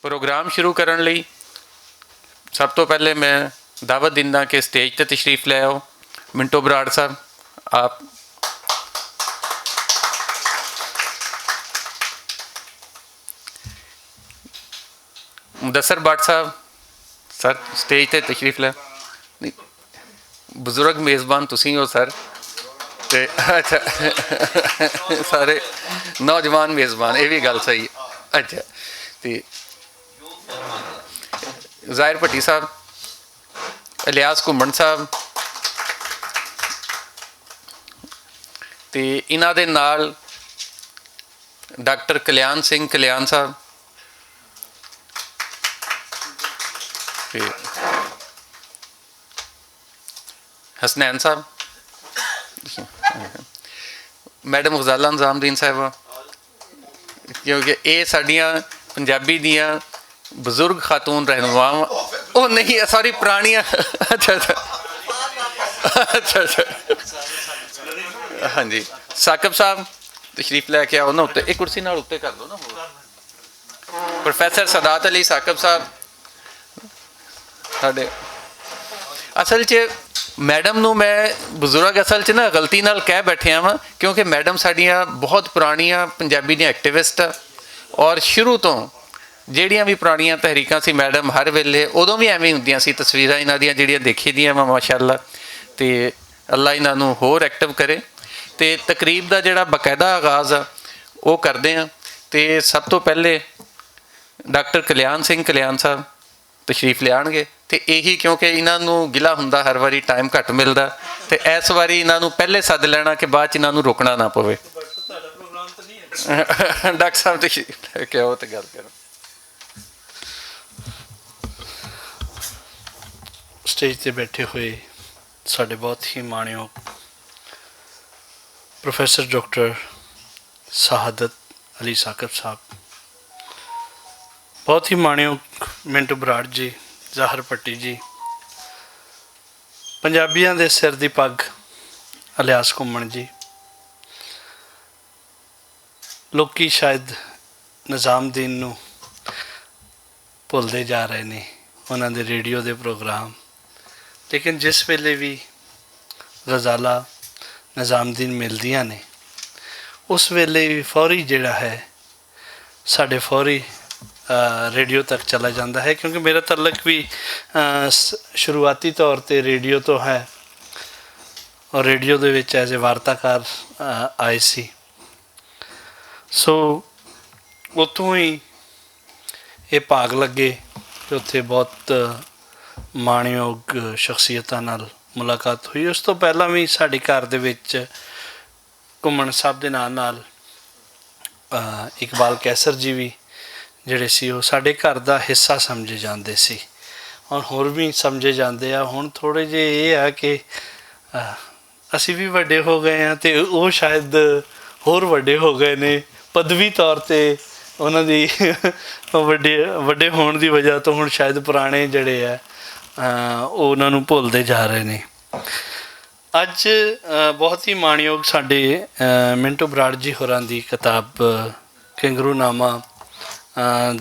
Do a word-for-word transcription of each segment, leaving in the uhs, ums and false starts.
پروگرام شروع کرن لئی سب توں پہلے میں دعوت دیندا کہ سٹیج تے تشریف لے آؤ منٹو براڑ صاحب۔ آپ مدثر بٹ صاحب، سر، سٹیج تے تشریف لے۔ بزرگ میزبان تسی ہو سر۔ تے اچھا، سارے نوجوان میزبان، یہ بھی گل صحیح۔ اچھا، تے ظاہر بھٹی صاحب، الیاس گھمن صاحب، تے انہاں دے نال ڈاکٹر کلیان سنگھ کلیان صاحب، تے حسنین صاحب، میڈم غزالہ نظام دین صاحبہ، کیونکہ اے ساڈیاں پنجابی دیاں بزرگ خاتون رہنما واں۔ او نہیں، سوری، پرانیاں۔ اچھا، اچھا۔ اچھا، اچھا۔ ہاں جی، ثاقب صاحب تشریف لے کے آؤ نا اتنے، ایک کرسی نال اتنے کر دو نا۔ پروفیسر سادات علی ثاقب صاحب، ساڈے اصل چ میڈم نوں میں بزرگ اصل چ نا غلطی نال کہہ بیٹھیا واں، کیونکہ میڈم ساڈیاں بہت پرانیاں پنجابی دیاں ایکٹیوسٹ آ، اور شروع تو جہڑیاں بھی پرانیاں تحریکاں سی میڈم ہر ویلے ادوں بھی ایویں ہوندیاں سی، تصویراں انہاں دیاں جہڑیاں دیکھی دیاں وا، ماشاءاللہ۔ تے اللہ انہاں نوں ہور ایکٹیو کرے۔ تے تقریب دا جہڑا باقاعدہ آغاز آ، او کردے آں۔ تے سب توں پہلے ڈاکٹر کلیان سنگھ کلیان صاحب تشریف لیانگے۔ تے ایہی کیونکہ انہاں نوں گلا ہوندا ہر واری ٹائم گھٹ ملدا، تے ایس واری انہاں نوں پہلے سد لینا کہ بعد چ انہاں نوں روکنا نہ پوے۔ ڈاکٹر صاحب تشریف لے کے آؤ تے گل کرو۔ سٹیج تے بیٹھے ہوئے ساڈے بہت ہی مانیو پروفیسر ڈاکٹر سہادت علی ثاقب صاحب، بہت ہی مانیو منٹو براڑ جی، ظاہر پٹی جی، پنجابیاں دے سر دی پگ الیاس گھمن جی، لوکی شاید نظام دین نوں بھلدے جا رہے نے، انہاں دے ریڈیو دے پروگرام۔ لیکن جس ویلے وی غزالہ نظام دین ملدیاں نے، اس ویلے وی فوری جڑا ہے ساڈے فوری ریڈیو تک چلا جاندا ہے، کیونکہ میرا تعلق وی شروعاتی طور تے ریڈیو تو ہے، اور ریڈیو دے وچ ایز اے وارتاکار آئے سی۔ سو اتھوں ہی ایہہ پاگ لگے، تے اتھے بہت مانیوگ شخصیتاں نال ملاقات ہوئی۔ اس توں پہلاں وی ساڈے گھر دے وچ گھمن صاحب دے نال نال اقبال قیصر جی وی جڑے سی او ساڈے گھر دا حصہ سمجھے جاندے سی، اور ہور وی سمجھے جاندے آ۔ ہن تھوڑے جے ایہہ آ کہ اسی وی وڈے ہو گئے آں تے او شاید ہور وڈے ہو گئے نے، پدوی طور تے انہاں دی وڈے ہون دی وجہ توں ہن شاید پرانے جڑے آ او انہاں نوں بھولدے جا رہے نے۔ اج بہت ہی مانیوگ ساڈے منٹو براڑ جی ہوراں دی کتاب کنگرو نامہ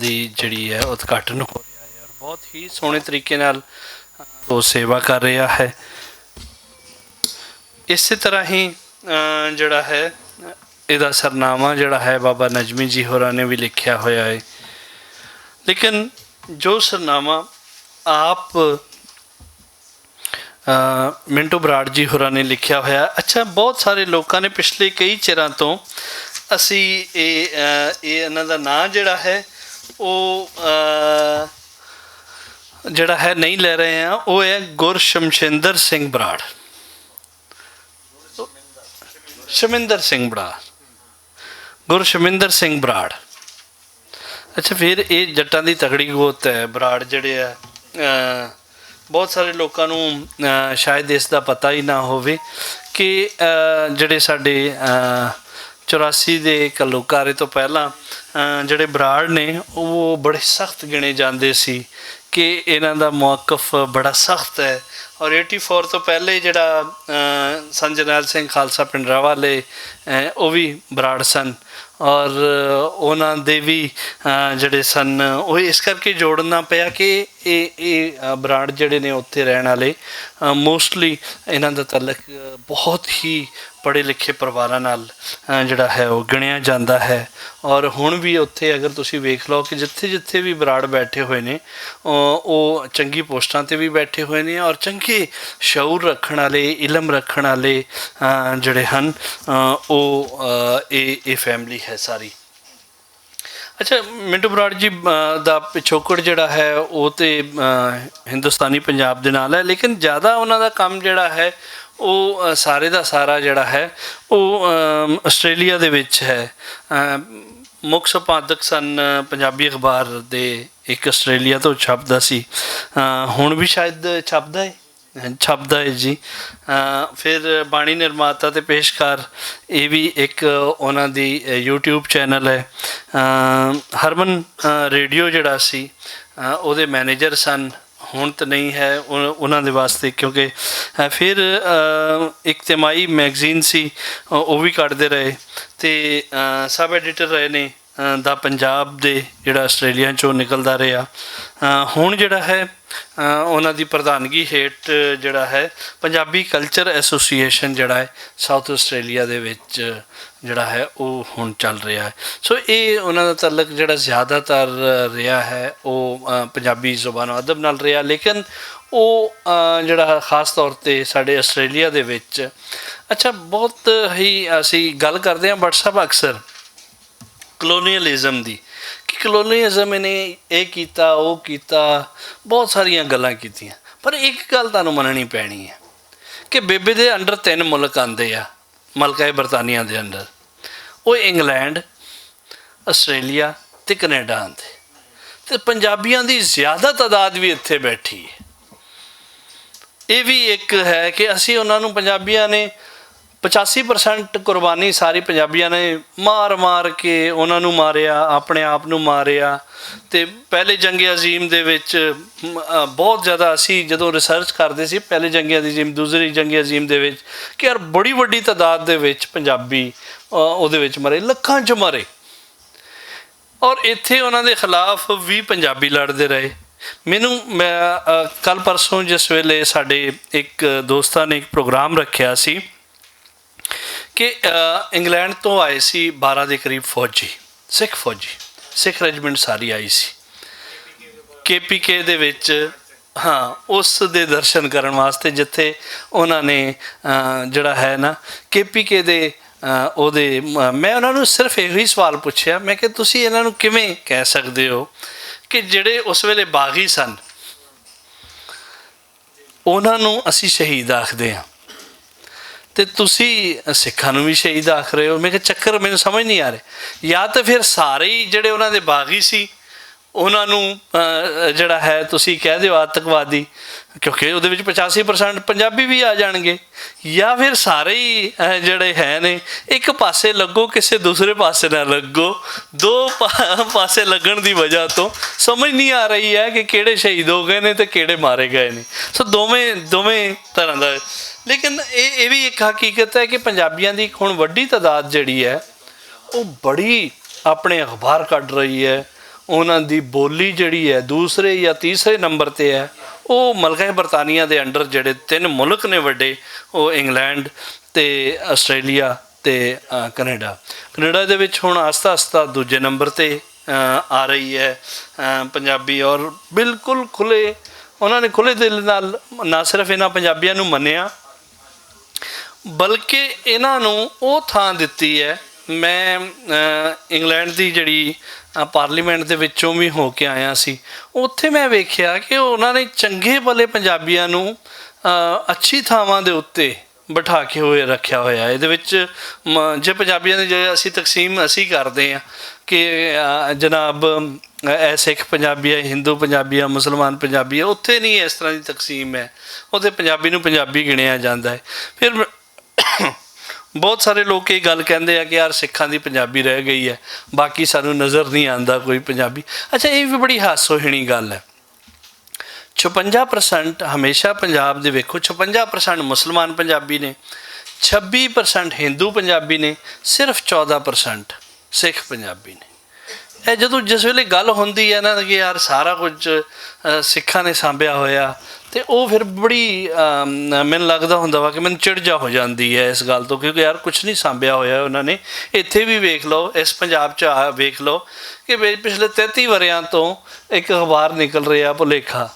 دی جڑی ہے ادگھاٹن ہو رہا ہے اور بہت ہی سوہنے طریقے نال او سیوا کر رہا ہے۔ اسے طرح ہی جڑا ہے ایہدا سرنامہ جڑا ہے بابا نجمی جی ہوراں نے وی لکھیا ہویا ہے۔ لیکن جو سرنامہ آپ منٹو براڑ جی ہوراں نے لکھیا ہویا ہے۔ اچھا، بہت سارے لوکاں نے پچھلے کئی چراں توں اسی اے انہاں دا ناں جڑا ہے او جڑا ہے نہیں لے رہے ہیں، او ہے گر شمشیندر سنگھ براڑ۔ شمندر سنگھ براڑ، گر شمندر سنگھ براڑ۔ اچھا، فیر ایہہ جٹاں دی تگڑی گوت ہے، براڑ جڑے ہے۔ بہت سارے لوکاں نوں شاید اس دا پتہ ہی نہ ہووے کہ جڑے ساڈے چوراسی دے کلوکارے توں پہلاں جڑے براڑ نے، او بڑے سخت گنے جاندے سی کہ انہاں دا موقف بڑا سخت ہے۔ اور ایٹی فور توں پہلے جڑا سنجنال سنگھ خالصہ پنڈراوا لے او وی براڈ سن۔ اور انہاں دے وی جڑے سن، او اس کر کے جوڑنا پیا کہ اے اے براڈ جڑے نے اتھے رہن والے، موسٹلی انہاں دا تعلق بہت ہی پڑھے لکھے پروارا نال جڑا ہے او گنیا جاندا ہے۔ اور ہن وی اتھے اگر تسی ویکھ لو کہ جتھے جتھے وی براڈ بیٹھے ہوئے نے، او چنگی پوسٹاں تے وی بیٹھے ہوئے نے اور چنگے شعور رکھن والے، علم رکھن والے جڑے ہن، او اے فیملی ہے ساری۔ اچھا، منٹو براڈ جی دا پچھوکڑ جڑا ہے او تے ہندوستانی پنجاب دے نال ہے، لیکن زیادہ انہاں دا کم جڑا ہے او سارے دا سارا جڑا ہے او آسٹریلیا دے وچ ہے۔ مکھ سپادک سن پنجابی اخبار دے، اک آسٹریلیا توں چھپدا سی، ہن وی شاید چھپدا ہے۔ چھپدا ہے جی۔ پھر بانی نرماتا تے پیشکار، ایہ وی اک انہاں دی یوٹیوب چینل ہے۔ ہرمن ریڈیو جڑا سی، اوہدے مینیجر سن، ہن تے نہیں ہے۔ انہاں دے واسطے کیونکہ پھر اجتماعی میگزین سی، او وی کڈدے رہے، تے سب ایڈیٹر رہے نے۔ دا پنجاب دے جڑا آسٹریلیا چوں نکلدا رہیا، ہن جڑا ہے انہاں دی پردھانگی ہیٹ جڑا ہے پنجابی کلچر ایسوسی ایشن جڑا ہے ساؤتھ آسٹریلیا دے وچ جڑا ہے او ہن چل رہیا ہے۔ سو ایہ انہاں دا تعلق جڑا زیادہ تر رہیا ہے او پنجابی زبان و ادب نال رہیا، لیکن او جڑا خاص طور تے ساڈے آسٹریلیا دے وچ، اچھا، بہت ہی اسی گل کردے ہاں بٹ صاحب اکثر کلونیلزم دی، کہ کلونیلزم نے ایہہ کیتا، او کیتا، بہت ساریاں گلاں کیتیاں۔ پر اک گل تہانوں مننی پینی ہے کہ بیبے دے انڈر تین ملک آندے آ، ملکہ برطانیہ دے انڈر، او انگلینڈ، آسٹریلیا تے کینیڈا آندے۔ تے پنجابیاں دی زیادہ تعداد وی اتھے بیٹھی ہے۔ ایہہ وی اک ہے کہ اسی انہاں نوں پنجابیاں نے پچاسی پرسنٹ قربانی ساری پنجابیاں نے مار مار کے انہاں نوں ماریا، اپنے آپ نوں ماریا۔ تے پہلے جنگ عظیم دے وچ بہت زیادہ اسی جدوں ریسرچ کردے سی پہلے جنگ عظیم، دوسری جنگ عظیم دے وچ کہ یار بڑی وڈی تعداد دے وچ پنجابی اوہدے وچ مرے، لکھاں چ مرے۔ اور اتھے انہاں دے خلاف وی پنجابی لڑدے رہے۔ مینوں کل پرسوں جس ویلے ساڈے اک دوستاں نے اک پروگرام رکھیا سی کہ انگلینڈ توں آئے سی بارہ دے قریب فوجی، سکھ فوجی، سکھ رجمنٹ ساری آئی سی کے پی کے دے وچ، ہاں، اس دے درشن کرن واسطے جتھے انہاں نے جڑا ہے نا کے پی کے دے اوہدے، میں انہاں نوں صرف ایہو ہی سوال پچھیا، میں کہ تسی انہاں نوں کیویں کہہ سکدے ہو کہ جڑے اس ویلے باغی سن، انہاں نوں اسی شہید آکھدے ہاں، تے تسی سکھاں نوں وی شہید آکھ رہے ہو؟ میں کہ چکر مینوں سمجھ نہیں آ رہے۔ یا تے پھر سارے ہی جڑے انہاں دے باغی سی، انہاں نوں جڑا ہے تسی کہہ دیو آتکوادی، کیونکہ اوہدے وچ پچاسی پرسنٹ پنجابی وی آ جانگے۔ یا پھر سارے ہی جڑے ہے نے اک پاسے لگو، کسے دوسرے پاسے نہ لگو۔ دو پاسے لگن دی وجہ توں سمجھ نہیں آ رہی ہے کہ کیہڑے شہید ہو گئے نے تے کیہڑے مارے گئے نے۔ سو دوویں طرح دا۔ لیکن ایہہ وی اک حقیقت ہے کہ پنجابیاں دی اک ہن وڈی تعداد جڑی ہے او بڑی اپنے اخبار کڈ رہی ہے۔ انہاں دی بولی جڑی ہے دوسرے یا تیسرے نمبر تے ہے۔ او ملکہ برطانیہ دے انڈر جڑے تن ملک نے وڈے، او انگلینڈ تے آسٹریلیا تے کینیڈا۔ کینیڈا دے وچ ہن آہستہ آہستہ دوجے نمبر تے آ رہی ہے پنجابی، اور بالکل کھلے، انہاں نے کھلے دل نال نہ صرف انہاں پنجابیاں نوں منیا، بلکہ انہاں نوں او تھاں دتی ہے۔ میں انگلینڈ دی جڑی پارلیمنٹ دے وچوں وی ہو کے آیا سی، اتھے میں ویکھیا کہ انہاں نے چنگے بھلے پنجابیاں نوں اچھی تھاواں دے اتے بٹھا کے ہوئے رکھیا ہویا ہے۔ ایہدے وچ جے پنجابیاں دی جے اسی تقسیم اسی کردے ہاں کہ جناب اے سکھ پنجابی ہے، ہندو پنجابی ہے، مسلمان پنجابی ہے، اتھے نہیں اس طرح دی تقسیم ہے۔ اتھے پنجابی نوں پنجابی گنیا جاندا ہے۔ پھر بہت سارے لوگ ایہہ گل کہندے ہیں کہ یار سکھاں دی پنجابی رہ گئی ہے، باقی سانوں نظر نہیں آندا کوئی پنجابی۔ اچھا، ایہہ وی بڑی ہاسو ہنی گل ہے۔ چھپنجا پرسنٹ ہمیشہ پنجاب دے ویکھو، چھپنجا پرسنٹ مسلمان پنجابی نے، چھبی پرسنٹ ہندو پنجابی نے، صرف چودہ پرسنٹ سکھ پنجابی نے۔ اے جدوں جس ویلے گل ہوندی ہے نا کہ یار سارا کچھ، اہ، سکھاں نے سانبھیا ہویا، تے او پھر بڑی، اہ، مینوں لگدا ہوندا وا کہ مینوں چڑ جا ہو جاندی ہے اس گل تو، کیونکہ یار کچھ نہیں سانبھیا ہویا انہاں نے۔ اتھے بھی ویکھ لو، اس پنجاب چ آ ویکھ لو کہ پچھلے تینتی وریاں تو ایک اخبار نکل رہا بھلیکھا،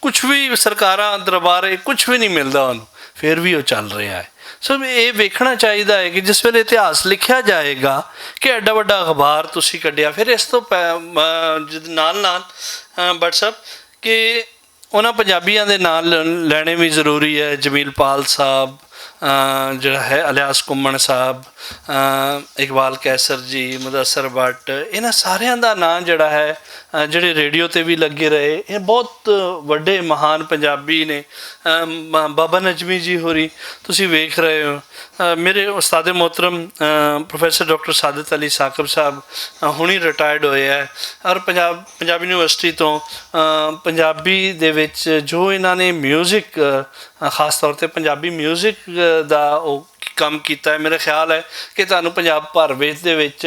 کچھ وی سرکاراں دربار اے کچھ وی نئیں ملدا انہوں، فیر وی او چل رہیا اے۔ سو اے ویکھنا چاہیدا اے کہ جس ویلے اتہاس لکھیا جائے گا کہ ایڈا وڈا اخبار تسی کڈیا فیر اس توں نال نال بٹ سب کہ انہاں پنجابیاں دے نال لینے وی ضروری اے جمیل پال صاحب، جیہڑا ہے الیاس کمن صاحب، اقبال کیسر جی، مدثر بٹ، انہاں ساریاں دا ناں جیہڑا ہے جیہڑے ریڈیو تے وی لگے رہے، اے بہت وڈے مہان پنجابی نے۔ بابا نجمی جی ہوری تسی ویکھ رہے ہو، میرے استاد محترم پروفیسر ڈاکٹر سعادت علی ثاقب صاحب ہونی ریٹائرڈ ہوئے ہیں، اور پنجابی یونیورسٹی توں پنجابی دے وچ جو انہاں نے میوزک، خاص طور تے پنجابی میوزک دا او کم کیتا ہے۔ میرا خیال ہے کہ تہانوں پنجاب پرویش دے وچ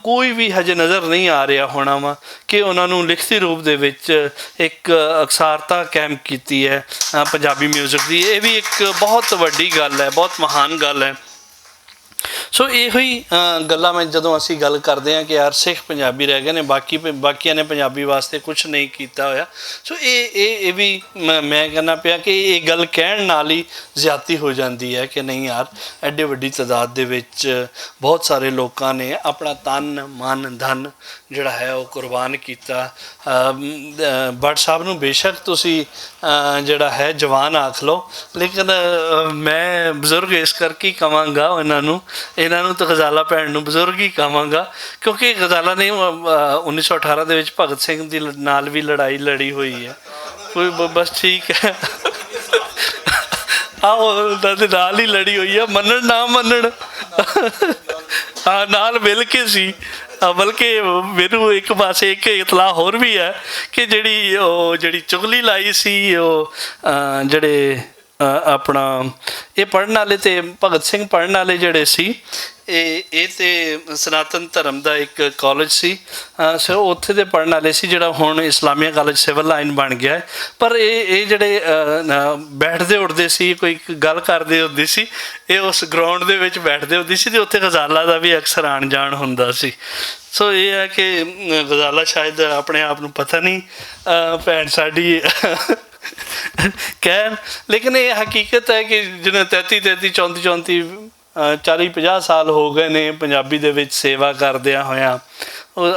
کوئی وی ہجے نظر نہیں آ رہیا ہونا وا کہ انہاں نوں لکھتی روپ دے وچ اک اکثارتا قائم کیتی ہے پنجابی میوزک دی۔ ایہہ وی اک بہت وڈی گل ہے، بہت مہان گل ہے۔ سو ایہو ہی گلاں میں جدوں اسی گل کردے ہاں کہ یار سکھ پنجابی رہ گئے نے، باقیاں نے پنجابی واسطے کچھ نہیں کیتا ہویا۔ سو ایہہ وی میں کہنا پیا کہ ایہہ گل کہن نال ہی زیادتی ہو جاندی ہے کہ نہیں یار، ایڈے وڈی تعداد دے وچ بہت سارے لوکاں نے اپنا تن من دھن جیہڑا ہے او قربان کیتا۔ بٹ صاحب نوں بے شک تسی جیہڑا ہے جوان آکھ لو، لیکن میں بزرگ اس کر کے کہواں گا انہاں نوں، انہاں نوں تے غزالہ پہن نوں بزرگ ہی کہواں گا، کیونکہ غزالہ نے انیس سو اٹھارہ دے وچ بھگت سنگھ دی نال وی لڑائی لڑی ہوئی ہے۔ کوئی بس ٹھیک ہے۔ آہو، انہاں دے نال ہی لڑی ہوئی ہے، منن نہ منن۔ ہاں، نال مل کے سی۔ بلکہ میرے اک پاسے اک اطلاع ہور وی ہے کہ جیہڑی چغلی لائی سی او جیہڑے اپنا ایہہ پڑھن آلے تے بھگت سنگھ پڑھن آلے جیہڑے سی، ایہہ تے سناتن دھرم دا اک کالج سی۔ سو اتھے دے پڑھن آلے سی جیہڑا ہن اسلامیہ کالج سول لائن بن گیا ہے۔ پر ایہہ جیہڑے بیٹھدے اٹھدے سی، کوئی گل کردے ہوندے سی، ایہہ اس گراؤنڈ دے وچ بیٹھدے ہوندے سی تے اتھے غزالہ دا وی اکثر آن جان ہوندا سی۔ سو ایہہ ہے کہ غزالہ شاید اپنے آپ نوں پتہ نہیں، بھین ساڈی کہن، لیکن ایہہ حقیقت ہے کہ جنہیں تینتی تینتی چونتی چونتی چالی پنجاہ سال ہو گئے نے پنجابی دے وچ سیوا کردیاں ہویاں۔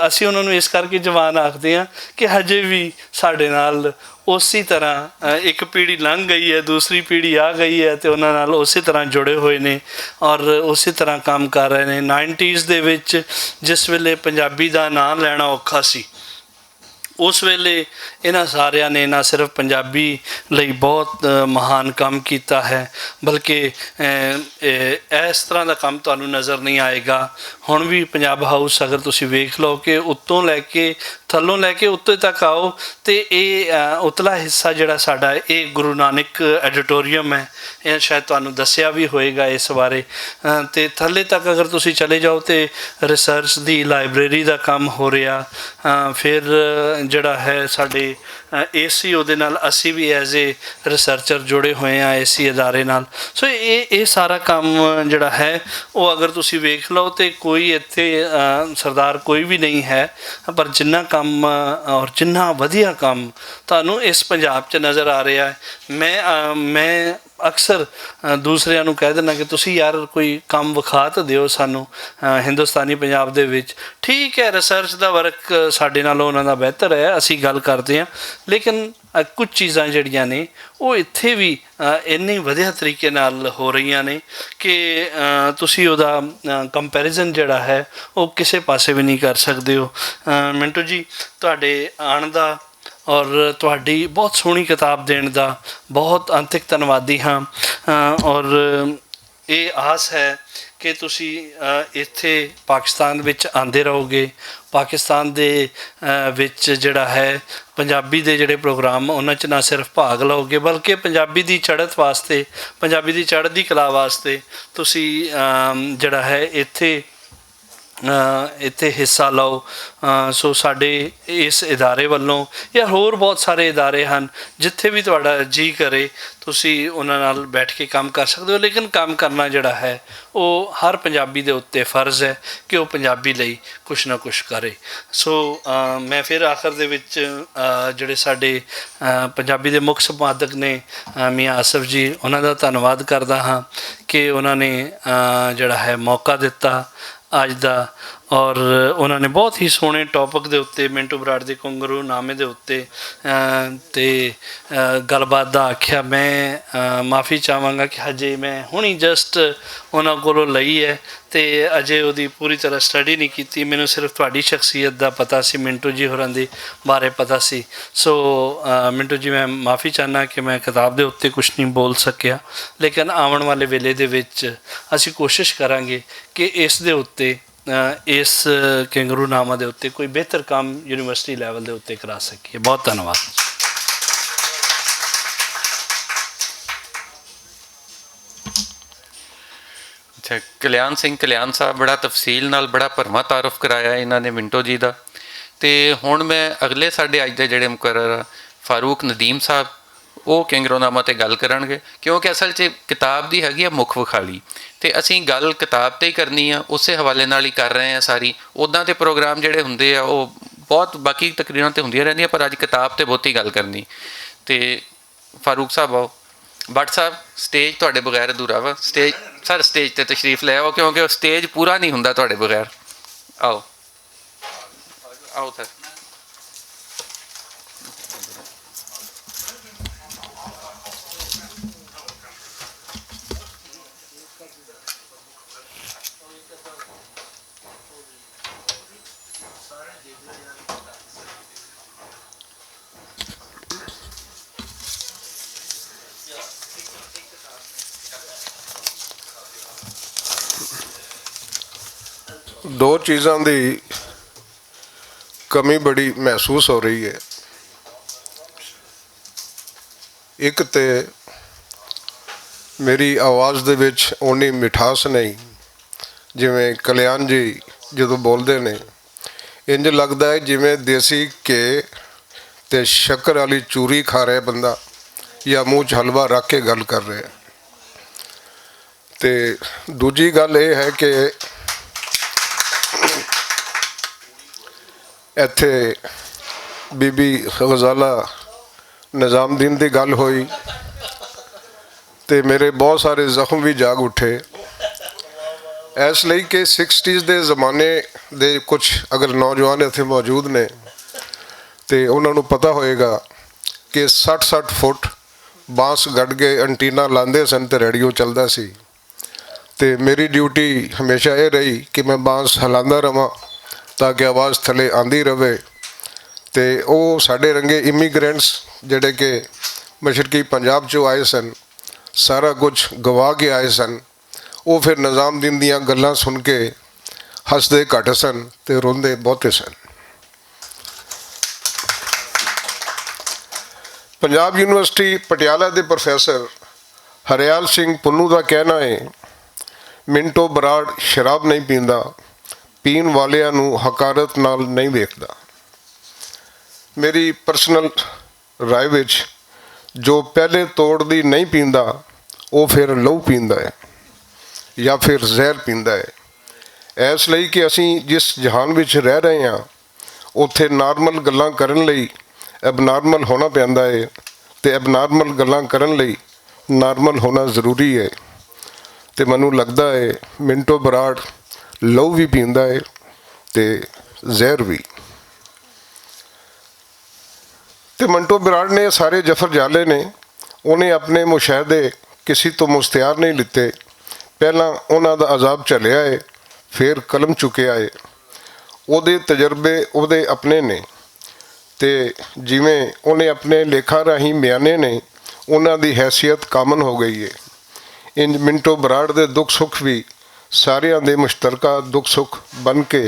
اسی انہاں نوں اس کر کے جوان آکھدے ہاں کہ ہجے وی ساڈے نال اسی طرح اک پیڑھی لنگ گئی ہے، دوسری پیڑھی آ گئی ہے تے انہاں نال اسی طرح جڑے ہوئے نے اور اسی طرح کم کر رہے نے۔ نائنٹیز دے وچ جس ویلے پنجابی دا ناں لینا اوکھا سی، اس ویلے انہاں ساریاں نے نہ صرف پنجابی لئی بہت مہان کم کیتا ہے، بلکہ اس طرح دا کم تہانوں نظر نہیں آئے گا۔ ہن وی پنجاب ہاؤس اگر تسی ویکھ لو کہ اتوں لے کے، تھلوں لے کے اتوں تک آؤ، تے ایہہ اتلا حصہ جیہڑا ساڈا ایہہ گرو نانک ایڈیٹوریم ہے، ایہہ شاید تہانوں دسیا وی ہوئے گا اس بارے۔ تے تھلے تک اگر تسی چلے جاؤ تے ریسرچ دی لائبریری دا کم ہو رہیا۔ فیر جیہڑا ہے ساڈے ایس سی او دے نال اسی وی ایز اے ریسرچر جڑے ہوئے ہاں ایس سی ادارے نال۔ سو ایہہ سارا کم جیہڑا ہے او اگر تسی ویکھ لو تے کوئی اتھے سردار کوئی وی نہیں ہے، پر جنہاں کم اور جنہاں ودھیا کم تہانوں اس پنجاب چ نظر آ رہیا ہے۔ میں اکثر دوسریاں نوں کہہ دینا کہ تسی یار کوئی کم وکھا تے دیو سانوں۔ ہندوستانی پنجاب دے وچ ٹھیک ہے، ریسرچ دا ورک ساڈے نالوں انہاں دا بہتر ہے، اسی گل کردے ہاں، لیکن کچھ چیزاں جیہڑیاں نے او اتھے وی اینی ودھیا طریقے نال ہو رہیاں نے کہ تسی اوہدا کمپیریزن جیہڑا ہے او کسے پاسے وی نہیں کر سکدے ہو۔ منٹو جی، تہاڈے آن دا اور تہاڈی بہت سوہنی کتاب دین دا بہت انتک تنوادی ہاں۔ اور یہ آس ہے کہ تسی ایتھے پاکستان وچ آندے رہو گے۔ پاکستان دے وچ جڑا ہے، پنجابی دے جڑے پروگرام انہاں چ نہ صرف بھاگ لو گے، بلکہ پنجابی دی چڑھت واسطے، پنجابی دی چڑھدی کلا واسطے تسی جڑا ہے ایتھے ایتھے حصہ لو۔ سو ساڈے اس ادارے ولوں یا ہور بہت سارے ادارے ہن، جتھے وی تہاڈا جی کرے، تسی انہاں نال بیٹھ کے کم کر سکدے ہو، لیکن کم کرنا جڑا ہے، او ہر پنجابی دے اتے فرض ہے کہ او پنجابی لئی کچھ نہ کچھ کرے۔ سو میں فیر آخر دے وچ جڑے ساڈے پنجابی دے مکھ سمپادک نے، میاں آصف جی، انہاں دا تنواد کردا ہاں کہ انہاں نے جڑا ہے موقع دتا اج دا، اور انہاں نے بہت ہی سونے ٹاپک دے اتے، منٹو براڈ دے کنگرو نامے دے اتے تے گل بات دا آکھیا۔ میں معافی چاہواں گا کہ ہجے میں ہونی جسٹ انہاں کولوں لئی ہے، تے اجے اوہدی پوری طرح سٹڈی نہیں کیتی۔ مینوں صرف تہاڈی شخصیت دا پتہ سی، منٹو جی ہوراں دے بارے پتہ سی۔ سو منٹو جی، میں معافی چاہنا کہ میں کتاب دے اتے کچھ نہیں بول سکیا، لیکن آون والے ویلے دے وچ اسی کوشش کراں گے کہ اس دے اتے اس کینگرو نامہ دے اتے کوئی بہتر کام یونیورسٹی لیول دے اتے کرا سکیے۔ بہت دھنواد۔ اچھا، کلیان سنگھ کلیان صاحب، بڑا تفصیل نال بڑا پرما تعارف کرایا انہاں نے منٹو جی دا۔ تے ہن میں اگلے ساڈے اج دے جڑے مقرر آ، فاروق ندیم صاحب، او کینگرو نامہ تے گل کرن گے، کیونکہ اصل چ کتاب دی ہگی آ مکھ وکھالی، تے اسیں گل کتاب تے ہی کرنی آ، اسے حوالے نال ہی کر رہے آں ساری۔ اوداں تے پروگرام جڑے ہوندے آ، او بہت باقی تقریراں تے ہوندیاں رہندیاں، پر اج کتاب تے بہت ہی گل کرنی۔ تے فاروق صاحب آؤ۔ بٹ صاحب، سٹیج تہاڈے بغیر ادھورا وا۔ سٹیج، سر، سٹیج تے تشریف لے آؤ، کیونکہ وہ سٹیج پورا نہیں ہوندا تہاڈے بغیر۔ آؤ، آؤ سر۔ دو چیزاں دی کمی بڑی محسوس ہو رہی ہے۔ ایک تے میری آواز دے وچ اونی مٹھاس نہیں، جویں کلیان جی جدوں بولدے نے، انج لگدا ہے جویں دیسی گھے تے شکر والی چوری کھا رہے بندہ، یا منہ چ حلوہ رکھ کے گل کر رہے۔ تے دوجی گل یہ ہے کہ ایتھے بی بی غزالہ نظام دین دی گل ہوئی، تے میرے بہت سارے زخم بھی جاگ اٹھے۔ اس لئی کہ سکسٹیز دے زمانے دے کچھ اگر نوجوان اتھے موجود نے، تے انہاں نوں پتہ ہوئے گا کہ سٹھ سٹھ فٹ بانس گڈ کے انٹینا لاندے سن تے ریڈیو چلدا سی۔ تے میری ڈیوٹی ہمیشہ یہ رہی کہ میں بانس ہلاندا رہواں تاکہ آواز تھلے آندی رہے۔ تے او ساڈے رنگے امیگرینٹس جڑے کہ مشرقی پنجاب چوں آئے سن، سارا کچھ گوا کے آئے سن، او پھر نظام دین دیاں گلاں سن کے ہسدے گھٹ سن تے روندے بہتے سن۔ پنجاب یونیورسٹی پٹیالہ دے پروفیسر ہریال سنگھ پنو دا کہنا ہے، منٹو براڈ شراب نہیں پیندا، پین والیاں نوں حقارت نال نہیں ویکھدا۔ میری پرسنل رائے وچ جو پہلے توڑ دی نہیں پیندا، او پھر لہو پیندا ہے یا پھر زہر پیندا ہے۔ اس لئی کہ اسی جس جہان وچ رہ رہے ہاں، اتھے نارمل گلاں کرن لئی ایب نارمل ہونا پیندا ہے، تے ایب نارمل گلاں کرن لئی نارمل ہونا ضروری ہے۔ تے مینوں لگدا ہے منٹو براڈ لہو وی پیندا ہے تے زہر وی۔ تے منٹو براڈ نے سارے جفر جالے نے، انہیں اپنے مشاہدے کسی تو مستیار نہیں لیتے۔ پہلاں انہاں دا عذاب چلیا ہے، پھر قلم چکیا ہے۔ او دے تجربے او دے اپنے نے، تے جویں انہیں اپنے لیکھاں راہیں بیانے نے، انہاں دی حیثیت کامن ہو گئی ہے۔ انج منٹو براڑ دے دکھ سکھ وی ساریاں دے مشترکہ دکھ سکھ بن کے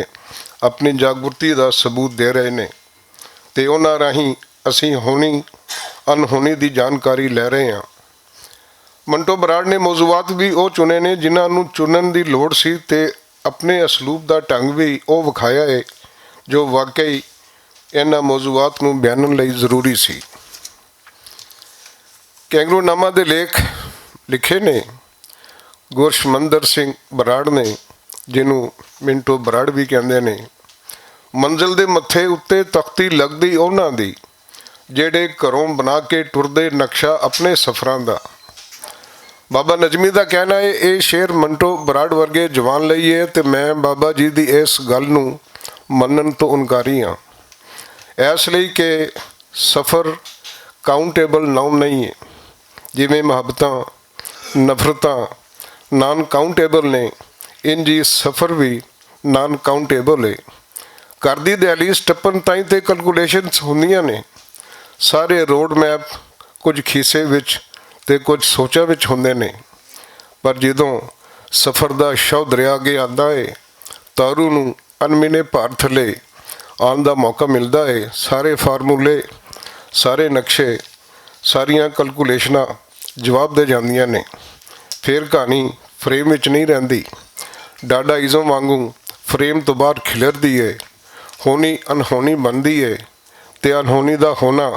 اپنی جاگرتی دا ثبوت دے رہے نے، تے انہاں راہیں اسی ہونی انہونی دی جانکاری لے رہے ہاں۔ منٹو براڑ نے موضوعات وی او چنے نے جنہاں نوں چنن دی لوڑ سی، تے اپنے اسلوب دا ڈھنگ وی او وکھایا ہے جو واقعی انہاں موضوعات نوں بیانن لئی ضروری سی۔ کینگرو نامہ دے لیکھ لکھے نے گورش مندر سنگھ براڑ نے، جنوں منٹو براڑ وی کہندے نے۔ منزل دے متھے اُتے تختی لگدی انہاں دی، جیہڑے گھروں بنا کے ٹردے نقشہ اپنے سفراں دا۔ بابا نجمی دا کہنا ہے، ایہہ شعر منٹو براڑ ورگے جوان لئی ہے، تے میں بابا جی دی ایس گل نوں منن توں انکاری ہاں، ایس لئی کہ سفر کاؤنٹیبل ناؤن نہیں ہے۔ جیویں محبتاں، نفرتاں نان کاؤنٹیبل نے، انجی سفر وی نان کاؤنٹیبل ہے۔ گھر دی دہلیز ٹپن تائیں تے کلکولیشنز ہوندیاں نے۔ سارے روڈ میپ کچھ کھیسے وچ تے کچھ سوچاں وچ ہوندے نے، پر جدوں سفر دا شو دریا اگے آندا ہے، تارو نوں انمنے بھار تھلے آن دا موقع ملدا ہے۔ سارے فارمولے، سارے نقشے، ساریاں کلکولیشناں جواب دے جاندیاں نے۔ فیر کہانی فریم وچ نہیں رہندی، ڈاڈا ازم وانگوں فریم توں باہر کھلردی ہے، ہونی انہونی بندی ہے، تے انہونی دا ہونا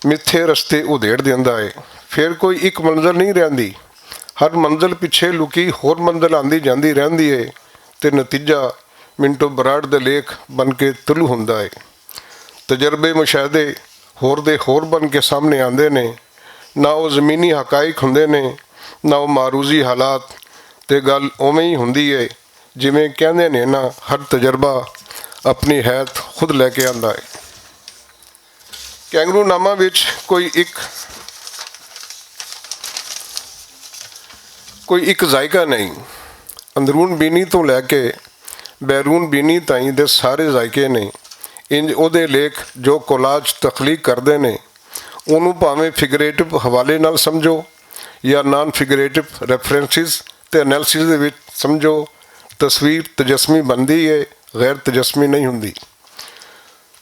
متھے رستے ادھیڑ دیندا ہے۔ فیر کوئی اک منزل نہیں رہندی، ہر منزل پچھے لکی ہور منزل آندی جاندی رہندی ہے، تے نتیجہ منٹو براڈ دے لیکھ بن کے طلوع ہوندا ہے۔ تجربے مشاہدے ہور دے ہور بن کے سامنے آندے نے۔ نہ او زمینی حقائق ہوندے نے، نہ او معروضی حالات۔ تے گل اوویں ہی ہوندی ہے، جویں کہندے نے نا، ہر تجربہ اپنی حیت خود لے کے آندا ہے۔ کینگرو نامہ وچ کوئی اک کوئی اک ذائقہ نہیں، اندرون بینی توں لے کے بیرون بینی تائیں دے سارے ذائقے نے۔ انج اوہدے لیکھ جو کولاج تخلیق کردے نے، انہوں پاویں فگریٹو حوالے نال سمجھو یا نان فگریٹو ریفرنسز تے انالیسز دے وچ سمجھو، تصویر تجسمی بندی ہے، غیر تجسمی نہیں ہوندی۔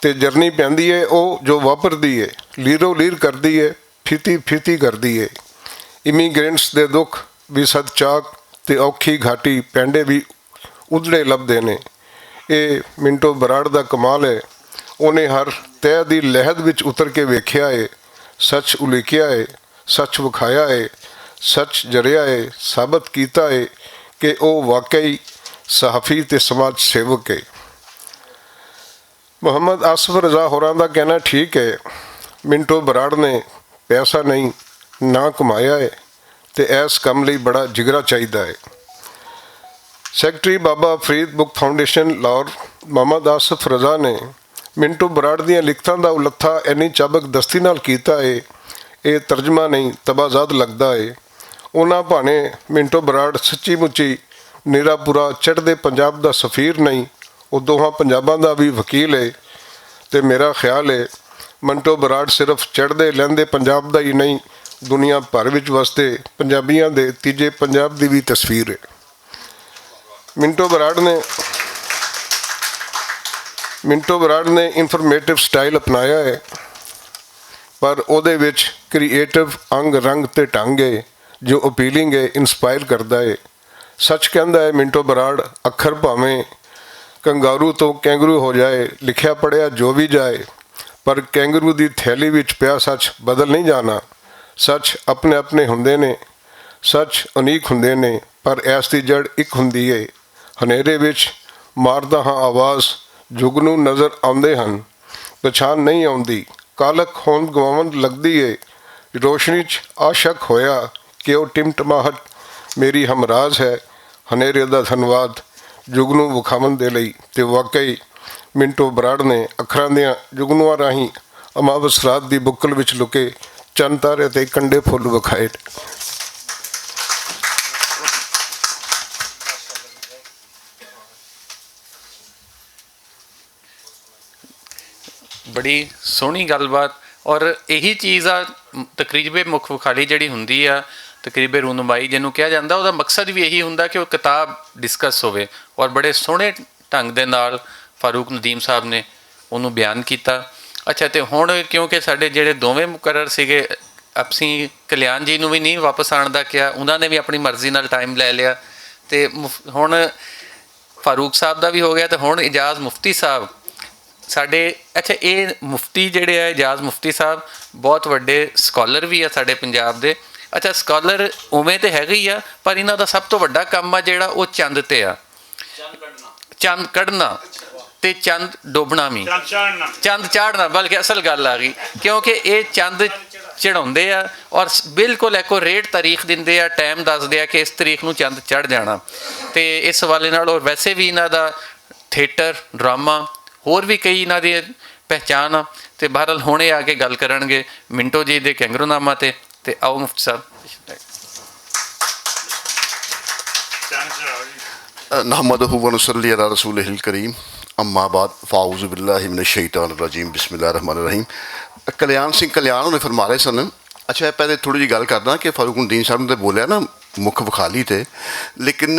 تے جرنی پیندی ہے او جو واپردی ہے، لیرو لیر کردی ہے، پھیتی پھیتی کردی ہے۔ امیگرنٹس دے دکھ وی سد چاک تے اوکھی گھاٹی پینڈے وی ادھڑے لبھدے نے۔ اے منٹو براڑ دا کمال ہے۔ اونے ہر تہہ دی لہد وچ اتر کے ویکھیا ہے، سچ الیکیا ہے، سچ وکھایا ہے، سچ جریا ہے، ثابت کیتا ہے کہ او واقعی صحافی تے سماج سیوک ہے۔ محمد آصف رضا ہوراں دا کہنا ٹھیک ہے، منٹو براڑ نے پیسہ نہیں، نہ کمایا ہے، تے ایس کم لئی بڑا جگرا چاہیدا ہے۔ سیکرٹری بابا فرید بک فاؤنڈیشن لاہور محمد آصف رضا نے منٹو براڑ دیاں لکھتاں دا التھا اینی چابک دستی نال کیتا ہے۔ اے ترجمہ نہیں، تبازاد لگدا ہے۔ انہاں پانے منٹو براڑ سچی مچی نیرا پورا چڑھدے پنجاب دا سفیر نہیں، او دوہاں پنجاباں دا وی وکیل ہے۔ تے میرا خیال ہے، منٹو براڑ صرف چڑھدے لیندے پنجاب دا ہی نہیں، دنیا بھر وچ وسدے پنجابیاں دے تیجے پنجاب دی وی تصویر ہے۔ منٹو براڑ نے منٹو براڑ نے انفارمیٹو سٹائل اپنایا ہے، پر اوہدے وچ کریئیٹو انگ رنگ تے ڈھنگ ہے جو اپیلنگ ہے، انسپائر کردا ہے۔ سچ کہندا ہے منٹو براڑ، اکھر بھاویں کنگارو توں کینگرو ہو جائے، لکھیا پڑھیا جو وی جائے، پر کینگرو دی تھیلی وچ پیا سچ بدل نہیں جانا۔ سچ اپنے اپنے ہوندے نے، سچ انیک ہوندے نے، پر ایس دی جڑ اک ہوندی ہے۔ ہنیرے وچ ماردا ہاں آواز، جگنو نظر آندے ہن، پچھان نہیں آندی، کالک ہون گواون لگدی ہے۔ روشنی چ آشک ہویا کہ او ٹمٹماہٹ میری ہمراز ہے۔ ہنیرے دا دھنواد جگنو وکھاون دے لئی۔ تے واقعی منٹو براڑ نے اکھراں دیاں جگنواں راہیں اماوس رات دی بکل وچ لکے چند تارے تے کنڈے پھل وکھائے۔ بڑی سوہنی گل بات۔ اور ایہی چیز آ، تقریب مکھ وکھالی جیہڑی ہوندی آ، تقریب رونمائی جنوں کہا جاندا، اوہدا مقصد وی ایہی ہوندا کہ او کتاب ڈسکس ہووے۔ اور بڑے سوہنے ڈھنگ دے نال فاروق ندیم صاحب نے اوہنوں بیان کیتا۔ اچھا، تے ہن کیونکہ ساڈے جیہڑے دوویں مقرر سیگے، اپسی کلیان جی نوں وی نئیں واپس آن دا کہا، انہاں نے وی اپنی مرضی نال ٹائم لے لیا۔ تے ہن فاروق صاحب دا وی ہو گیا، تے ہن اعجاز مفتی صاحب ساڈے، اچھا، اے مفتی جیہڑے آ اعجاز مفتی صاحب، بہت وڈے سکالر وی آ ساڈے پنجاب دے۔ اچھا، سکالر اوویں تے ہے گئی آ، پر انہاں دا سب توں وڈا کم آ جیہڑا او چند تے آ۔ چند کڈنا تے چند ڈوبنا وی۔ چند چاڑھنا بلکہ اصل گل آ گئی، کیونکہ اے چند چڑھاوندے آ اور بالکل ایکوریٹ تاریخ دیندے آ، ٹائم دسدے آ کہ اس تاریخ نوں چند چڑھ جانا۔ تے اس حوالے نال اور ویسے وی انہاں دا تھیٹر، ڈرامہ، ہور وی کئی انہاں دی پہچان آ۔ تے بہرحال ہن اے آ کے گل کرنگے منٹو جی دے کینگرو نامہ تے۔ تے آؤ مفتی صاحب۔ نحمده ونصلي على رسوله الكريم، اما بعد، فاعوذ بالله من الشيطان الرجيم، بسم الله الرحمن الرحيم۔ کلیان سنگھ کلیان ہونے فرما رہے سن۔ اچھا، پہلے تھوڑی جی گل کرنا کہ فاروق الدین صاحب نے تے بولیا نا مکھ وکھالی تے، لیکن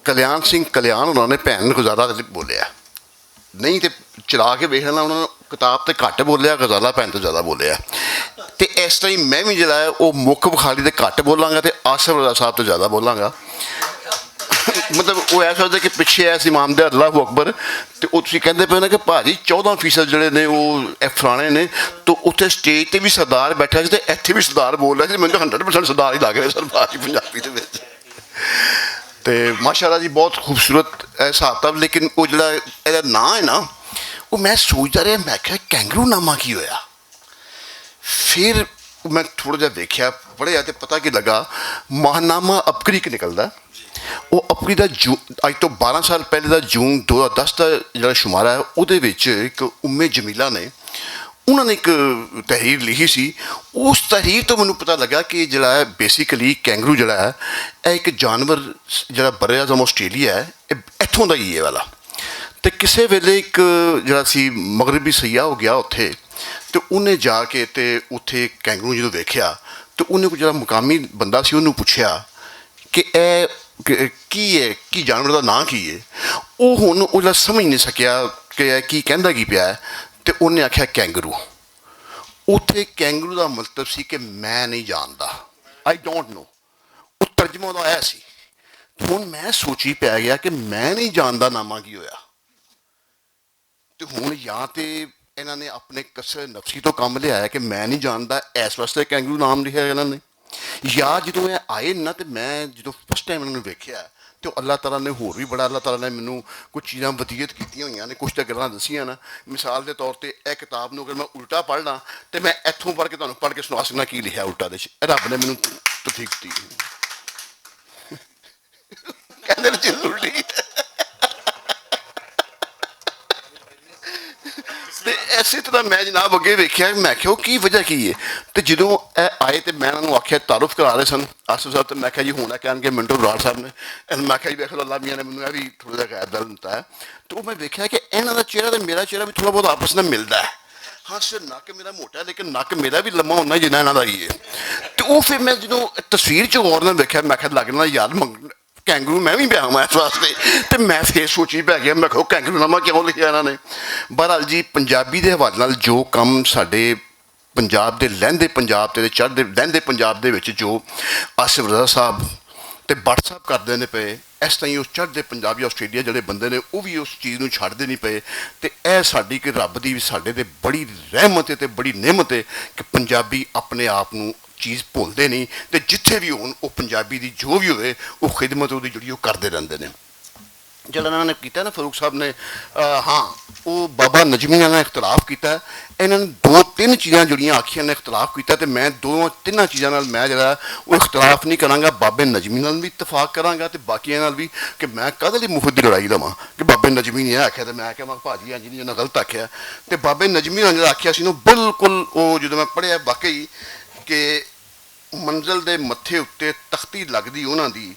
کلیان سنگھ کلیان ہونا نے بھین غزالہ تے بولیا۔ نہیں تے چلا کے ویکھ لینا، انہاں نے کتاب تے گھٹ بولیا، غزالہ بھین تے زیادہ بولیا۔ تے اس ٹائم میں وی جڑا ہے، او مکھ بخاری تے گھٹ بولاں گا تے آصف رضا صاحب تے زیادہ بولاں گا۔ مطلب، او ایسا ہوتا کہ پچھے ایس امام دے اللہ اکبر، تے او تسی کہندے پے نا کہ بھاجی، چودہ فیصد جڑے نے، او اے فلانے نے، تو اتھے سٹیج تے وی سردار بیٹھا سی تے ایتھے وی سردار بول رہا سی، مینوں ہنڈریڈ پرسینٹ سردار ہی لگ رہے سن بھاجی پنجابی دے وچ۔ تے ماشاءاللہ جی، بہت خوبصورت اے حساب کتاب، لیکن او جڑا اے ناں ہے نا، او میں سوچدا رہیا، میں کہیا، کینگرو نامہ کی ہویا؟ پھر میں تھوڑا جہا ویکھیا، پڑھیا تے پتہ کی لگا، ماہنامہ عبقری کے نکلدا۔ او عبقری دا جو، اج تو بارہ سال پہلے دا، جون دو ہزار دس دا جڑا شمارہ ہے، اودے وچ ایک ام جمیلہ نے انہاں نے ایک تحریر لکھی سی۔ اس تحریر تو مینوں پتہ لگا کہ جڑا ہے، بیسیکلی کینگرو جڑا ہے، اے ایک جانور جڑا بر اعظم آسٹریلیا ہے، اے ایتھوں دا ہی ہے والا۔ تے کسے ویلے ایک جڑا سی مغربی سیاح ہو گیا اتھے، تے انہیں جا کے تے اتھے کینگرو جدوں ویکھیا، تے انہیں کوئی جڑا مقامی بندہ سی، انہوں پوچھیا کہ اے کہ، کی ہے، کی جانور دا ناں کی ہے؟ او ہن او جڑا سمجھ نہیں سکیا کہ اے کی کہندا کی پیا ہے، تے انہیں آکھیا، کینگرو۔ اتھے کینگرو دا مطلب سی کہ میں نہیں جاندا، آئی ڈونٹ نو۔ او ترجمہ دا اے سی۔ ہن میں سوچی پیا گیا کہ میں نہیں جاندا نامہ کی ہویا۔ تے ہن یا تے انہاں نے اپنے کسر نفسی تو کم لیا ہے کہ میں نہیں جاندا، اس واسطے کینگرو نام لکھیا انہاں نے، یا جدوں اے آئے نا، تے میں جدوں فرسٹ ٹائم انہاں نوں ویکھیا، تے اللہ تعالیٰ نے ہور وی بڑا، اللہ تعالیٰ نے مینوں کچھ چیزاں ودیت کیتیاں ہوئیاں نے، کچھ تے گلاں دسیاں نا۔ مثال دے طور تے، اے کتاب نوں اگر میں الٹا پڑھ لاں، تے میں ایتھوں پڑھ کے تانوں پڑھ کے سنا سکنا کی لکھیا الٹا دے وچ۔ اے رب نے مینوں توفیق دتی۔ کہندے نے چیز الٹی۔ تے ایسے طرح میں جناب اگے ویکھیا، میں کہیا، "او کی وجہ کی ہے؟" تے جدوں اے آئے تے میں انہاں نوں آکھیا، تعارف کرا رہے سن آصف صاحب، تے میں کہیا، "جی، ہن اے کہنگے منٹو براڑ صاحب نے۔" تے میں کہیا، "جی، ویکھ لو، اللہ میاں نے مینوں اے وی تھوڑا جہا غیر دل دتا ہے۔" تے او میں ویکھیا کہ انہاں دا چہرہ تے میرا چہرہ وی تھوڑا بہت آپس نال ملدا ہے۔ ہاں، صرف نک میرا موٹا ہے، لیکن نک میرا وی لمبا ہونا جنہاں انہاں دا ہی ہے۔ تے او پھر میں جدوں تصویر چ غور نال ویکھیا، میں کہیا، "لگ نہ یار، منگ-، کینگرو میں وی پیا ہاں اس واسطے۔" تے میں پھر سوچی پی گیا، میں کہو، کینگرو نامہ کیوں لکھیا انہاں نے؟ بہرحال جی، پنجابی دے حوالے نال جو کم ساڈے پنجاب دے لہندے پنجاب تے چڑھدے لہندے پنجاب دے وچ جو آصف رضا صاحب تے بٹ صاحب کردے نے پئے، اس طرح ہی اس چڑھدے پنجابی آسٹریلیا جڑے بندے نے، او وی اس چیز نوں چھڈدے نہیں پئے۔ تے اے ساڈی کہ رب دی وی ساڈے تے بڑی رحمت ہے تے بڑی نعمت ہے کہ پنجابی اپنے آپ نوں چیز بھولدے نہیں، تے جتھے وی ہون، او پنجابی دی جو وی ہوئے، او خدمت اودی جڑی او کردے رہندے نے۔ جڑا انہاں نے کیتا نا، فاروق صاحب نے، آ، ہاں، او بابا نجمی نال اختلاف کیتا ہے۔ انہاں نے دو تین چیزاں جڑیاں آکھیاں نے اختلاف کیتا، تے میں دو تیناں چیزاں نال میں جڑا او اختلاف نہیں کراں گا، بابے نجمی نال وی اتفاق کراں گا تے باقیاں نال وی، کہ میں کدے لئی مفت دی لڑائی لواں کہ بابے نجمی نے آکھیا تے میں آکھیا، میں بھاجی انج نہیں، انہاں غلط آکھیا۔ تے بابے نجمی نے جڑا آکھیا سی نو، بالکل او جدوں میں پڑھیا واقعی کہ منزل دے متھے اُتے تختی لگدی انہاں دی،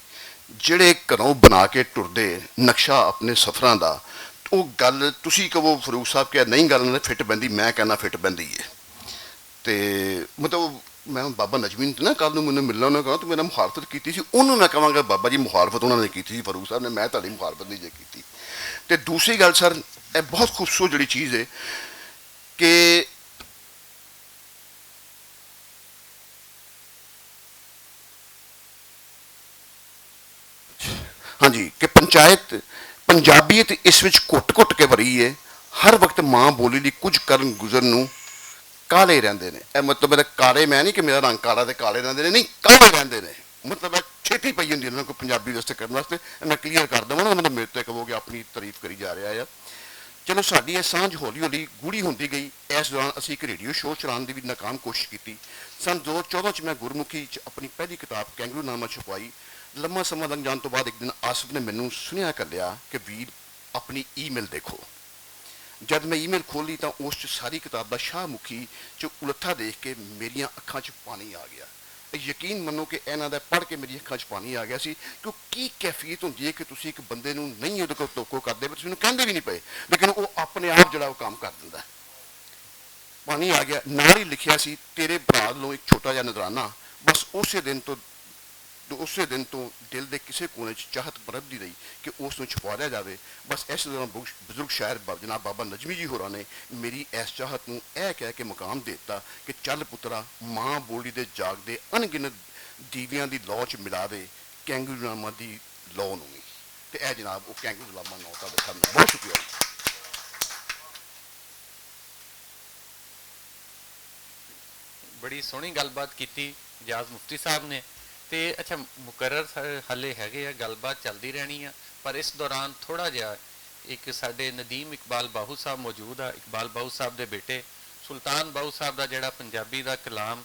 جڑے گھروں بنا کے ٹردے نقشہ اپنے سفراں دا۔ او گل تسی کہو فاروق صاحب کہ نہیں، گل نہ فٹ بیندی، میں کہنا فٹ بیندی ہے۔ تے مطلب میں بابا نجمی نوں نا، کل نوں مینوں ملنا، انہاں کہنا تو میرا مخالفت کیتی سی، انہوں میں کہاں گا بابا جی مخالفت انہاں نے کیتی سی، فاروق صاحب نے، میں تہاڈی مخالفت نہیں جے کیتی۔ تے دوسری گل سر، اے بہت خوبصورت جڑی چیز ہے کہ ہاں جی، کہ پنچایت پنجابیت اس وچ گھٹ گھٹ کے بھری ہے۔ ہر وقت ماں بولی دی کچھ کرن گزرن نوں کالے رہندے نے۔ اے مطلب میرا کالے، میں نہیں کہ میرا رنگ کالا تے کالے رہندے نے، نہیں، کالے رہندے نے۔ مطلب اے چھیتی پئی ہوندی انہاں کو پنجابی واسطے کرن واسطے۔ میں کلیئر کر دواں نا، مطلب میرے تے کہو کہ اپنی تعریف کری جا رہا ہے۔ چلو، ساڈی اے سانجھ ہولی ہولی گوڑی ہوندی گئی۔ اس دوران اسی اک ریڈیو شو چلان دی وی ناکام کوشش کیتی۔ سن دو ہزار چودہ چ میں گرمکھی چ اپنی پہلی کتاب کینگرو نامہ چھپوائی۔ لمبا سماں لنگ جان توں بعد اک دن آصف نے مینوں سنیا کر لیا کہ ویر، اپنی ای میل دیکھو۔ جد میں ای میل کھولی تاں اس چ ساری کتاب دا شاہ مکھی چ الٹھا دیکھ کے میریاں اکھاں چ پانی آ گیا۔ یقین منو کہ انہاں دا پڑھ کے میری اکھاں چ پانی آ گیا سی۔ کہ او کی کیفیت ہوندی ہے کہ تسی اک بندے نوں نہیں اودے کول توقع کردے، تسی اونوں کہندے وی نہیں پئے، لیکن او اپنے آپ جڑا او کام کر دیندا ہے۔ پانی آ گیا، نال ہی لکھیا سی، تیرے بھرا لوں اک چھوٹا جہا نذرانہ۔ بس اسے دن تو، اسے دن تو دل دے کسے کونے چ چاہت پرت دی رہی کہ اس نوں چھپا لیا جاوے۔ بس اس دوران بزرگ شاعر جناب بابا نجمی جی ہوراں نے میری اس چاہت نوں اے کہہ کے مقام دیتا کہ چل پترا، ماں بولی دے جاگ دے ان گنت دیویاں دی لو چ ملا دے کینگرو نامہ دی لو نوں وی۔ تے اے جناب او کینگرو نامہ نو تہاڈے سامنے۔ بہت شکریہ۔ بڑی سوہنی گل بات کیتی جاز مفتی صاحب نے۔ تے اچھا، مقرر سا-، ہلے ہیگے آ، گل بات چلدی رہنی آ، پر اس دوران تھوڑا جہا ایک ساڈے ندیم اقبال باہو صاحب موجود آ، اقبال باہو صاحب دے بیٹے سلطان باہو صاحب دا جڑا پنجابی دا کلام،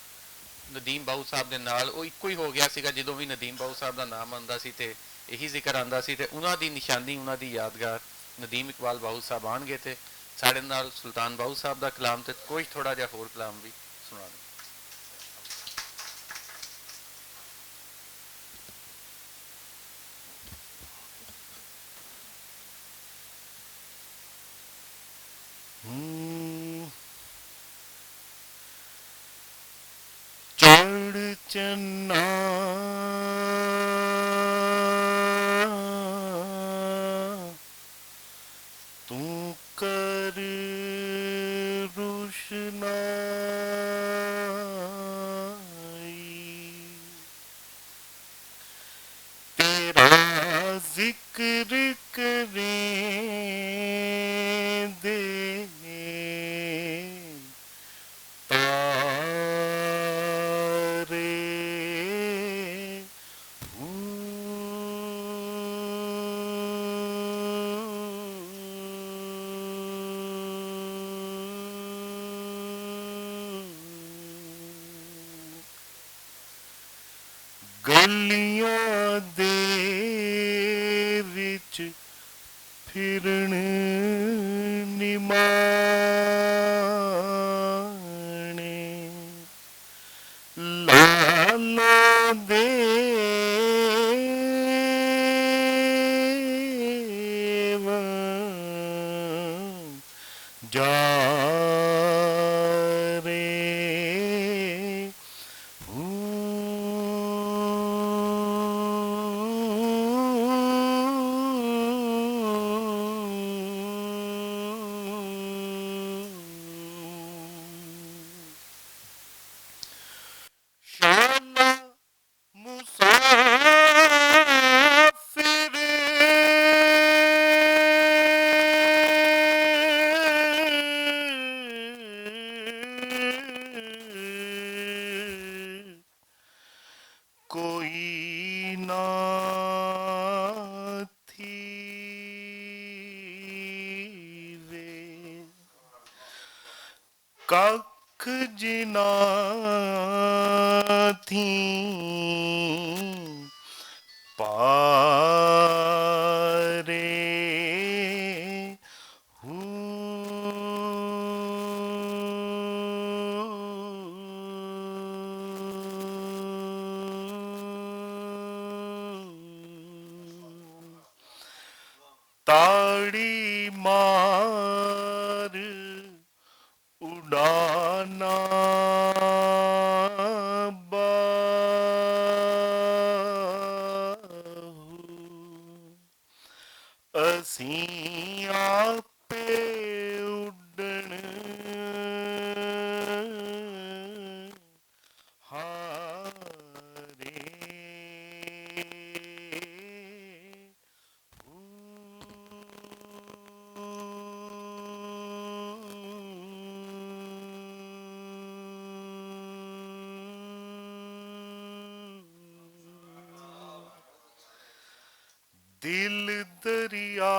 ندیم باہو صاحب دے نال او اکو ہی ہو گیا سی گا۔ جدوں وی ندیم باہو صاحب دا نام آندا سی تے یہی ذکر آندا سی، تے انہاں دی نشانی، انہاں دی یادگار ندیم اقبال باہو صاحب آن گئے تے ساڈے نال سلطان باہو صاحب دا کلام تے کوئی تھوڑا جہا ہور کلام وی سنان۔ چڑھ چنا توں کر روشنائی، تیرا ذکر کریں دے تارے۔ گلیاں دے وچ پھرن نمانے، لالا دے ون جا رے۔ شالا مسافر کوئی نہ تھی وے، ککھ جنا تھی پارے۔ تاڑی مار اڈانا دل دریا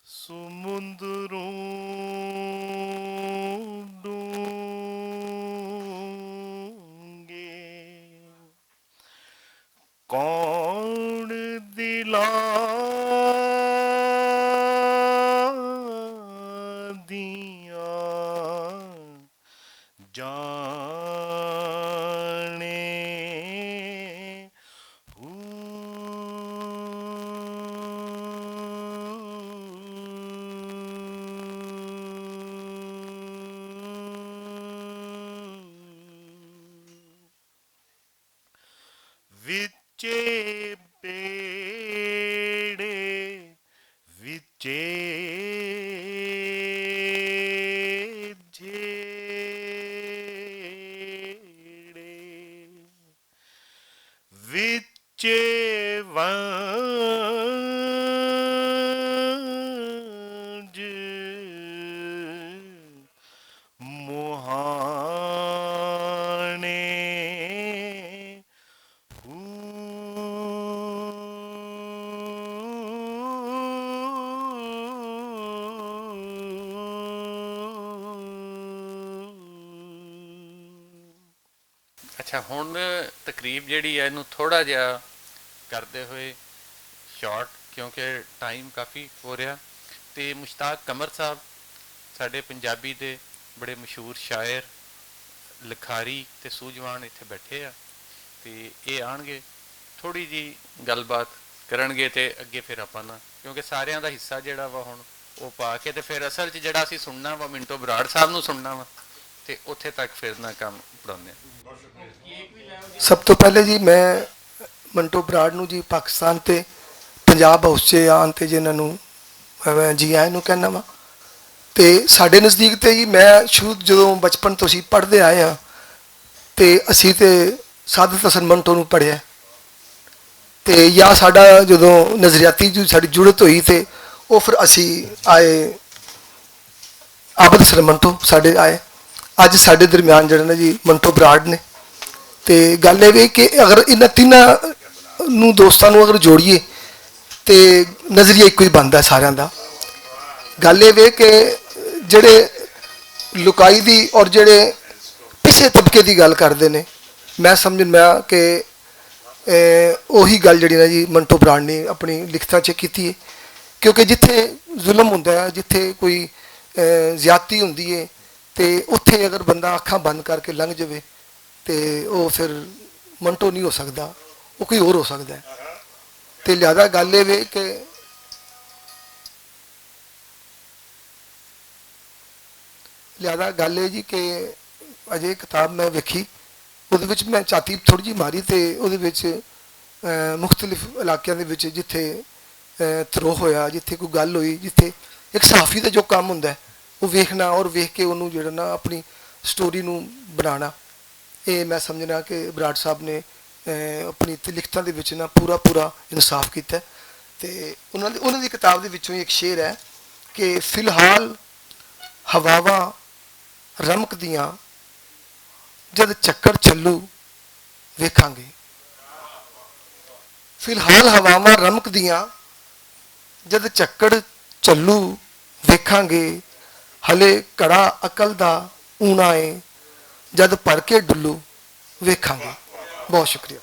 سمندروں ڈونگے، کون دلاں دیاں جانے۔ وچے بیڑے، وچے جھیڑے، وچے ونج مہانے۔ اچھا، ہن تقریب جیہڑی ہے، اینوں تھوڑا جیہا کردے ہوئے شارٹ، کیونکہ ٹائم کافی ہو رہیا۔ تے مشتاق قمر صاحب، ساڈے پنجابی دے بڑے مشہور شاعر، لکھاری تے سوجوان اتھے بیٹھے آ، تے اے آنگے، تھوڑی جی گل بات کرنگے تے اگے فیر آپاں نا، کیونکہ ساریاں دا حصہ جیہڑا وا ہن او پا کے تے فیر اصل چ جیہڑا اسی سننا وا، منٹو براڑ صاحب نوں سننا وا، تے اتھے تک فیر نہ کم پڑھاندے آں۔ سب تو پہلے جی، میں منٹو براڈ نوں جی، پاکستان تے پنجاب ہاؤس چ آن تے جی انہاں نوں میں جی آئے نوں کہنا وا۔ تے ساڈے نزدیک تے جی، میں شروع جدوں بچپن تو سی پڑھدے آئے ہاں، تے اسی تے سعادت حسن منٹو نوں پڑھیا۔ تے یا ساڈا جدوں نظریاتی جو ساڈی جڑت ہوئی، تے او پھر اسی آئے، عابد حسن منٹو ساڈے آئے۔ اج ساڈے درمیان جڑے نے جی، منٹو براڈ نے۔ تے گل اے وے کہ اگر انہاں تیناں نوں، دوستاں نوں اگر جوڑیے، تے نظریہ اکو ہی بندا ہے ساریاں دا۔ گل اے وے کہ جڑے لکائی دی اور جڑے پچھے طبقے دی گل کردے نے، میں سمجھنا کہ اے، اوہی گل جڑی نا جی، منٹو براڈ نے اپنی لکھتاں چ کیتی ہے، کیونکہ جتھے ظلم ہوندا ہے، جتھے کوئی، اے، زیادتی ہوندی ہے، تے اتھے اگر بندہ اکھاں بند کر کے لنگھ جاوے، تے او پھر منٹو نہیں ہو سکدا، او کوئی ہور ہو سکدا ہے۔ تے لہذا گل اے وے کہ لہذا گل اے جی کہ اجے کتاب میں ویکھی، اودے وچ میں چاتی تھوڑی جی ماری تے اودے وچ، اے، مختلف علاقیاں دے وچ جتھے، اے، تروہ ہویا، جتھے کوئی گل ہوئی، جتھے ایک صحافی دا جو کام ہوندا ہے، وہ ویکھنا اور ویکھ کے انہوں جڑا نا اپنی سٹوری نوں بنانا۔ اے میں سمجھنا کہ براڈ صاحب نے، اے، اپنی تے لکھتاں دے وچ نا پورا پورا انصاف کیتا ہے۔ تے انہاں دی، انہاں دی کتاب دے وچوں ایک شعر ہے کہ فی الحال ہواواں رمک دیاں، جد چکر چلو ویکھاں گے۔ فی الحال ہواواں رمک دیاں، جد چکر چلو ویکھاں گے۔ ہلے کڑا عقل دا اونا اے، جد پر کے ڈلو ویکھاں گے۔ بہت شکریہ۔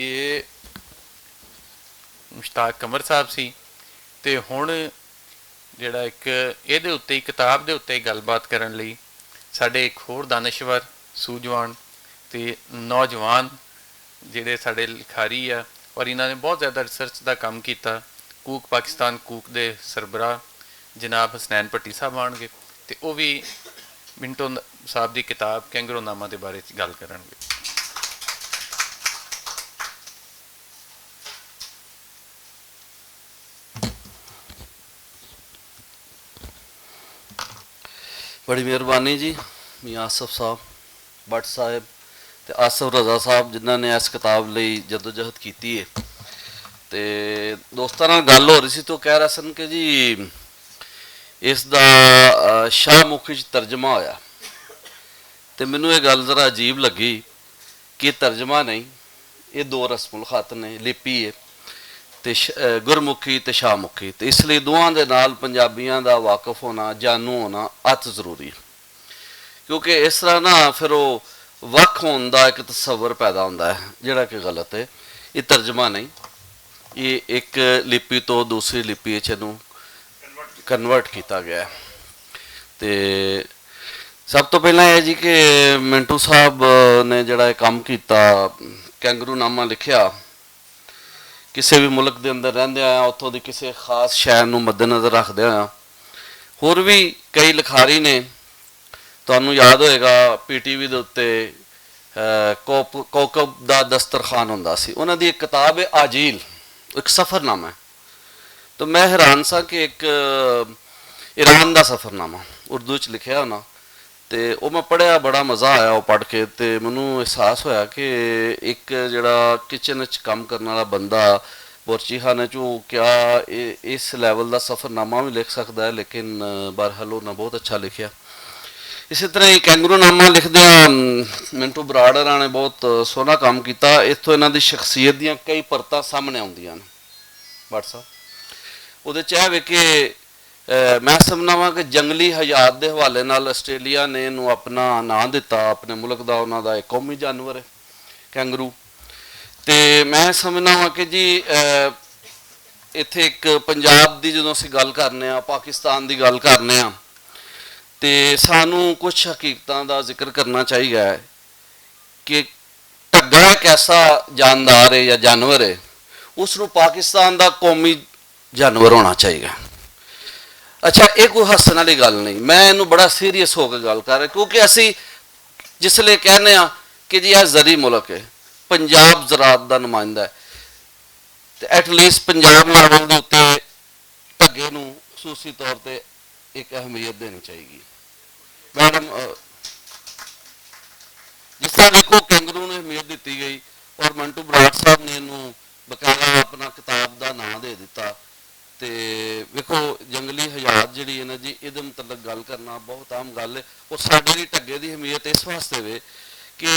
یہ مشتاق قمر صاحب سی۔ تے ہن جڑا ایک ایہدے اُتے، کتاب دے اُتے گل بات کرن لئی ساڈے ایک ہور دانشور، سوجوان تے نوجوان جڑے ساڈے لکھاری آ، اور انہاں نے بہت زیادہ ریسرچ دا کم کیتا۔ کوک پاکستان کوک دے سربراہ جناب حسنین پٹی صاحب آن گے، تے او وی منٹو صاحب دی کتاب کینگرو نامہ دے بارے چ گل کرن گے۔ بڑی مہربانی جی، میاں آصف صاحب، بٹ صاحب تے آصف رضا صاحب، جنہاں نے اس کتاب لئی جدوجہد کیتی ہے۔ تے دوستاں نال گل ہو رہی سی تو کہہ رہا سن کہ جی، اس دا شاہ مکھی چ ترجمہ ہویا۔ تے مینوں ایہہ گل ذرا عجیب لگی کہ ترجمہ نہیں، ایہہ دو رسم الخط نے، لپی ہے تے گرمکھی تے شاہ مکھی، تے اس لئی دوہاں دے نال پنجابیاں دا واقف ہونا، جانو ہونا ات ضروری۔ کیونکہ اس طرح نہ پھر او وکھ ہون دا اک تصور پیدا ہوندا ہے، جیہڑا کہ غلط ہے۔ ایہہ ترجمہ نہیں، ایہہ اک لپی توں دوسری لپی وچ اینوں کنورٹ کیتا گیا ہے۔ تے سب توں پہلاں ایہہ جی کہ منٹو صاحب نے جیہڑا ایہہ کم کیتا، کینگرو نامہ لکھیا، کسے وی ملک دے اندر رہندے آیا اتھوں دی کسے خاص شہر نوں مدنظر رکھدے آیا، ہور وی کئی لکھاری نے، تہانوں یاد ہوئے گا پی ٹی وی دے اتے کوکب دا دسترخوان ہوندا سی۔ انہاں دی اک کتاب ہے آجیل، اک سفرنامہ ہے۔ تو میں حیران ساں کہ اک ایران دا سفرنامہ اردو وچ لکھیا ہونا، تے او میں پڑھیا، بڑا مزہ آیا او پڑھ کے۔ تے مینوں احساس ہویا کہ اک جیہڑا کچن وچ کم کرن والا بندہ بورچی خانے چوں کیا اس لیول دا سفرنامہ وی لکھ سکدا ہے، لیکن بہرحال انہاں بہت اچھا لکھیا۔ اسی طرح ایک کینگرو نامہ لکھدے ہاں، منٹو براڑ ہوراں نے بہت سوہنا کم کیتا۔ اتھوں انہاں دی شخصیت دیاں کئی پرتاں سامنے آوندیاں نے۔ بٹ صاحب، اودے چاہے وے کہ میں سمجھنا واں کہ جنگلی حیات دے حوالے نال آسٹریلیا نے انہوں اپنا ناں دتا، اپنے ملک دا انہاں دا ایک قومی جانور ہے کینگرو۔ تے میں سمجھنا واں کہ جی ایتھے ایک پنجاب دی جدوں اسی گل کرنے آں، پاکستان دی گل کرنے آں، تے سانوں کچھ حقیقتاں دا ذکر کرنا چاہیدا ہے کہ ڈگا ایک ایسا جاندار ہے یا جانور ہے، اس نوں پاکستان دا قومی جانور ہونا چاہیدا۔ اچھا، یہ کوئی ہسن والی گل نہیں، میں انہوں بڑا سیریس ہو کے گل کر رہا، کیونکہ اسی جس لئے کہنے ہاں کہ جی یہ زرعی ملک ہے، پنجاب زراعت دا نمائندہ ہے، تے ایٹ لیسٹ پنجاب لیول دے اتے ڈگے نوں خصوصی طور تے ایک اہمیت دینی چاہیے۔ میڈم، جس طرح دیکھو کینگرو نوں اہمیت دتی گئی اور منٹو براڑ صاحب نے انہوں بقایا اپنا کتاب دا ناں دے دتا۔ تے ویکھو، جنگلی حیات جڑی ہے نا جی، ایہدے متعلق گل کرنا بہت اہم گل ہے۔ اور ساڈے لئی ڈگے دی اہمیت اس واسطے وے کہ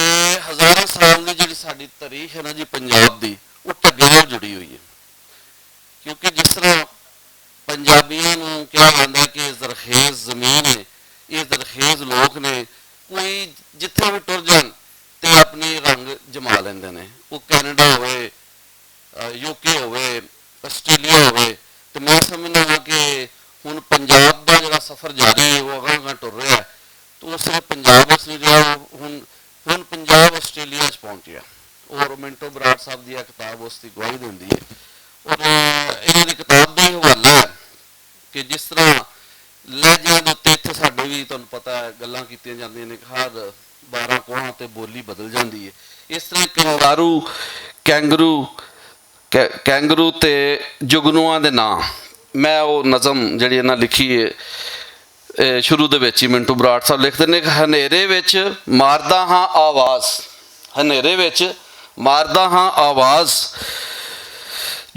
ہزاراں سال دی جڑی ساڈی تاریخ ہے نا جی پنجاب دی، وہ ڈگے نال جڑی ہوئی ہے۔ کیونکہ جس طرح پنجابیاں نوں کہا جاندا ہے کہ زرخیز زمین ہے، یہ زرخیز لوک نے، کوئی جتھے بھی ٹر جان تے اپنی رنگ جما لیندے نے۔ وہ کینیڈا ہوئے، یو کے ہوئے، آسٹریلیا ہوئے، تے میں سمجھنا ہاں کہ ہن پنجاب دا جڑا سفر جاری ہے، وہ اگاں اگاں ٹر رہا ہے۔ تو اس نے پنجاب اس نے جو ہن ہن پنجاب آسٹریلیا چ پہنچیا۔ اور منٹو براڑ صاحب دی یہ کتاب اس دی گواہی دیندی ہے۔ اور انہاں دی کتاب دا یہ حوالہ ہے کہ جس طرح لہجیاں دے اتے اتھے ساڈے وی تانوں پتہ ہے گلاں کیتیاں جاندیاں نے، ہر بارہ کوہاں تے بولی بدل جاندی ہے۔ اس طرح کنگارو، کینگرو، کینگرو تے جگنواں دے ناں، میں او نظم جڑی انہاں لکھی ہے، شروع دے وچ ہی منٹو براڑ صاحب لکھدے نے کہ ہنیرے وچ ماردا ہاں آواز، ہنیرے وچ ماردا ہاں آواز،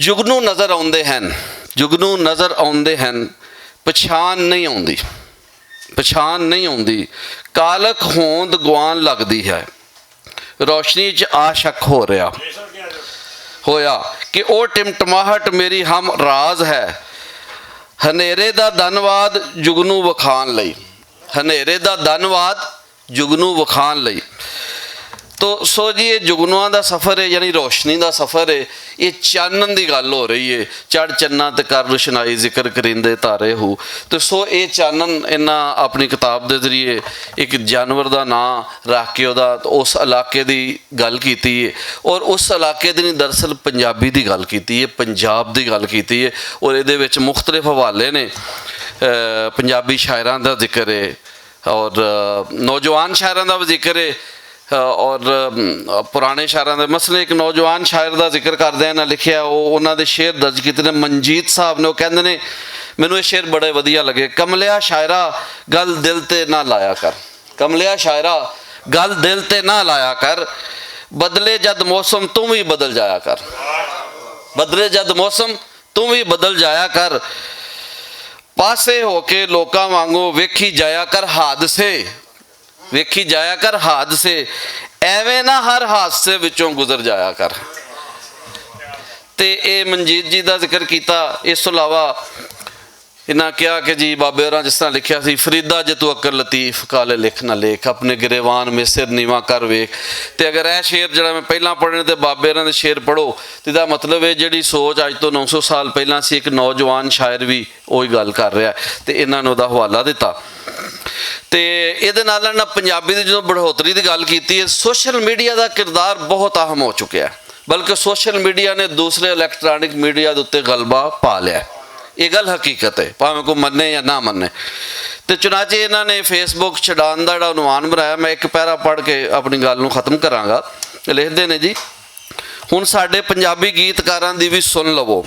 جگنو نظر آوندے ہن، جگنو نظر آوندے ہن، پچھان نہیں آوندی، پچھان نہیں آوندی، کالک ہوند گوان لگدی ہے۔ روشنی چ آ شک ہو رہیا ہویا کہ او ٹمٹماہٹ میری ہم راز ہے۔ ہنیرے دا دھنواد جگنو وکھان لئی، ہنیرے دا دھنواد جگنو وکھان لئی۔ تو سو جی یہ جگنواں دا سفر ہے، یعنی روشنی دا سفر ہے۔ یہ چانن دی گل ہو رہی ہے، چڑھ چنا تے کر روشنائی ذکر کریندے تارے ہو۔ تے سو اے چانن انہاں اپنی کتاب دے ذریعے ایک جانور دا ناں رکھ کے اودا اس علاقے دی گل کیتی ہے۔ اور اس علاقے دی نہیں، دراصل پنجابی دی گل کیتی ہے، پنجاب دی گل کیتی ہے۔ اور ایہدے وچ مختلف حوالے نے، پنجابی شاعراں دا ذکر ہے، اور نوجوان شاعراں دا ذکر ہے۔ اور پرانے شاعراں دا، مثلاً ایک نوجوان شاعر دا ذکر کردے ہیں نہ لکھیا، او انہاں دے شعر درج کیتے نے منجیت صاحب نے۔ او کہندے نے، مینوں اے شعر بڑے ودھیا لگے، کملیا شاعرا، گل دل تے نہ لایا کر، کملیا شاعرا، گل دل تے نہ لایا کر، بدلے جد موسم توں وی بدل جایا کر، بدلے جد موسم توں وی بدل جایا کر۔ پاسے ہو کے لوکاں وانگوں ویکھی جایا کر حادثے، ویکھی جایا کر حادثے، ایویں نہ ہر حادثے وچوں گزر جایا کر۔ تے اے منجیت جی دا ذکر کیتا۔ اس تو علاوہ انہاں کہیا کہ جی بابے ہوراں جس طرح لکھیا سی، فریدا جے تو اکر لطیف، کالے لکھ نہ لیکھ، اپنے گریوان میں سر نیواں کر ویکھ۔ تے اگر اے شعر جڑا میں پہلاں پڑھنے تے بابے ہوراں دے شعر پڑھو، تے دا مطلب ہے جڑی سوچ اج تو نو سو سال پہلاں سی، ایک نوجوان شاعر بھی اوہی گل کر رہا ہے۔ تے انہاں نے اوہدا حوالہ دتا۔ تے ایہدے نال نال پنجابی دی جدوں بڑھوتری دی گل کیتی ہے، سوشل میڈیا دا کردار بہت اہم ہو چکیا ہے، بلکہ سوشل میڈیا نے دوسرے الیکٹرانک میڈیا دے اُتے غلبہ پا لیا ہے۔ یہ گل حقیقت ہے، بھاویں کوئی مننے یا نہ مننے۔ تے چنانچہ انہاں نے فیس بک چھڈان دا جڑا عنوان بنایا، میں ایک پیرا پڑھ کے اپنی گل نوں ختم کراں گا۔ لکھدے نے جی، ہن ساڈے پنجابی گیتکاراں دی وی سن لوو،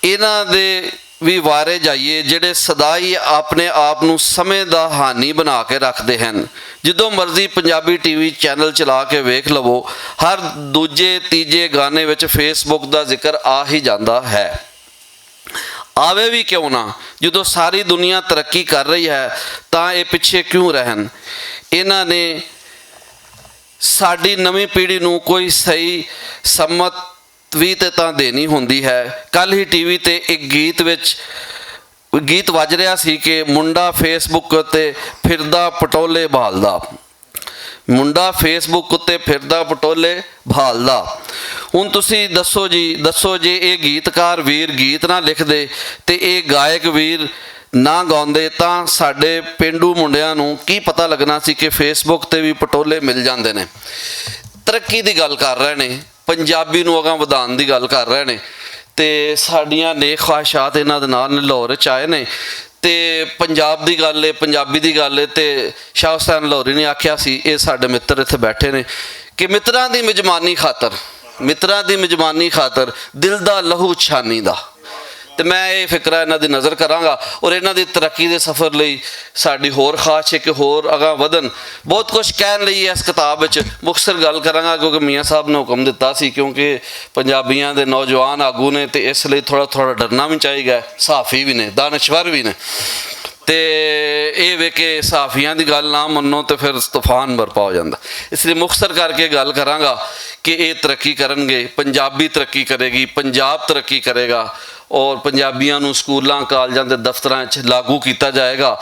انہاں دے وی وارے جائیے جڑے سدا ہی اپنے آپ نوں سمے دا ہانی بنا کے رکھدے ہن۔ جدوں مرضی پنجابی ٹی وی چینل چلا کے ویکھ لوو، ہر دوجے تیجے گانے وچ فیس بک دا ذکر آ ہی جاندا ہے۔ آوے وی کیوں نہ، جدوں ساری دنیا ترقی کر رہی ہے، تاں اے پچھے کیوں رہن؟ انہاں نے ساڈی نویں پیڑھی نوں کوئی صحیح سمت وی تے تاں دینی ہوندی ہے۔ کل ہی ٹی وی تے اک گیت وچ، گیت وج رہیا سی کہ منڈا فیس بک تے پھردا پٹولے بھالدا، منڈا فیس بک تے پھردا پٹولے بھالدا۔ ہن تسی دسو جی، دسو جے اے گیتکار ویر گیت نہ لکھدے تے اے گائک ویر نہ گاوندے، تاں ساڈے پینڈو منڈیاں نوں کی پتہ لگنا سی کہ فیس بک تے وی پٹولے مل جاندے نے۔ ترقی دی گل کر رہے نے، پنجابی نوں اگاں ودھان دی گل کر رہے نے، تے ساڈیاں نیک خواہشات انہاں دے نال لاہور چ آئے نے۔ تے پنجاب دی گل ہے، پنجابی دی گل ہے، تے شاہ حسین لاہوری نے آکھیا سی، اے ساڈے متر اتھے بیٹھے نے، کہ متراں دی مجمانی خاطر، متراں دی مجمانی خاطر دل دا لہو چھانی دا۔ تے میں اے فقرہ انہاں دی نظر کراں گا اور انہاں دی ترقی دے سفر لئی ساڈی ہور خواہش ہے کہ ہور اگاں ودھن۔ بہت کچھ کہن لئی ہے اس کتاب وچ، مختصر گل کراں گا کیونکہ میاں صاحب نے حکم دتا سی، کیونکہ پنجابیاں دے نوجوان آگو نے تے اس لئی تھوڑا تھوڑا ڈرنا وی چاہیے گا، صحافی وی نے، دانشور وی نے۔ تے اے وے کہ صحافیاں دی گل نہ منو تے پھر طوفان برپا ہو جاندا۔ اس لئی مختصر کر کے گل کراں گا کہ اے ترقی کرن گے، پنجابی ترقی کرے گی، پنجاب ترقی کرے گا اور پنجابیاں نوں سکولاں، کالجاں دے دفتراں وچ لاگو کیتا جائے گا۔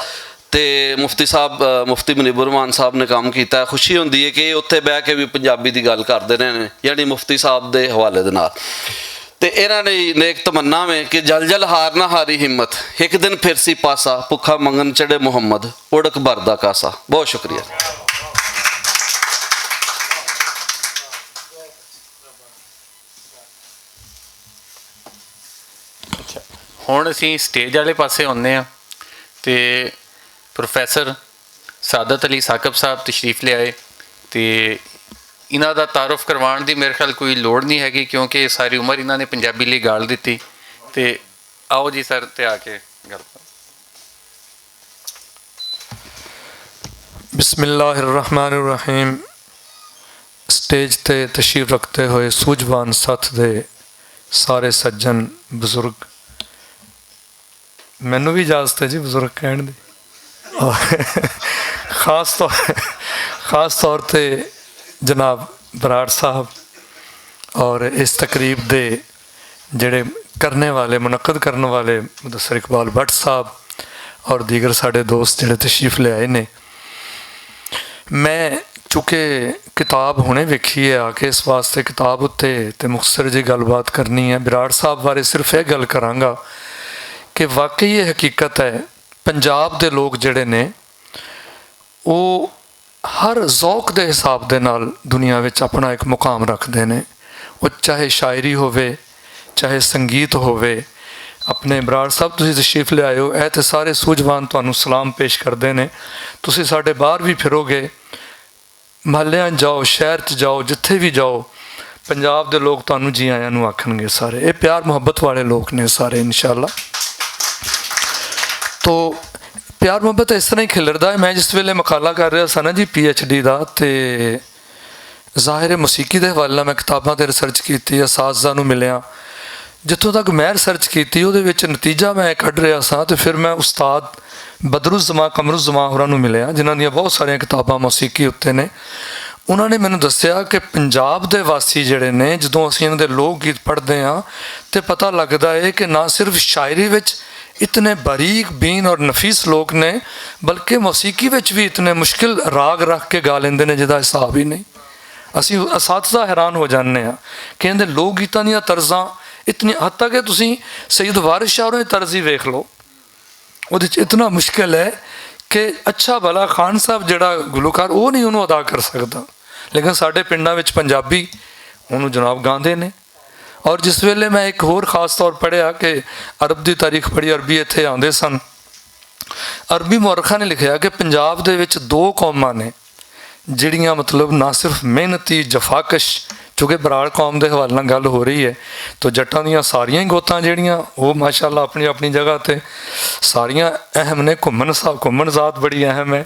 تے مفتی صاحب، مفتی منیب الرحمان صاحب نے کام کیتا ہے، خوشی ہوندی ہے کہ اے اتھے بہ کے وی پنجابی دی گل کردے رہے نے، یعنی مفتی صاحب دے حوالے دے نال۔ تے انہاں نے نیک تمنا میں کہ جل جل ہار نہ ہاری ہمت، ایک دن پھر سی پاسا، بھکھا منگن چڑھے محمد، اڑک بھردا کاسا۔ بہت شکریہ۔ ہن اسی سٹیج والے پاسے آنے ہاں تے پروفیسر سعادت علی ثاقب صاحب تشریف لے آئے تے انہاں دا تعارف کروان دی میرے خیال کوئی لوڑ نہیں ہے گی، کیونکہ ساری عمر انہاں نے پنجابی لئی گال دتی۔ تے آؤ جی سر، تے آ کے گل۔ بسم اللہ الرحمن الرحیم۔ سٹیج تے تشریف رکھتے ہوئے سوجوان ساتھ دے سارے سجن، بزرگ، مینوں وی اجازت ہے جی بزرگ کہن دی۔ خاص طور خاص طور تے جناب براڑ صاحب اور اس تقریب دے جڑے کرنے والے، منعقد کرنے والے مدثر اقبال بٹ صاحب اور دیگر ساڈے دوست جڑے تشریف لے آئے نے۔ میں چونکہ کتاب ہنے ویکھی ہے آ کے، اس واسطے کتاب اتے تے مختصر جی گل بات کرنی ہے۔ براڑ صاحب بارے صرف یہ گل کراں گا کہ واقعی یہ حقیقت ہے، پنجاب دے لوگ جڑے نے، وہ ہر ذوق دے حساب دے نال دنیا وچ اپنا ایک مقام رکھدے نے۔ وہ چاہے شاعری ہووے، چاہے سنگیت ہووے۔ اپنے براڑ صاحب، تسی تشریف لے آئے ہو، اے تے سارے سوجوان تانوں سلام پیش کردے نے۔ تسی ساڈے باہر بھی پھرو گے، محلیاں جاؤ، شہر چ جاؤ، جتھے بھی جاؤ، پنجاب دے لوگ تانوں جی آیاں نوں آکھن گے سارے۔ اے پیار محبت والے لوگ نے سارے، انشاءاللہ۔ تو پیار محبت اس طرح ہی کھلردا ہے۔ میں جس ویلے مقالہ کر رہا سا نا جی، پی ایچ ڈی دا، تے ظاہر ہے موسیقی دے حوالے نال میں کتاباں تے ریسرچ کیتی، اساتذہ نوں ملیا، جتھوں تک میں ریسرچ کیتی، اوہدے وچ نتیجہ میں کڈ رہیا ساں، تے فیر میں استاد بدرالزمان قمرالزمان ہوراں نوں ملیا، جنہاں دیاں بہت ساریاں کتاباں موسیقی اتے نے۔ انہاں نے مینوں دسیا کہ پنجاب دے واسی جڑے نے، جدوں اسی انہاں دے لوک گیت پڑھدے ہاں، تے پتہ لگدا ہے کہ نہ صرف شاعری وچ اتنے باریک بین اور نفیس لوک نے، بلکہ موسیقی وچ وی اتنے مشکل راگ رکھ کے گا لیندے نے، جدا حساب ہی نہیں۔ اسی اساتذہ حیران ہو جانے ہاں کہ انہاں دے لوک گیتاں دیاں طرزاں اتنی حد تک کہ تسی سید وارث شاہ ہوراں دی طرز ہی ویکھ لو، اودے وچ اتنا مشکل ہے کہ اچھا بھلا خان صاحب جڑا گلوکار، وہ نہیں انہوں ادا کر سکدا، لیکن ساڈے پنڈاں وچ پنجابی انہوں جناب گاندے نے۔ اور جس ویلے میں ایک ہور خاص طور پڑھیا کہ عرب دی تاریخ پڑھی، عربی اتھے آندے سن، عربی مورخاں نے لکھیا کہ پنجاب دے وچ دو قوماں نے جڑیاں مطلب نہ صرف محنتی جفاکش، چونکہ براڑ قوم دے حوالے نال گل ہو رہی ہے، تو جٹاں دیاں ساریاں ہی گوتاں جڑیاں، وہ ماشاءاللہ اپنی اپنی جگہ تے ساریاں اہم نے۔ گھمن صاحب، گھمن ذات بڑی اہم ہے،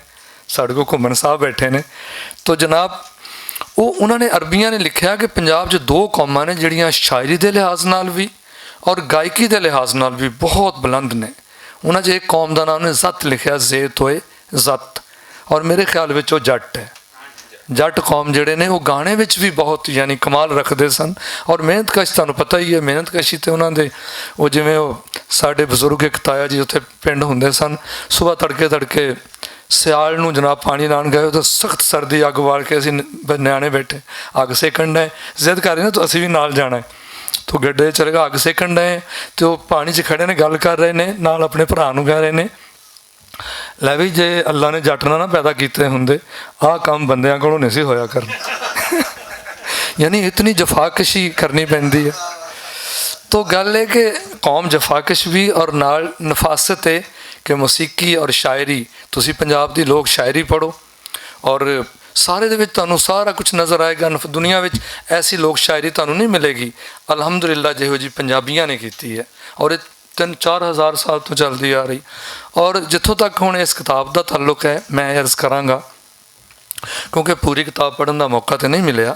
ساڈے کو گھمن صاحب بیٹھے نے۔ تو جناب، وہ انہوں نے، عربیاں نے لکھیا کہ پنجاب 'چ دو قوماں نے جڑیاں شاعری دے لحاظ نال بھی اور گائیکی دے لحاظ نال بھی بہت بلند نے۔ انہاں 'چ ایک قوم دا نام نے زت لکھیا، زے توئے زت، اور میرے خیال وچ وہ جٹ ہے۔ جٹ قوم جڑے نے، وہ گانے وچ بھی بہت، یعنی، کمال رکھدے سن۔ اور محنت کش، تانوں پتہ ہی ہے، محنت کشی تے انہاں دے، وہ جویں وہ ساڈے بزرگ ایک تایا جی اتھے پنڈ ہوندے سن، صبح تڑکے تڑکے سیال نوں جناب پانی لان گئے، تے سخت سردی، اگ بال کے اسی ن-، نیانے بیٹھے، اگ سیکن ڈے، ضد کر رہے نے تو اسی بھی نال جانا ہے۔ تو گڈے چلے گا، اگ سیکن ڈے، تے وہ پانی 'چ کھڑے نے، گل کر رہے نے، نال اپنے بھرا نوں کہہ رہے نے، "لے بھی جے اللہ نے جٹ نہ نہ پیدا کیتے ہوندے، آ کام بندیاں کولوں نہیں سی ہویا کرنا۔" یعنی اتنی جفاکشی کرنی پیندی ہے۔ تو گل ہے کہ قوم جفاکش بھی اور نال نفاست ہے کہ موسیقی اور شاعری، تسی پنجاب دی لوک شاعری پڑھو اور سارے دے وچ تانوں سارا کچھ نظر آئے گا۔ نف-، دنیا وچ ایسی لوک شاعری تانوں نہیں ملے گی، الحمدللہ، جہو جی پنجابیاں نے کیتی ہے۔ اور یہ تین چار ہزار سال تو چلدی آ رہی۔ اور جتھوں تک ہن اس کتاب دا تعلق ہے، میں عرض کراں گا، کیونکہ پوری کتاب پڑھن دا موقع تے نہیں ملیا۔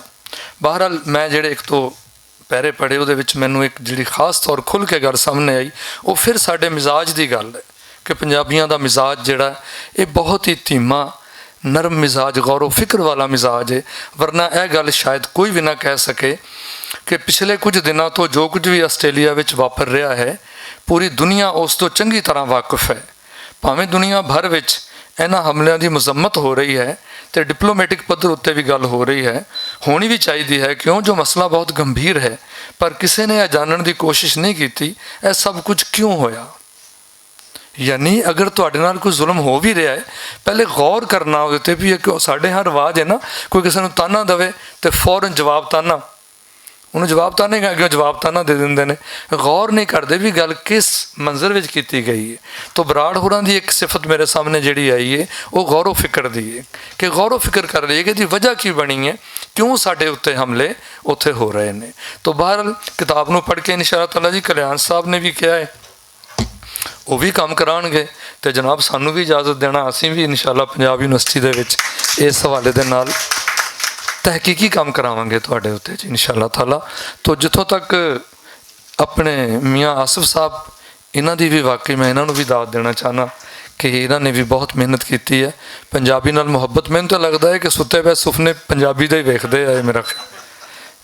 بہرحال، میں جڑے ایک تو پیرے پڑھے، اودے وچ مینوں ایک جڑی خاص طور کھل کے گل سامنے آئی، وہ پھر ساڈے مزاج دی گل ہے کہ پنجابیاں دا مزاج جڑا ہے، یہ بہت ہی دھیما، نرم مزاج، غور و فکر والا مزاج ہے۔ ورنہ اے گل شاید کوئی بھی نہ کہہ سکے کہ پچھلے کچھ دناں تو جو کچھ بھی آسٹریلیا وچ واپر رہا ہے، پوری دنیا اس تو چنگی طرح واقف ہے۔ بھاویں دنیا بھر وچ انہاں حملیاں دی مذمت ہو رہی ہے تے ڈپلومیٹک پدر اُتے وی گل ہو رہی ہے، ہونی وی چاہیدی ہے، کیوں جو مسئلہ بہت گمبھیر ہے، پر کسے نے اے جانن دی کوشش نہیں کیتی، اے سب کچھ کیوں ہویا؟ یعنی اگر تہاڈے نال کوئی ظلم ہو وی رہیا ہے، پہلے غور کرنا اودے تے بھی، کہ ساڈے ہاں رواج ہے نا، کوئی کسے نوں تانا دے تے فوراً جواب تانا، انہوں جواب تانے، اگے جواب تانا دے دیندے نے۔ غور نہیں کردے بھی گل کس منظر وچ کیتی گئی ہے۔ تو براڑ ہوراں دی ایک صفت میرے سامنے جڑی آئی ہے، وہ غور و فکر دی ہے، کہ غور و فکر کر لئیے کہ دی وجہ کی بنی ہے، کیوں ساڈے اُتے حملے اُتے ہو رہے نے۔ تو بہرحال، کتاب نوں پڑھ کے انشاءاللہ تعالیٰ جی، کلیان صاحب نے بھی کہا ہے، وہ بھی کام کران گے۔ تے جناب، سانوں بھی اجازت دینا، اسی بھی انشاءاللہ پنجاب یونیورسٹی دے وچ اس حوالے دے نال تحقیقی کام کراواں گے تہاڈے اُتے جی، انشاءاللہ تعالیٰ۔ تو جتھوں تک اپنے میاں آصف صاحب، انہاں دی بھی واقعی میں انہاں نوں بھی داد دینا چاہنا کہ انہاں نے بھی بہت محنت کیتی ہے۔ پنجابی نال محبت، مینوں تاں لگدا ہے کہ ستے پئے سفنے پنجابی دے ہی ویکھدے آئے، میرا خیال۔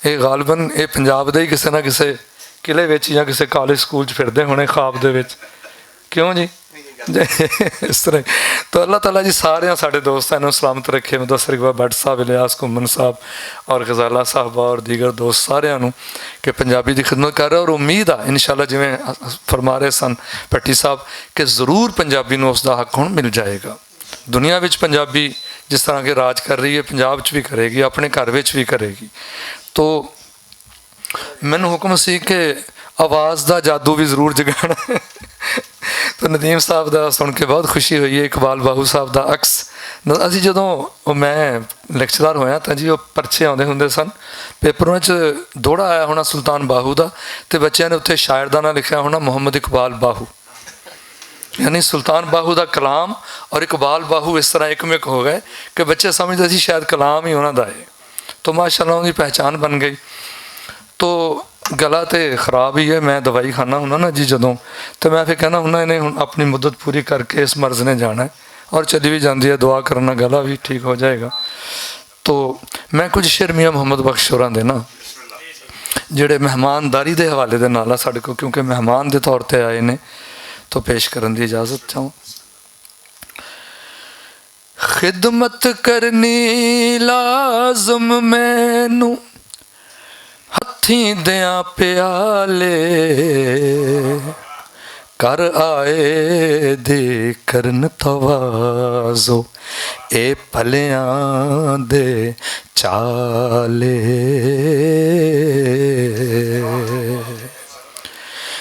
اے غالباً اے پنجاب دے ہی کسے نہ کسے قلعے وچ یا کسے کالج سکول چ پھردے ہونے خواب دے وچ۔ کیوں جی؟ اس طرح۔ تو اللہ تعالیٰ جی سارے ساڈے دوستاں نوں سلامت رکھے، مدثر اقبال بٹ صاحب، الیاس گھمن صاحب اور غزالہ صاحبہ اور دیگر دوست سارے نوں کہ پنجابی دی خدمت کر رہے، اور امید آ انشاءاللہ، جویں فرما رہے سن پٹی صاحب، کہ ضرور پنجابی نوں اس دا حق ہن مل جائے گا۔ دنیا وچ پنجابی جس طرح کہ راج کر رہی ہے، پنجاب چ بھی کرے گی، اپنے گھر وچ بھی کرے گی۔ تو مینوں حکم سی کہ آواز دا جادو بھی ضرور جگانا۔ تو ندیم صاحب دا سن کے بہت خوشی ہوئی ہے، اقبال باہو صاحب دا عکس۔ اسی جدوں، او، میں لیکچرار ہویا تاں جی، وہ پرچے آندے ہوندے سن، پیپر وچ دوڑا آیا ہونا سلطان باہو دا، تے بچیاں نے اتھے شاعر دا ناں لکھیا ہونا محمد اقبال باہو۔ یعنی سلطان باہو دا کلام اور اقبال باہو اس طرح ایک مک ہو گئے کہ بچے سمجھدے سی شاید کلام ہی انہاں دا ہے۔ تو ماشاءاللہ انہاں دی پہچان بن گئی۔ تو گلا تے خراب ہی ہے، میں دوائی کھانا ہوں نا جی جدوں، تو میں پھر کہنا ہوں نا، انہیں ہن اپنی مدت پوری کر کے اس مرض نے جانا ہے، اور چلی بھی جاندی ہے، دعا کرنا، گلا بھی ٹھیک ہو جائے گا۔ تو میں کچھ شعر میاں محمد بخش ہوراں دے نا، جڑے مہمانداری دے حوالے دے نال آ ساڈے کول، کیونکہ مہمان دے طور تے آئے نے، تو پیش کرن دی اجازت چاہوں۔ خدمت کرنی لازم مینوں، ہتھیں دیاں پیالے، کر آئے دی کرن تواضع، اے پلیاں دے چالے۔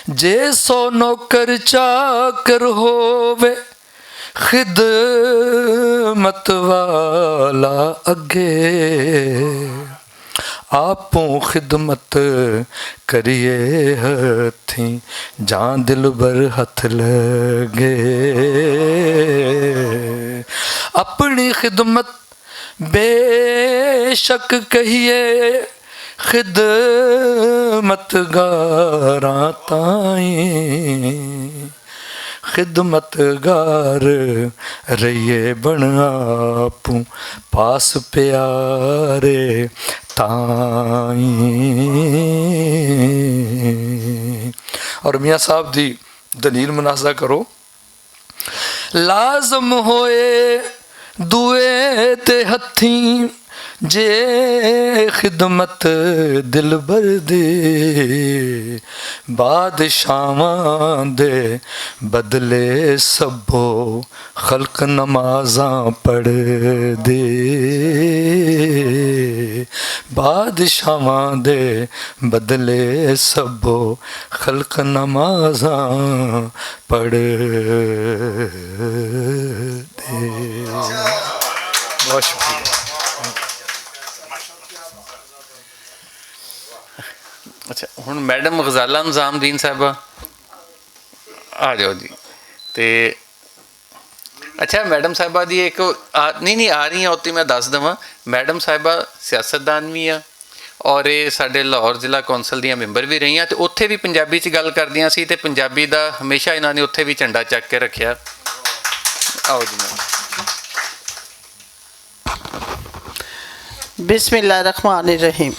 جے سو نوکر چاکر ہووے، خدمت والا اگے، آپوں خدمت کریے ہتھیں، جان دلبر ہتھ لگے۔ اپنی خدمت بے شک کہیے، خدمت گاراں تائیں، خدمت گار رہیے بن آپوں، پاس پیارے تائیں۔ اور میاں صاحب دی دلیل منازعہ کرو۔ لازم ہوئے دوئے تے ہتھیں، جے خدمت دلبر دی، بادشاہواں دے بدلے سبو خلق نمازاں پڑھ دے۔ بادشاہواں دے بدلے سبو خلق نمازاں پڑھ دے۔ بہت شکریہ۔ اچھا، ہن میڈم غزالہ نظام دین صاحبہ، آ جاؤ جی۔ تے اچھا، میڈم صاحبہ دی ایک آ- نہیں، نہیں، آ رہی ہیں، اوتی میں دس دواں۔ میڈم صاحبہ سیاستدان بھی آ، اور یہ ساڈے لاہور ضلع کونسل دیاں ممبر بھی رہیاں، تے اوتھے بھی پنجابی چ گل کردیاں سی، تے پنجابی دا ہمیشہ انہاں نے اوتھے بھی جھنڈا چک کے رکھیا۔ آؤ جی میڈم۔ بسم اللہ الرحمن الرحیم۔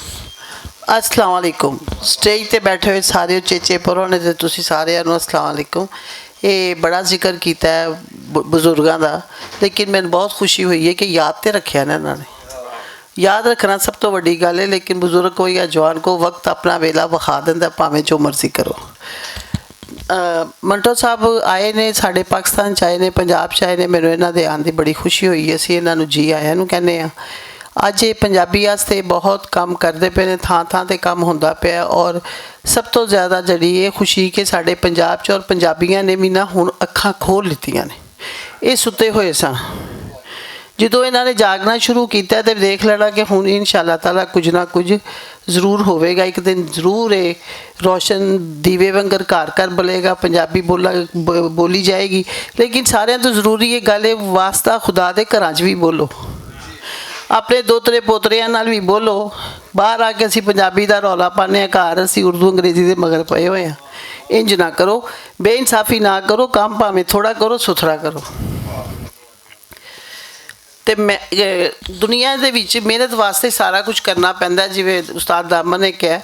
السلام علیکم۔ سٹیج تے بیٹھے ہوئے سارے اچیچے پروں نے تے تسی سارے نوں السلام علیکم۔ یہ بڑا ذکر کیتا ہے ب- بزرگاں دا، لیکن مینوں بہت خوشی ہوئی ہے کہ یاد تے رکھیا نا انہاں نے۔ یاد رکھنا سب تو وڈی گل ہے، لیکن بزرگ کو یا جوان کو وقت اپنا ویلا وکھا دیندا، بھاویں جو مرضی کرو۔ منٹو صاحب آئے نے، ساڈے پاکستان چ آئے نے، پنجاب چ آئے نے، مینوں انہاں دے آن دی بڑی خوشی ہوئی ہے۔ اسی انہاں نوں جی آیاں نوں کہنے آ۔ اج یہ پنجابی واسطے بہت کم کردے پے نے، تھاں تھاں تے کم ہوندا پیا، اور سب تو زیادہ جڑی یہ خوشی کہ ساڈے پنجاب چ اور پنجابیاں نے بھی نہ ہن اکھاں کھول لتیاں نے۔ یہ ستے ہوئے سن۔ جدوں انہاں نے جاگنا شروع کیتا تے دیکھ لینا کہ ہن انشاءاللہ تعالیٰ کچھ نہ کچھ ضرور ہووے گا، ایک دن ضرور اے روشن دیوے وانگر گھر گھر بلے گا، پنجابی بولا- ب- بولی جائے گی۔ لیکن ساریاں تو ضروری یہ گل ہے، واسطہ خدا دے گھراں چ بھی بولو، اپنے دوترے پوتریاں نال بھی بولو۔ باہر آ کے اسی پنجابی دا رولا پانے آ، گھر اسی اردو انگریزی دے مگر پئے ہوئے آ۔ انج نہ کرو، بے انصافی نہ کرو، کام بھاویں تھوڑا کرو، ستھرا کرو۔ تے میں دنیا دے وچ محنت واسطے سارا کچھ کرنا پیندا، جویں استاد دامن نے کہا،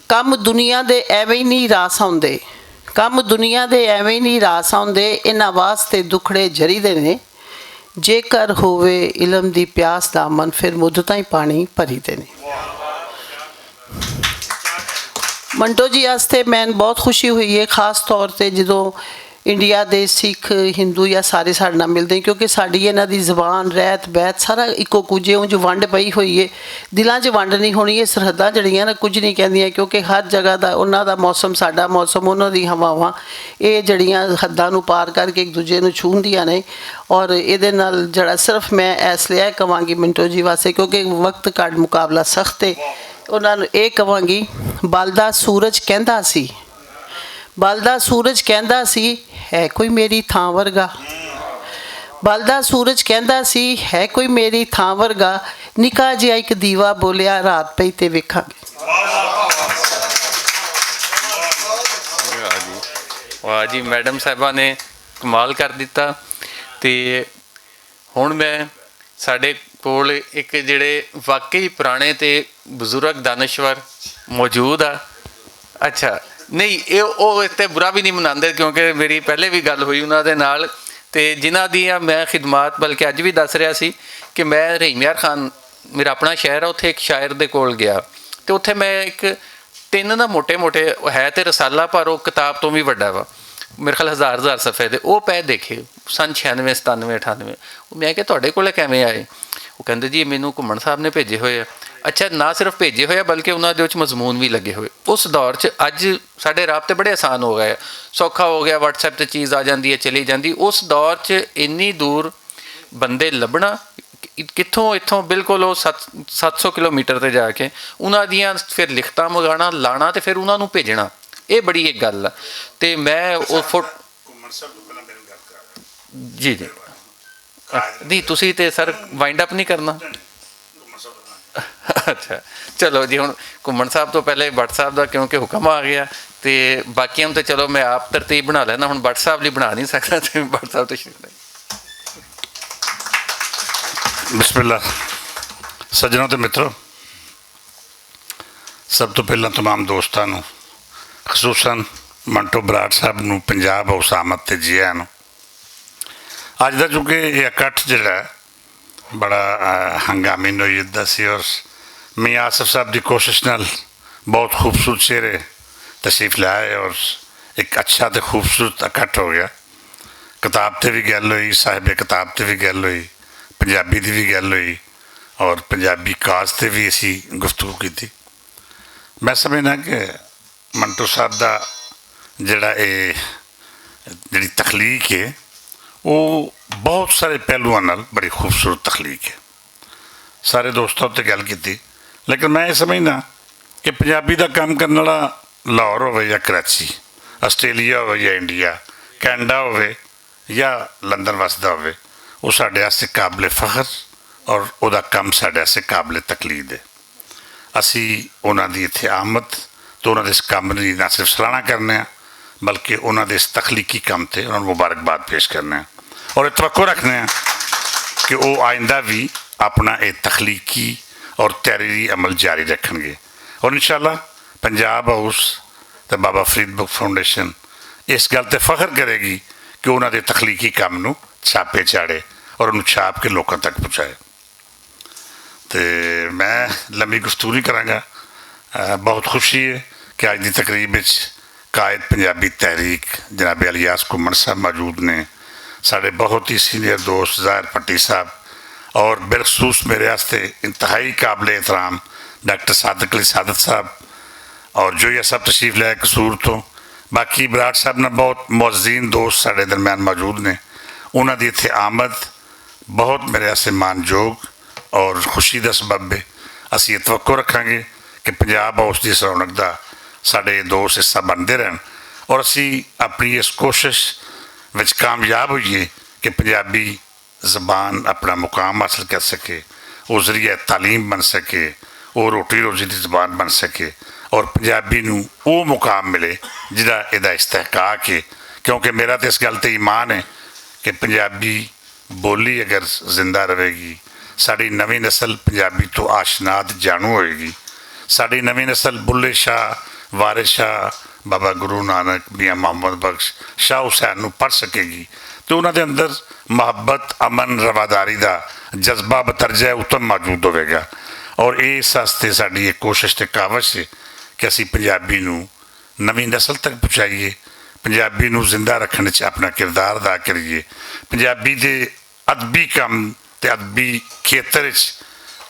کم دنیا دے ایویں ہی نہیں راس آوندے۔ کم دنیا دے ایویں ہی نہیں راس آوندے، انہاں واسطے دکھڑے جری دے نے۔ جے کر ہووے علم دی پیاس دامن، پھر مدتاں ہی پانی بھری دے نے۔ منٹو جی واسطے میں بہت خوشی ہوئی ہے، خاص طور تے جدوں انڈیا دے سکھ، ہندو یا سارے ساڈے نال ملدے ہیں، کیونکہ ساڈی انہاں دی زبان، رہت بہت سارا اکو کجھ ہے۔ اونج ونڈ پئی ہوئی ہے، دلاں چ ونڈ نہیں ہونی۔ یہ سرحداں جڑیاں نا کچھ نہیں کہندیاں، کیونکہ ہر جگہ دا انہاں دا موسم، ساڈا موسم، انہاں دی ہواواں، یہ جڑیاں حداں نوں پار کر کے ایک دوجے نوں چھوندیاں نے۔ اور ایہدے نال جڑا صرف میں اس لیے کہواں گی منٹو جی واسطے، کیونکہ وقت کٹ مقابلہ سخت ہے۔ انہاں نوں یہ کہواں گی، بلدا سورج کہندا سی، بلدا سورج کہندا سی، ہے کوئی میری تھاں ورگا؟ بلدا سورج کہندا سی، ہے کوئی میری تھاں ورگا؟ نکا جیا ایک دیوا بولیا، رات پئی تے ویکھاں گے۔ واہ جی، میڈم صاحبہ نے کمال کر دتا۔ تے ہن میں، ساڈے کول اک جڑے واقعی پرانے تے بزرگ دانشور موجود آ۔ اچھا، نہیں، اے او اس تے برا بھی نہیں مناندے، کیونکہ میری پہلے بھی گل ہوئی انہاں دے نال، تے جنہاں دیاں میں خدمات بلکہ اج بھی دس رہیا سی کہ میں رحیم یار خان، میرا اپنا شہر ہے، اتھے ایک شاعر دے کول گیا، تے اتھے میں ایک تین نہ موٹے موٹے، ہے تے رسالہ، پر او کتاب توں وی وڈا وا، میرے خیال ہزار ہزار صفحے دے، او پے دیکھے، سن چھیانوے، ستانوے، اٹھانوے۔ او میں کہیا، تہاڈے کول کیویں آئے؟ او کہندے، جی، مینوں گھمن صاحب نے بھیجے ہوئے آ۔ اچھا، نہ صرف بھیجے ہوئے آ، بلکہ انہاں دے وچ مضمون وی لگے ہوئے۔ اس دور چ، اج ساڈے رابطے بڑے آسان ہو گئے، سوکھا ہو گیا، واٹس ایپ تے چیز آ جاندی ہے، چلی جاندی۔ اس دور چ اینی دور بندے لبھنا، کتھوں، اتھوں بالکل او ست، ست سو کلومیٹر تے جا کے انہاں دیاں فیر لکھتاں منگانا، لانا تے فیر انہاں نوں بھیجنا، اے بڑی ایک گل آ۔ تے میں او فوٹ-، گھمن صاحب نوں پہلاں میری گل کرا۔ جی، جی۔ نہیں، تسی تے سر وائنڈ اپ نہیں کرنا؟ گھمن صاحب نوں۔ اچھا، چلو جی، ہن گھمن صاحب تو پہلے بٹ صاحب دا کیونکہ حکم آ گیا، تے باقی ہم تے چلو میں آپ ترتیب بنا لینا، ہن بٹ صاحب لئی بنا نہیں سکدا، تے بٹ صاحب تشریف لے۔ بسم اللہ۔ سجنوں تے مترو، سب تو پہلاں تمام دوستاں نوں، خصوصاً منٹو براٹ صاحب نوں پنجاب ہاؤس آمد تے جی آیاں نوں۔ اج دا چونکہ یہ اکٹھ جڑا ہے، بڑا، آ، ہنگامی نوعیت دا سی اور میاں آصف صاحب دی کوشش نال بہت خوبصورت چہرے تشریف لے آئے اور ایک اچھا تے خوبصورت اکٹھ ہو گیا۔ کتاب تے وی گل ہوئی، صاحب کتاب تے وی گل ہوئی، پنجابی دی وی گل ہوئی اور پنجابی کاز تے وی اسی گفتگو کیتی۔ میں سمجھنا کہ منٹو صاحب دا جڑا اے، جڑی تخلیق ہے، وہ بہت سارے پہلوؤں نال بڑی خوبصورت تخلیق ہے۔ سارے دوستوں تے گل کیتی، لیکن میں یہ سمجھنا کہ پنجابی دا کام کرن والا لاہور ہوئے یا کراچی، آسٹریلیا ہوئے یا انڈیا، کینیڈا ہوئے یا لندن وسدا ہوئے، وہ ساڈے واسطے قابل فخر اور او دا کم ساڈے واسطے قابل تقلید ہے۔ اسی انہاں دی اتھے آمد تو انہاں دے اس کم دی نہ صرف سراہنا کرنے ہاں، بلکہ انہاں دے اس تخلیقی کم تے انہاں نوں مبارکباد پیش کرنے ہاں اور توقع رکھنے ہاں کہ او آئندہ بھی اپنا اے تخلیقی اور تحریری عمل جاری رکھن گے۔ اور انشاءاللہ پنجاب ہاؤس تے بابا فرید بک فاؤنڈیشن اس گل تے فخر کرے گی کہ انہاں دے تخلیقی کم نوں چھاپے چاڑھے اور انہوں چھاپ کے لوکاں تک پہنچائے۔ تے میں لمبی گفتگو نہیں کراں گا۔ آ، بہت خوشی ہے کہ اج دی تقریب وچ قائد پنجابی تحریک جناب الیاس گھمن صاحب موجود نے، ساڈے بہت ہی سینئر دوست ظاہر پٹی صاحب، اور بالخصوص میرے واسطے انتہائی قابل احترام ڈاکٹر صادق علی سعادت صاحب، اور جو یہ سب تشریف لے قصور تو، باقی براٹ صاحب نے بہت معززین دوست ساڈے درمیان موجود نے، انہاں دی اتھے آمد بہت میرے واسطے مان جوگ اور خوشی دا سبب ہے۔ اسی یہ توقع رکھاں گے کہ پنجاب ہاؤس دی اس رونق دا ساڈے دوست حصہ بنتے رہن اور اسی اپنی اس کوشش وچ کامیاب ہوئیے کہ پنجابی زبان اپنا مقام حاصل کر سکے، وہ ذریعہ تعلیم بن سکے، وہ روٹی روزی دی زبان بن سکے اور پنجابی نوں وہ مقام ملے جدا ادا استحقاق ہے۔ کیونکہ میرا تے اس گل تے ایمان ہے کہ پنجابی بولی اگر زندہ رہے گی، ساڈی نویں نسل پنجابی تو آشنا تے جانو ہوئے گی۔ ساڈی نویں نسل بلے شاہ، وارث شاہ، بابا گرو نانک، میاں محمد بخش، شاہ حسین نوں پڑھ سکے گی تے انہاں دے اندر محبت، امن، رواداری دا جذبہ بترجہ اتم موجود ہوئے گا۔ اور اس واسطے ساڈی ایک کوشش تے کاوش ہے کہ اسی پنجابی نوں نویں نسل تک پہنچائیے، پنجابی نوں زندہ رکھنے چ اپنا کردار ادا کریے، پنجابی دے ادبی کم تے ادبی کھیتر وچ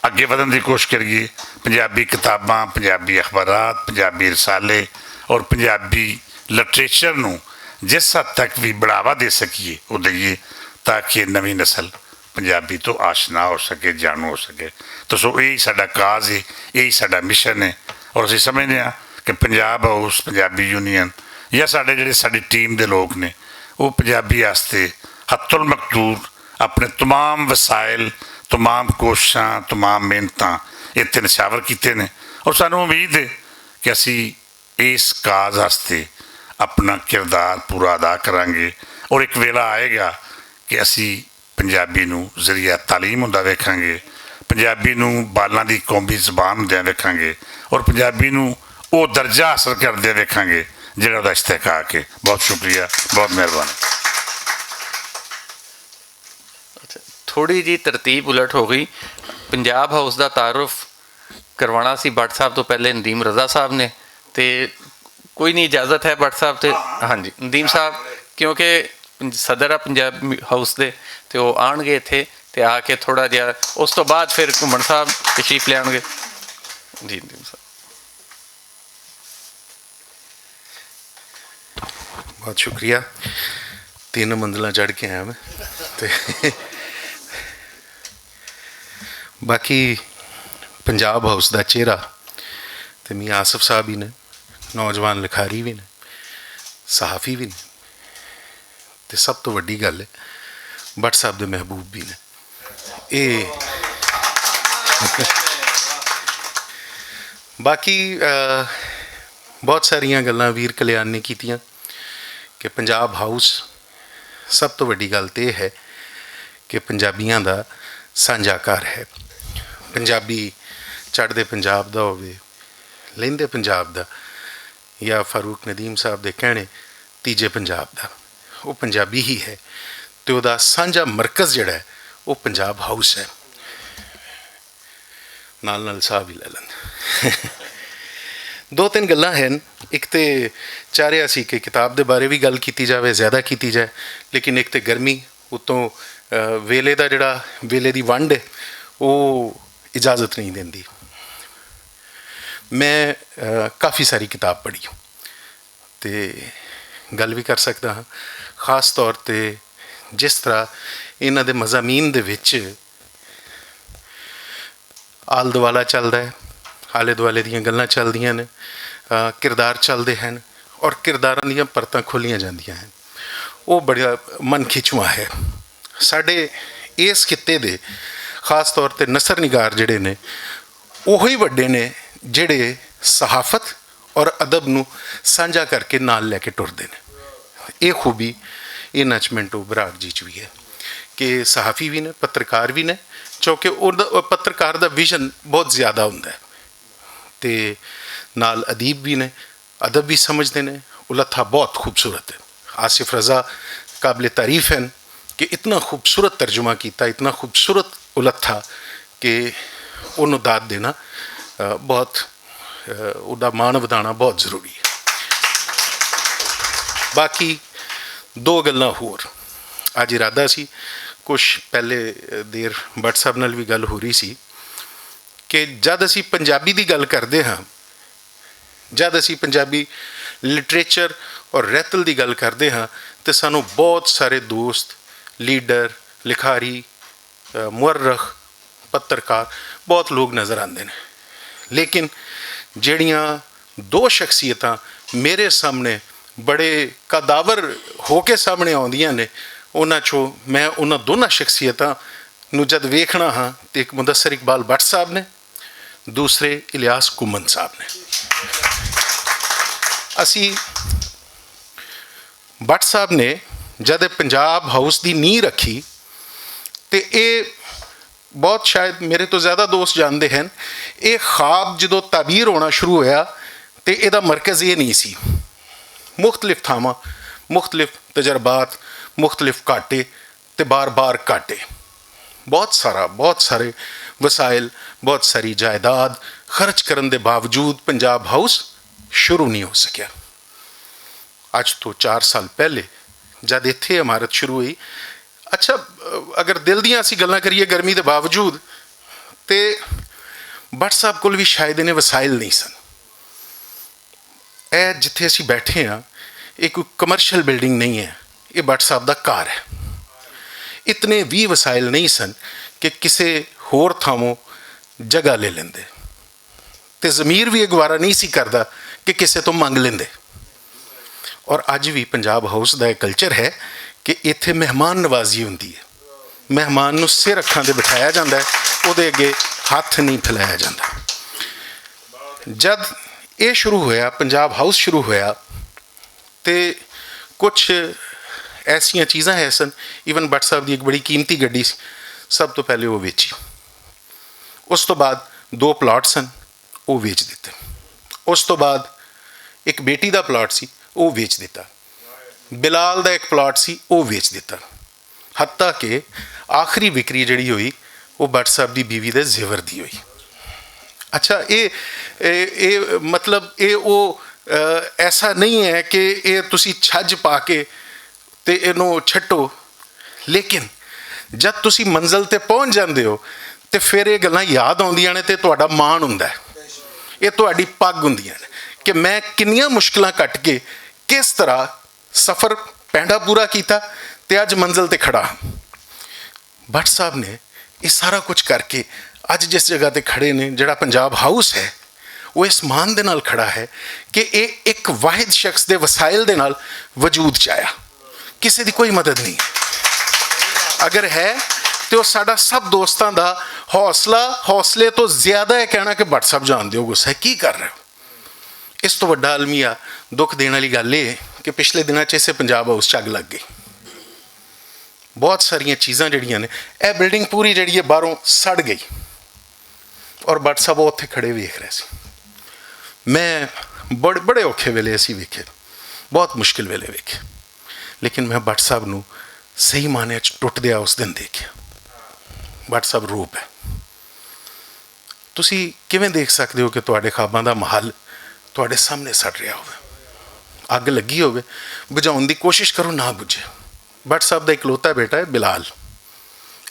اگے ودھن دی کوشش کریے۔ پنجابی کتاباں، پنجابی اخبارات، پنجابی رسالے اور پنجابی لٹریچر نوں جس حد تک بھی بڑھاوا دے سکیے، وہ دئیے، تاکہ نویں نسل پنجابی تو آشنا ہو سکے، جانو ہو سکے۔ تو سو یہی ساڈا کاز ہے، یہی ساڈا مشن ہے۔ اور اسی سمجھنے ہاں کہ پنجاب ہاؤس، پنجابی یونین یا ساڈے جڑے ساڈی ٹیم دے لوگ نے، وہ پنجابی واسطے حتی المقدور اپنے تمام وسائل، تمام کوششاں، تمام محنتاں اتنے نشاور کیتے نے۔ اور سانوں امید ہے کہ اسی اس کاز واسطے اپنا کردار پورا ادا کرانگے، اور اک ویلا آئے گا کہ اسی پنجابی نوں ذریعہ تعلیم ہوندا ویکھانگے، پنجابی نوں بالاں دی قومی زبان ہوندیاں ویکھانگے، اور پنجابی نوں او درجہ حاصل کردے ویکھانگے جڑا ادا استحقاق ہے۔ بہت شکریہ، بہت مہربانی۔ تھوڑی جی ترتیب الٹ ہو گئی۔ پنجاب ہاؤس دا تعارف کروانا سی بٹ صاحب تو پہلے ندیم رضا صاحب نے، تے کوئی نہیں، اجازت ہے بٹ صاحب تے؟ ہاں جی ندیم صاحب، کیونکہ صدر آ پنجاب ہاؤس دے، تے وہ آن گئے تھے، تے آ کے تھوڑا جہا اس تو بعد پھر گھمن صاحب تشریف لے آن گئے۔ جی ندیم صاحب۔ بہت شکریہ۔ تین منزلاں چڑھ کے آیا میں۔ تے باقی پنجاب ہاؤس دا چہرہ تے میاں آصف صاحب ہی نے، نوجوان لکھاری بھی نے، صحافی بھی نے، تے سب تو وڈی گل ہے، بٹ صاحب دے محبوب بھی نے۔ اے باقی، آ، بہت ساریاں گلاں ویر کلیان نے کیتیاں کہ پنجاب ہاؤس، سب تو وڈی گل تے اے ہے کہ پنجابیاں دا سانجھا گھر ہے۔ پنجابی چڑھدے پنجاب دا ہووے، لیندے پنجاب دا، یا فاروق ندیم صاحب دے کہنے تیجے پنجاب دا، وہ پنجابی ہی ہے۔ تے او دا سانجھا مرکز جڑا ہے، وہ پنجاب ہاؤس ہے۔ نال نال صاحب ہی لے لین۔ دو تین گلاں ہیں۔ ایک تے چاہ رہا سی کہ کتاب دے بارے بھی گل کیتی جاوے، زیادہ کیتی جائے، لیکن ایک تے گرمی اتوں، آ، ویلے دا جڑا، ویلے دی ونڈ ہے، وہ اجازت نہیں دیندی۔ میں، آ، کافی ساری کتاب پڑھی ہوں۔ تے گل وی کر سکدا ہاں۔ خاص طور تے جس طرح انہاں دے مضامین دے وچ آل دوالا چلدا ہے، آلے دوالے دیاں گلاں چلدیاں نے، کردار چلدے ہن، اور کرداراں دیاں پرتاں کھولیاں جاندیاں ہن۔ او بڑا من کھچواں ہے۔ ساڈے اس خطے دے خاص طور تے نثر نگار جڑے نے، اوہی وڈے نے جڑے صحافت اور ادب نوں سانجھا کر کے نال لے کے ٹردے نے۔ ایہہ خوبی اناں چ منٹو براڈ جی چ وی ہے کہ صحافی وی نے، پترکار وی نے، چونکہ پترکار دا ویژن بہت زیادہ ہوندا ہے۔ تے نال ادیب وی نے، ادب وی سمجھدے نے۔ التھا بہت خوبصورت ہے۔ آصف رضا قابل تعریف ہیں کہ اتنا خوبصورت ترجمہ کیتا، اتنا خوبصورت التھا کہ انہوں داد دینا بہت، ادا مان ودھانا بہت ضروری ہے۔ باقی دو گلاں ہور اج ارادہ سی، کچھ پہلے دیر بٹ صاحب نال وی گل ہو رہی سی کہ جد اسی پنجابی دی گل کردے ہاں، جد اسی پنجابی لٹریچر اور رہتل دی گل کردے ہاں، تے سانوں بہت سارے دوست، لیڈر، لکھاری، مورخ، پترکار، بہت لوگ نظر آندے نے۔ لیکن جیہڑیاں دو شخصیتاں میرے سامنے بڑے قداور ہو کے سامنے آندیاں نے، انہاں چوں میں انہاں دوناں شخصیتاں نوں جد ویکھنا ہاں تے اک مدثر اقبال بٹ صاحب نے، دوسرے الیاس کمن صاحب نے۔ اسی بٹ صاحب نے جد پنجاب ہاؤس دی نی رکھی، تے اے بہت شاید میرے تو زیادہ دوست جاندے ہیں، اے خواب جدوں تعبیر ہونا شروع ہویا، تے اے دا مرکز اے نہیں سی۔ مختلف تھاواں، مختلف تجربات، مختلف گھاٹے، تے بار بار گھاٹے، بہت سارا، بہت سارے وسائل، بہت ساری جائیداد خرچ کرن دے باوجود پنجاب ہاؤس شروع نہیں ہو سکیا۔ اج تو چار سال پہلے جد اتھے عمارت شروع ہوئی، اچھا، اگر دل دیاں اسی گلاں کریے گرمی دے باوجود، تے بٹ صاحب کول وی شاید انہیں وسائل نہیں سن۔ اے جتھے اسی بیٹھے ہاں، اے کوئی کمرشل بلڈنگ نہیں ہے، اے بٹ صاحب دا گھر ہے۔ اتنے وی وسائل نہیں سن کہ کسے ہور تھاووں جگہ لے لیندے، تے ضمیر وی اگوارا نہیں سی کردا کہ کسے توں منگ لیندے۔ اور اج وی پنجاب ہاؤس دا ایہہ کلچر ہے کہ ایتھے مہمان نوازی ہوندی ہے، مہمان نوں سر اکھاں تے بٹھایا جاندا ہے، اوہدے اگے ہتھ نہیں پھیلایا جاندا۔ جد ایہہ شروع ہویا، پنجاب ہاؤس شروع ہویا، تے کچھ ایسیاں چیزاں ہے سن، ایون بٹ صاحب دی ایک بڑی قیمتی گڈی سی، سب تو پہلے وہ ویچی۔ اس تو بعد دو پلاٹ سن، وہ ویچ دتے۔ اس تو بعد ایک بیٹی دا پلاٹ سی، وہ ویچ دتا۔ بلال دا ایک پلاٹ سی، وہ ویچ دتا۔ حتیٰ کہ آخری وکری جڑی ہوئی، وہ بٹ صاحب دی بیوی دے زیور دی ہوئی۔ اچھا، اے اے اے مطلب اے او ایسا نہیں ہے کہ اے تسی چھج پا کے تے اینوں چھٹو، لیکن جد تسی منزل تے پہنچ جاندے ہو، تے فیر اے گلاں یاد آندیاں نے تے تہاڈا مان ہوندا ہے۔ اے تہاڈی پگ ہوندیاں نے کہ میں کنیاں مشکلاں کٹ کے کس طرح سفر پینڈا پورا کیتا تے اج منزل تے کھڑا ہاں۔ بٹ صاحب نے ایہہ سارا کچھ کر کے اج جس جگہ تے کھڑے نے جیہڑا پنجاب ہاؤس ہے، وہ اس مان دے نال کھڑا ہے کہ ایہہ اک واحد شخص دے وسائل دے نال وجود چاہیا۔ کسے دی کوئی مدد نہیں۔ اگر ہے تے وہ ساڈا سب دوستاں دا حوصلہ، حوصلے تو زیادہ ہے کہنا کہ بٹ صاحب جان دیو گو سہ کی کر رہے ہو۔ اس تو وڈا المیہ دکھ دین والی گل اے کہ پچھلے دناں چ اسے پنجاب ہاؤس چ اگ لگ گئی۔ بہت ساریاں چیزاں جڑیاں نے، اے بلڈنگ پوری جڑی ہے باہروں سڑ گئی۔ اور بٹ صاحب اتھے کھڑے ویکھ رہے سی۔ میں بڑے بڑے اوکھے ویلے اسی ویکھے، بہت مشکل ویلے ویکھے، لیکن میں بٹ صاحب نو صحیح معنی چ ٹوٹ دیا اس دن دیکھیا۔ بٹ صاحب روپ ہے۔ تسی کیویں دیکھ سکدے ہو کہ تہاڈے خواباں دا محل تہاڈے سامنے سڑ رہیا ہووے؟ اگ لگی ہووے، بجھاؤن دی کوشش کرو، نہ بجھے۔ بٹ صاحب دا اکلوتا بیٹا ہے بلال،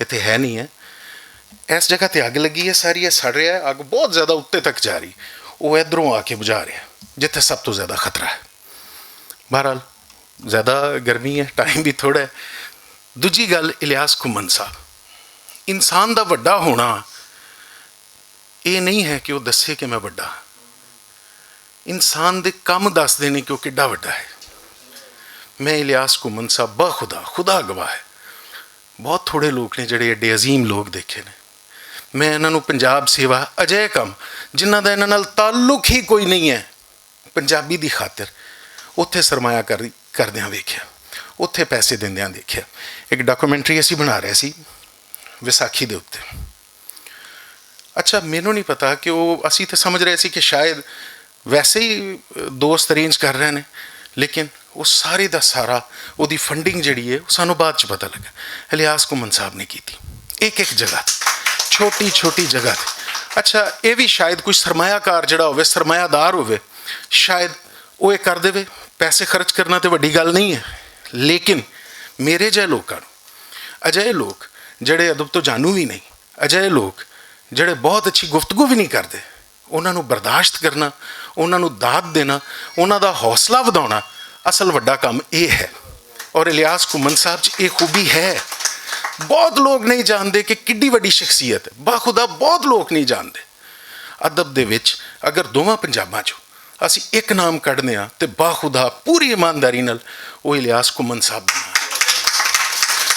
اتھے ہے نہیں ہے۔ اس جگہ تے اگ لگی ہے، ساری ہے سڑ رہیا ہے، اگ بہت زیادہ اتے تک جا رہی، وہ ادھروں آ کے بجھا رہیا ہے جتھے سب تو زیادہ خطرہ ہے۔ بہرحال، زیادہ گرمی ہے، ٹائم بھی تھوڑا ہے۔ دوجی گل، الیاس کمن صاحب، انسان دا وڈا ہونا یہ نہیں ہے کہ وہ دسے کہ میں وڈا ہاں۔ انسان دے کم دس دینے کہ وہ کڈا وڈا ہے۔ میں الیاس کمن صاحب، بخدا، خدا گواہ ہے، بہت تھوڑے لوگ نے جڑے ایڈے عظیم لوگ دیکھے نے۔ میں انہاں نوں پنجاب سیوا، اجے کم جنہاں دا انہاں نال تعلق ہی کوئی نہیں ہے، پنجابی دی خاطر اتھے سرمایہ کاری کردیاں ویکھیا، اتھے پیسے دیندیاں دیکھیا۔ ایک ڈاکومنٹری اسی بنا رہے سی وساکھی دے اتے۔ اچھا، مینوں نہیں پتا کہ وہ، اسی تے سمجھ رہے سی کہ شاید ویسے ہی دوست ارینج کر رہے نے، لیکن وہ سارے دا سارا، وہ دی فنڈنگ جڑی ہے، وہ سانوں بعد چ پتا لگا۔ الیاس کمن صاحب نے کیتی، ایک ایک جگہ تے، چھوٹی چھوٹی جگہ تے۔ اچھا، یہ بھی شاید کوئی سرمایہ کار جڑا ہوئے، سرمایہ دار ہوئے، شاید وہ یہ کر دے۔ پیسے خرچ کرنا تے وڈی گل نہیں ہے، لیکن میرے جہے لوکاں نوں، اجہے لوگ جڑے ادب تو جانو بھی نہیں، اجہے لوگ جڑے بہت اچھی گفتگو بھی نہیں کردے، انہاں نوں برداشت کرنا، انہاں نوں داد دینا، انہاں دا حوصلہ ودھاؤنا، اصل وڈا کم اے ہے۔ اور الیاس کمن صاحب چ اے خوبی ہے۔ بہت لوگ نہیں جاندے کہ کڈی وڈی شخصیت ہے، باخدا بہت لوگ نہیں جاندے۔ ادب دے وچ اگر دوواں پنجاباں چوں اسی ایک نام کڈنے ہاں تے باخدا پوری ایمانداری نال او الیاس کمن صاحب بننا۔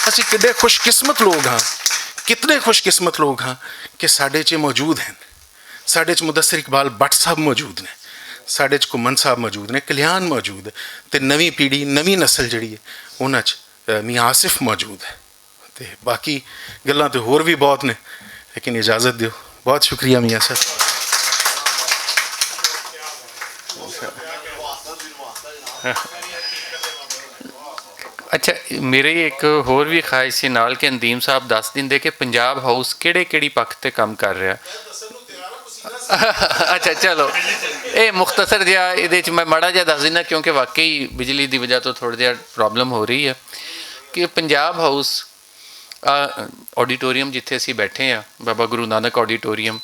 اسی کڈے خوش قسمت لوگ ہاں، کتنے خوش قسمت لوگ ہاں کہ ساڈے چ موجود ہیں۔ ساڈے چ مدثر اقبال بٹ صاحب موجود نے، ساڈے چ کمن صاحب موجود نے، کلیان موجود ہے، تے نویں پیڑھی، نویں نسل جڑی ہے، انہاں چ، اے، میاں آصف موجود ہے۔ تے باقی گلاں تے ہور وی بہت نے، لیکن اجازت دیو۔ بہت شکریہ میاں صاحب۔ اچھا، میرے ایک ہور وی خواہش سی نال کہ اندیم صاحب دس دن دے کہ پنجاب ہاؤس کیڑے کیڑی پکھ تے کم کر رہا۔ اچھا، چلو، اے مختصر جہا، ادھے چ میں ماڑا جہا دس دینا، کیونکہ واقعی بجلی دی وجہ تو تھوڑا جہا پرابلم ہو رہی ہے کہ پنجاب ہاؤس، آ، آڈیٹوریم جتھے اسی بیٹھے ہیں، بابا گرو نانک آڈیٹوریم،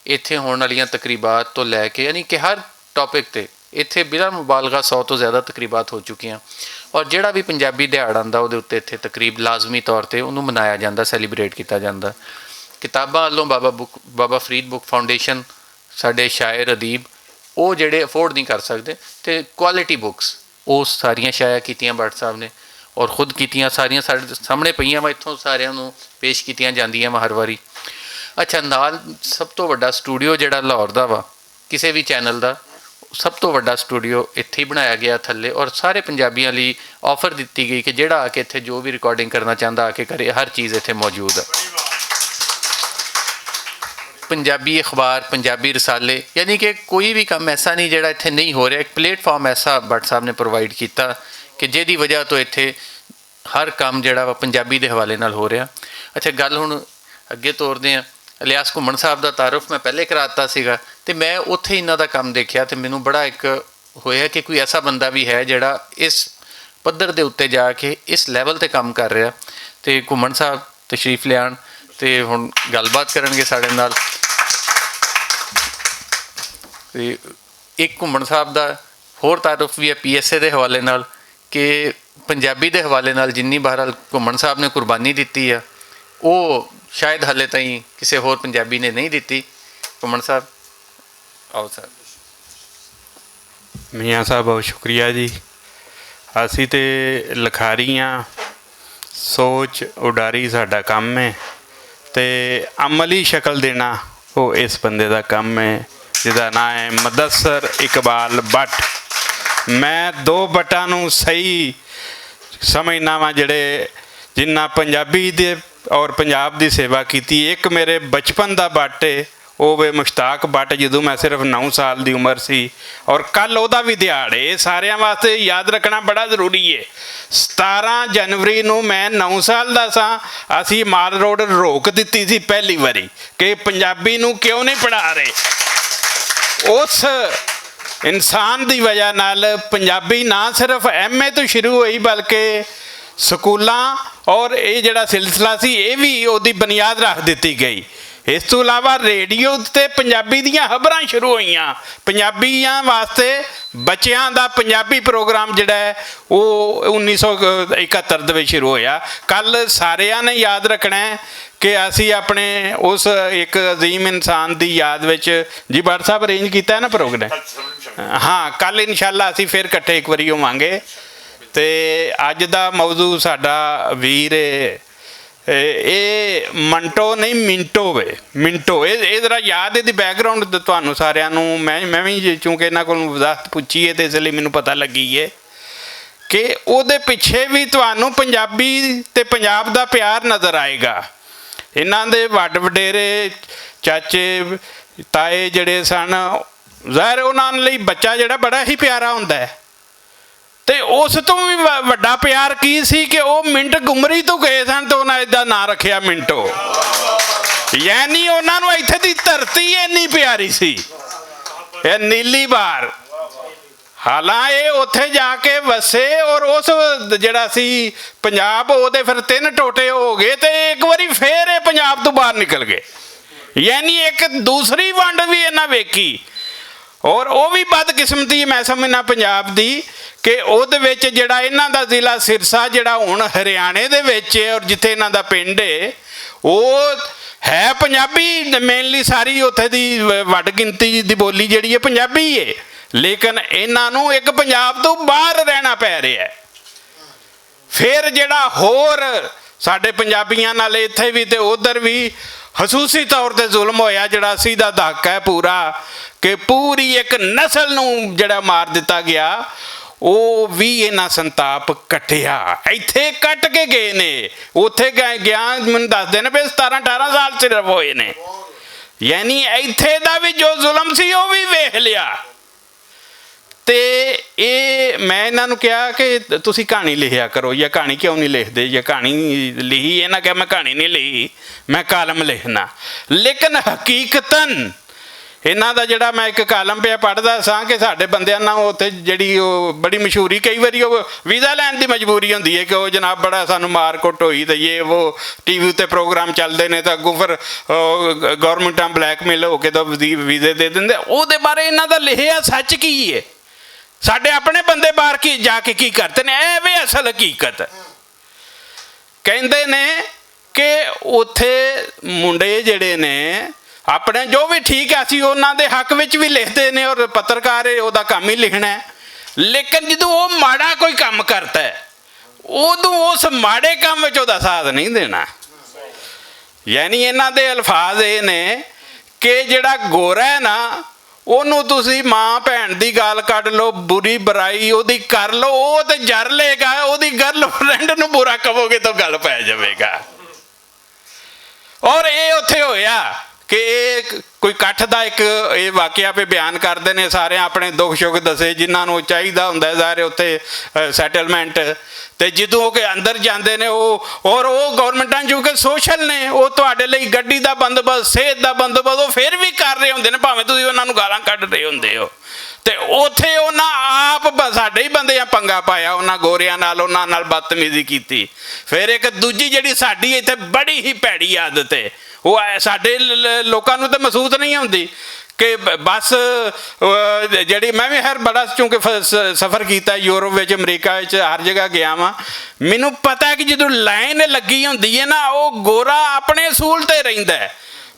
اتھے ہون والیاں تقریبات تو لے کے، یعنی کہ ہر ٹاپک تے اتھے بلا مبالغہ سو تو زیادہ تقریبات ہو چکی ہیں۔ اور جڑا بھی پنجابی دیہاڑ آندا، اودے اتے اتھے تقریب لازمی طور تے انہوں منایا جاندا، سیلیبریٹ کیتا جاندا۔ کتاباں والوں بابا بک، بابا فرید بک فاؤنڈیشن، ساڈے شاعر ادیب، او جڑے افورڈ نہیں کر سکدے، تے کوالٹی بکس، او ساریاں شائع کیتیاں بٹ صاحب نے، اور خود کیتیاں ساریاں ساڈے سامنے پئیاں وا، اتھوں ساریاں نوں پیش کیتیاں جاندیاں وا ہر واری۔ اچھا، نال سب تو وڈا سٹوڈیو جڑا لاہور دا وا، کسے وی چینل دا، سب توں وڈا سٹوڈیو اتھے ہی بنایا گیا تھلے، اور سارے پنجابیاں لئی آفر دتی گئی کہ جیہڑا آ کے اتھے جو وی ریکارڈنگ کرنا چاہندا آ کے کرے، ہر چیز اتھے موجود ہے۔ پنجابی اخبار، پنجابی رسالے، یعنی کہ کوئی وی کم ایسا نہیں جیہڑا اتھے نہیں ہو رہیا۔ ایک پلیٹ فارم ایسا بٹ صاحب نے پرووائیڈ کیتا کہ جیہدی وجہ توں اتھے ہر کم جیہڑا وا پنجابی دے حوالے نال ہو رہیا۔ اچھا، گل ہن اگے توردے آں۔ الیاس گھمن صاحب دا تعارف میں پہلے کرا دتا سیگا، تے میں اتھے انہاں دا کم دیکھیا تے مینوں بڑا ایک ہویا کہ کوئی ایسا بندہ وی ہے جیہڑا اس پدر دے اُتے جا کے اس لیول تے کم کر رہیا۔ تے گھمن صاحب تشریف لیان تے ہن گل بات کرنگے ساڈے نال۔ تے ایک گھمن صاحب دا ہور تعارف وی ہے پی ایس اے دے حوالے نال کہ پنجابی دے حوالے نال جنی بہرحال گھمن صاحب نے قربانی دتی ہے، او شاید حالے تائیں کسے ہور پنجابی نے نہیں دتی۔ گھمن صاحب، آؤ سر۔ میاں صاحب، بہت شکریہ جی۔ اسی تے لکھاری ہاں، سوچ اڈاری ساڈا کم ہے، تے عملی شکل دینا او اس بندے دا کم ہے، جدا ناں ہے مدثر اقبال بٹ۔ میں دو بٹاں نوں صحیح سمجھنا واں، جڑے جنہاں پنجابی دے اور پنجاب دی سیوا کیتی۔ ایک میرے بچپن دا بٹ ہے، او وے مشتاق بٹ، جدوں میں صرف نو سال دی عمر سی۔ اور کل اوہدا وی دیہاڑ ہے، اے ساریاں واسطے یاد رکھنا بڑا ضروری ہے۔ ستاراں جنوری نوں میں نو سال دا ساں، اسی مال روڈ روک دتی سی پہلی واری کہ پنجابی نوں کیوں نہیں پڑھا رہے۔ اس انسان دی وجہ نال پنجابی نہ صرف ایم اے تو شروع ہوئی، بلکہ سکولاں اور اے جڑا سلسلہ سی، اے وی اوہدی بنیاد رکھ دتی گئی۔ اس توں علاوہ ریڈیو تے پنجابی دیاں خبراں شروع ہوئیاں، پنجابیاں واسطے بچیاں دا پنجابی پروگرام جڑا ہے، او انیس سو اکہتر دے وچ شروع ہویا۔ کل ساریاں نے یاد رکھنا ہے کہ اسی اپنے اس ایک عظیم انسان دی یاد وچ، جی بٹ صاحب، ارینج کیتا ہے نا پروگرام؟ ہاں، کل انشاءاللہ اسی پھر اکٹھے ایک واری ہوواں گے۔ تے اج دا موضوع ساڈا ویر اے، اے منٹو نہیں، منٹو وے، منٹو۔ اے، اے ذرا یاد ہے، دی بیک گراؤنڈ تے تانوں ساریاں نوں، میں، میں وی چونکہ انہاں کولوں وضاحت پچھی ہے تے اس لئی مینوں پتہ لگی ہے کہ او دے پچھے وی تانوں پنجابی تے پنجاب دا پیار نظر آئے گا۔ انہاں دے وڈ وڈیرے، چاچے، تائے جڑے سن، ظاہر ہے انہاں لئی بچہ جڑا بڑا ہی پیارا ہوندا ہے۔ تے اس توں وی و-، وڈا پیار کی سی کہ او منٹ گمری توں گئے سن تے انہاں ایدا ناں رکھیا منٹو۔ یعنی انہاں نوں ایتھے دی دھرتی اینی پیاری سی، اے نیلی بار۔ حالاں اے اوتھے جا کے وسے اور اس جڑا سی پنجاب، او دے پھر تین ٹوٹے ہو گئے تے ایک واری پھر اے پنجاب توں باہر نکل گئے۔ یعنی ایک دوسری ونڈ وی انہاں ویکھی۔ اور او وی بدقسمتی میں سمجھنا پنجاب دی کہ او دے وچ جڑا انہاں دا ضلع سرسا جڑا ہن ہریانے دے وچ ہے اور جتھے انہاں دا پنڈ ہے، او ہے پنجابی، مینلی ساری اوتھے دی وڈ گنتی دی بولی جڑی ہے پنجابی ہے، لیکن انہاں نوں ایک پنجاب توں باہر رہنا پے رہیا ہے۔ پھر جڑا ہور ساڈے پنجابیاں نال ایتھے وی تے ادھر وی خصوصی طور تے ظلم ہویا، جڑا سیدھا دھاکا ہے پورا، کہ پوری ایک نسل نوں جڑا مار دتا گیا، او وی انہاں سنتاپ کٹیا۔ ایتھے کٹ کے گئے نے، اوتھے گئے، گیا، مینوں دس دے نے پے ستارہ اٹھارہ سال صرف ہوئے نے۔ یعنی ایتھے دا وی جو ظلم سی، او وی ویکھ لیا۔ تے اے، میں انہاں نوں کہیا کہ تسی کہانی لکھیا کرو، یا کہانی کیوں نہیں لکھدے، یا کہانی لکھی؟ انہاں کہیا، "میں کہانی نہیں لکھی، میں کالم لکھنا۔" لیکن حقیقتاً انہاں دا جڑا، میں ایک کالم پیا پڑھدا ساں کہ ساڈے بندیاں نال اوتھے جڑی او بڑی مشہوری، کئی واری او ویزا لین دی مجبوری ہوندی ہے کہ او جناب بڑا سانوں مار کٹ ہوئی تے یہ وہ، ٹی وی تے پروگرام چلدے نے تے اگوں پھر، او، گورنمنٹاں بلیک میل ہو کے تے وزی-، ویزے دے دیندے۔ او دے بارے انہاں دا لکھیا سچ کی ہے؟ ساڈے اپنے بندے باہر کی جا کے کی کرتے نے؟ اے وے اصل حقیقت۔ کہندے نے کہ اوتھے منڈے جڑے نے اپنے جو بھی ٹھیک ہے، اسی انہاں دے حق وچ بھی لکھدے نے اور پترکار ہے، او دا کم ہی لکھنا ہے۔ لیکن جدوں او ماڑا کوئی کم کرتا ہے، ادوں اس ماڑے کم وچ اوہدا ساتھ نہیں دینا۔ یعنی انہاں دے الفاظ اے نے کہ جڑا گورا ہے نا، اونوں تسی ماں بھین دی گل کڈ لو، بری برائی اودی کر لو، او تے جر لے گا، اودی گرل فرینڈ نوں برا کہو گے تو گل پے جاوے گا۔ اور اے اوتھے ہویا کہ اے کوئی کٹھ دا ایک اے واقعہ پہ بیان کردے نے، سارے اپنے دکھ شکھ دسے، جنہاں نوں چاہیدا ہوندا ہے ظاہر ہے اوتھے سیٹلمنٹ۔ تے جدوں او کہ اندر جاندے نے او، اور او گورنمنٹاں چونکہ سوشل نے، او تہاڈے لئی گڈی دا بندوبست، صحت دا بندوبست او پھر وی کر رہے ہوندے نے، بھاویں تسی انہاں نوں گالاں کڈ رہے ہوندے ہو۔ تے اوتھے انہاں آپ ب- ساڈے ہی بندیاں پنگا پایا، انہاں گوریاں نال، انہاں نال بدتمیزی کیتی۔ پھر ایک دوجی جڑی ساڈی ایتھے بڑی ہی پیڑی عادت ہے، وہ ساڈے ل- ل- لوکاں نوں تے محسوس نہیں ہوندی کہ ب- بس، جڑی میں وی ہر بڑا چونکہ سفر کیتا یورپ وچ، امریکہ وچ، ہر جگہ گیا واں، مینوں پتہ ہے کہ جدوں لائن لگی ہوندی ہے نا، وہ گورا اپنے اصول تے رہندا ہے۔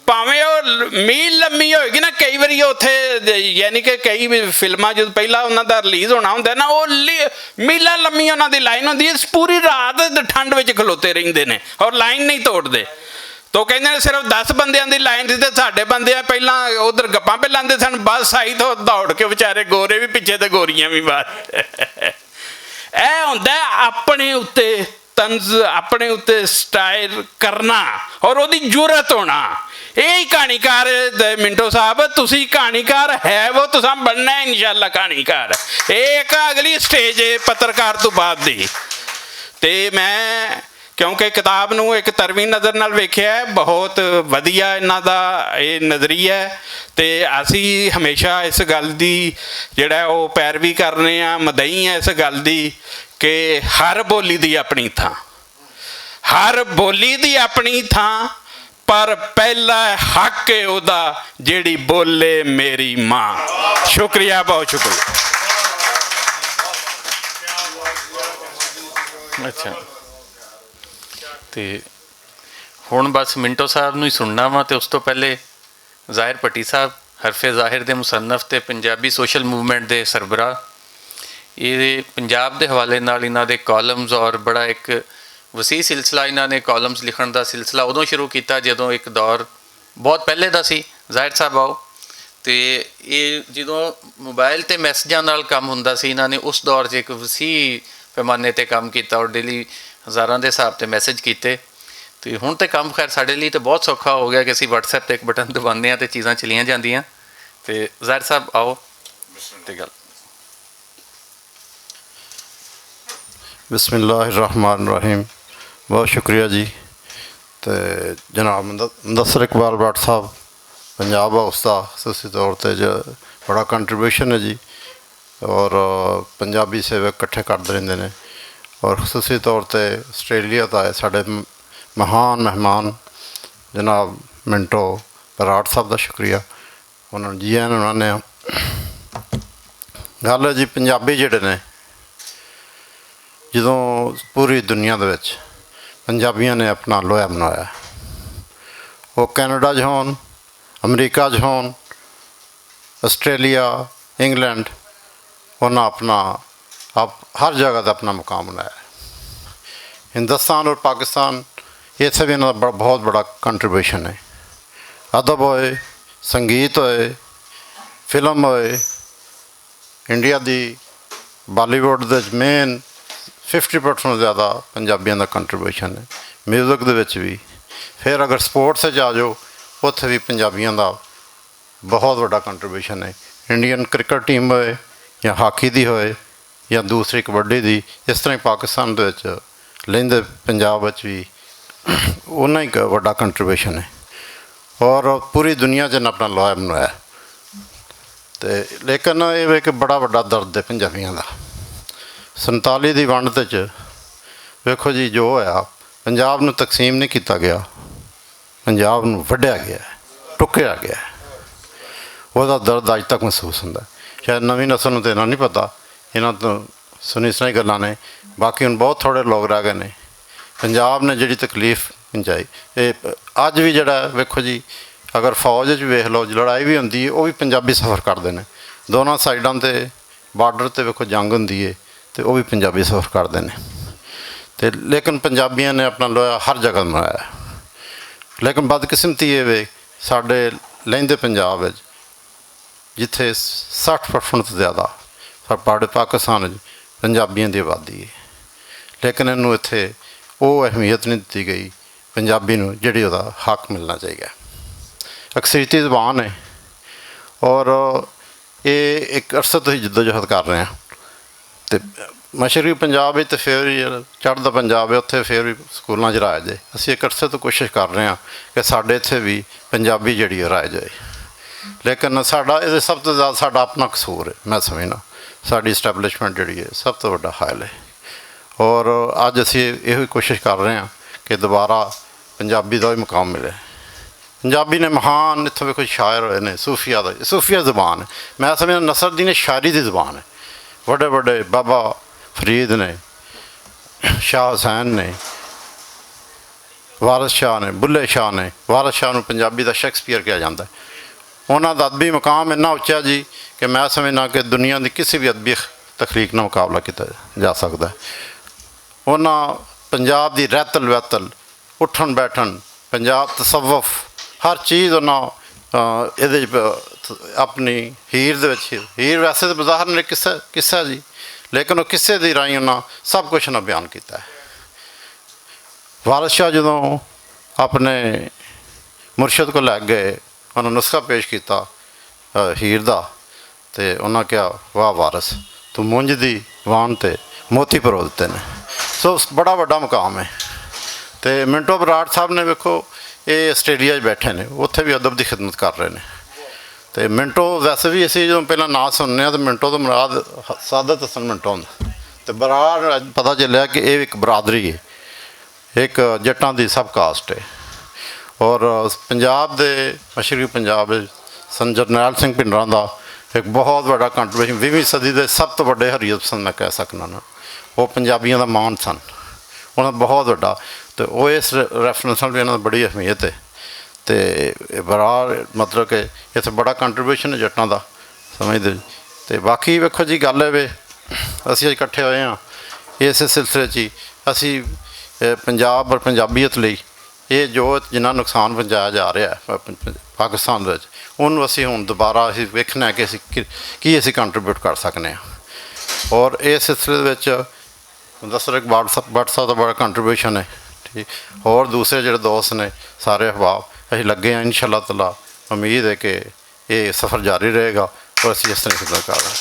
پاویں او میل لمبی ہوئے گی نا، کئی واری اوتھے، یعنی کہ کئی فلماں جدوں پہلا انہاں دا ریلیز ہونا ہوندا ہے نا، او میلاں لمبی انہاں دی لائن ہوندی ہے، پوری رات ٹھنڈ وچ کھلوتے رہندے نے اور لائن نہیں توڑدے۔ تو کہندے نے صرف دس بندیاں دی لائن سی تے ساڈے بندے پہلاں ادھر گپاں پہ لاندے سن، بس آئی تو دوڑ کے بیچارے گورے وی پچھے تے گوریاں وی باہر۔ اے ہوندا ہے اپنے اتے طنز، اپنے اتے سٹائل کرنا اور اودی جرات ہونا۔ اے ہی کہانیکار ہے۔ منٹو صاحب، تسی کہانیکار ہے وہ، تساں بننا ہے انشاءاللہ کہانیکار۔ اے ایک اگلی سٹیج ہے پترکار تو بعد دی۔ تے میں کیونکہ کتاب نوں ایک ترویں نظر نال ویکھیا ہے، بہت ودھیا انہاں دا اے نظریہ ہے۔ تے اسی ہمیشہ اس گل دی جڑا ہے او پیروی کرنے آں، مدعی ہیں اس گل دی کہ ہر بولی دی اپنی تھاں، ہر بولی دی اپنی تھاں، پر پہلا حق ہے اودا جیڑی بولے میری ماں۔ شکریہ، بہت شکریہ۔ اچھا، تے ہن بس منٹو صاحب نوں ہی سننا وا، تے اس تو پہلے ظاہر پٹی صاحب، حرف ظاہر دے مصنف تے پنجابی سوشل موومنٹ دے سربراہ، یہ پنجاب دے حوالے نال انہاں دے کالمز اور بڑا ایک وسیع سلسلہ، انہاں نے کالمز لکھن دا سلسلہ ادوں شروع کیتا جدوں ایک دور بہت پہلے دا سی۔ ظاہر صاحب آؤ، تے یہ جدوں موبائل تے میسجاں نال کم ہوندا سی، انہاں نے اس دور 'چ ایک وسیع پیمانے تے کم کیتا اور ڈیلی ہزاراں دے حساب تے میسج کیتے۔ تے ہن تے کم خیر ساڈے لئی تے بہت سوکھا ہو گیا کہ اسی واٹس ایپ تے ایک بٹن دباندے ہاں تے چیزاں چلیاں جاندیاں۔ تے ظاہر صاحب آؤ، تے گل۔ بسم اللہ الرحمن الرحیم۔ بہت شکریہ جی۔ تے جناب مد- مدثر اقبال بٹ صاحب، پنجاب ہاؤس دا خصوصی طور تے جو بڑا کنٹریبیوشن ہے جی، اور پنجابی سیوک اکٹھے کردے رہندے نے، اور خصوصی طور تے آسٹریلیا دا ہے ساڈے م- مہان مہمان جناب منٹو براٹ صاحب دا شکریہ۔ انہاں نوں جی آیاں انہاں نے۔ گل ہے جی، پنجابی جڑے نے، جدوں پوری دنیا دے وچ پنجابیاں نے اپنا لوہا منایا، وہ کینیڈا 'چ ہون، امریکہ 'چ ہون، آسٹریلیا، انگلینڈ، انہاں اپنا آپ ہر جگہ تے اپنا مقام بنایا ہے۔ ہندوستان اور پاکستان، اتھے بھی انہاں دا بڑا، بہت بڑا کنٹریبیوشن ہے۔ ادب ہوئے، سنگیت ہوئے، فلم ہوئے، انڈیا دی بالی ووڈ دے وچ مین ففٹی پرسنٹ زیادہ پنجابیاں دا کنٹریبیوشن ہے۔ میوزک دے وچ بھی۔ پھر اگر سپورٹس وچ آ جاؤ، اتھے بھی پنجابیاں دا بہت وڈا کنٹریبیوشن ہے۔ انڈین کرکٹ ٹیم ہوئے یا ہاکی دی ہوئے یا دوسری کبڈی دی، اس طرح ہی پاکستان دے وچ لیندے، پنجاب وچ بھی انہاں ہی ک- وڈا کنٹریبیوشن ہے اور پوری دنیا چ انہاں اپنا لوہا منوایا۔ تے لیکن یہ وے کہ بڑا وڈا درد ہے پنجابیاں دا۔ سنتالی دی ونڈ تے چ ویکھو جی جو ہویا، پنجاب نو تقسیم نہیں کیتا گیا، پنجاب نوں وڈیا گیا ہے، ٹکیا گیا ہے۔ وہ دا درد اج تک محسوس ہوندا ہے۔ شاید نویں نسل نوں تے انہاں نہیں پتا، انہاں تو سنی سنائی گلاں نے۔ باقی ہن بہت تھوڑے لوگ رہ گئے نے۔ پنجاب نے جڑی تکلیف پہنچائی، اے اج بھی جڑا ہے، ویکھو جی، اگر فوج وچ ویکھ لو، لڑائی بھی ہوندی ہے، وہ بھی پنجابی سفر کردے نے۔ دونوں سائیڈاں تے بارڈر تے ویکھو جنگ ہوندی ہے تے او وی پنجابی سفر کردے نے۔ تے لیکن پنجابیاں نے اپنا لوہا ہر جگہ مرایا۔ لیکن بدقسمتی اے وے، ساڈے لہندے پنجاب وچ جتھے سٹھ پرسنٹ زیادہ ساڈے پاکستان وچ پنجابیاں دی آبادی ہے، لیکن انہوں اتھے وہ اہمیت نہیں دتی گئی پنجابی نوں جڑی وہ حق ملنا چاہیے۔ اکثریتی زبان ہے اور یہ ایک عرصے تو ہی جدوجہد کر رہے ہیں۔ تے مشرقی پنجاب وچ تے فیر وی چڑھدا پنجاب ہے، اتھے فیر وی سکولاں چ رائج ہے۔ اسی اکثر تو کوشش کر رہے ہاں کہ ساڈے اتھے وی پنجابی جڑی ہے رائج ہوئے۔ لیکن ساڈا یہ سب تو زیادہ ساڈا اپنا قصور ہے، میں سمجھنا ساڈی اسٹیبلشمنٹ جڑی ہے سب تو وڈا حائل ہے۔ اور اج اسی یہ کوشش کر رہے ہاں کہ دوبارہ پنجابی دا وی مقام ملے۔ پنجابی نے مہان اتھوں وی کچھ شاعر ہوئے نے، صوفیہ دا، صوفیہ زبان ہے۔ میں سمجھنا نصر الدین شاعری دی زبان ہے۔ وڈے وڈے بابا فرید نے، شاہ حسین نے، وارث شاہ نے، بلے شاہ نے۔ وارث شاہ نوں پنجابی دا شیکسپیئر کہا جاندا ہے۔ انہاں دا ادبی مقام اتنا اچا جی کہ میں سمجھنا کہ دنیا دی کسی بھی ادبی تخلیق نال مقابلہ کیتا جا سکدا ہے۔ انہاں پنجاب دی رہتل وہتل، اٹھن بیٹھن، پنجاب تصوف، ہر چیز انہاں اپنی ہیر دے وچ، ہیر ویسے تے بظاہر نے قصہ قصہ جی، لیکن وہ قصے دی راہیں انہاں سب کچھ انہاں بیان کیتا ہے۔ وارث شاہ جدوں اپنے مرشد کو لے گئے، انہاں نسخہ پیش کیتا ہیر دا، تے انہاں کہا، واہ وارث، تو مونج دی وان تے موتی پرو دتے نے۔ سو بڑا وڈا مقام ہے۔ تے منٹو براڑ صاحب نے ویکھو، یہ آسٹریلیا وچ بیٹھے نے، اتھے بھی ادب دی خدمت کر رہے نے۔ تے منٹو ویسے بھی اسی جدوں پہلاں ناں سننے آں تے منٹو تو مراد سعادت حسن منٹو ہوندا۔ تے براڑ اج پتہ چلیا کہ یہ ایک برادری ہے، ایک جٹاں دی سب کاسٹ ہے۔ اور پنجاب دے، مشرقی پنجاب وچ سن جرنیل سنگھ پنڈران دا ایک بہت وڈا کنٹریبیوشن، ویہویں صدی دے سب تو وڈے حریت پسند میں کہہ سکنا نا، وہ پنجابیاں دا مان سن۔ انہاں دا بہت وڈا، تے وہ اس ریفرنس نال بھی انہاں دی بڑی اہمیت ہے۔ تے برار مطلب کہ اتھے بڑا کنٹریبیوشن ہے جٹاں دا، سمجھدے جی۔ تے باقی ویکھو جی، گل ہے وے، اسی اج اکٹھے ہوئے ہاں، اس سلسلے چ ہی اسی پنجاب اور پنجابیت لئی یہ جو جنہاں نقصان پہنچایا جا رہا ہے پاکستان دے وچ، انہوں اسی ہن دوبارہ اسی ویکھنا ہے کہ اسی کی اسی کنٹریبیوٹ کر سکنے ہیں۔ اور اس سلسلے دے وچ مدثر اقبال صاحب، بٹ صاحب دا بڑا کنٹریبیوشن ہے، ٹھیک، اور دوسرے جڑے دوست نے، سارے احباب، اسی لگے ہیں۔ انشاءاللہ تعالیٰ امید ہے کہ یہ سفر جاری رہے گا اور اسی اس طرح خدمت کر رہے ہیں۔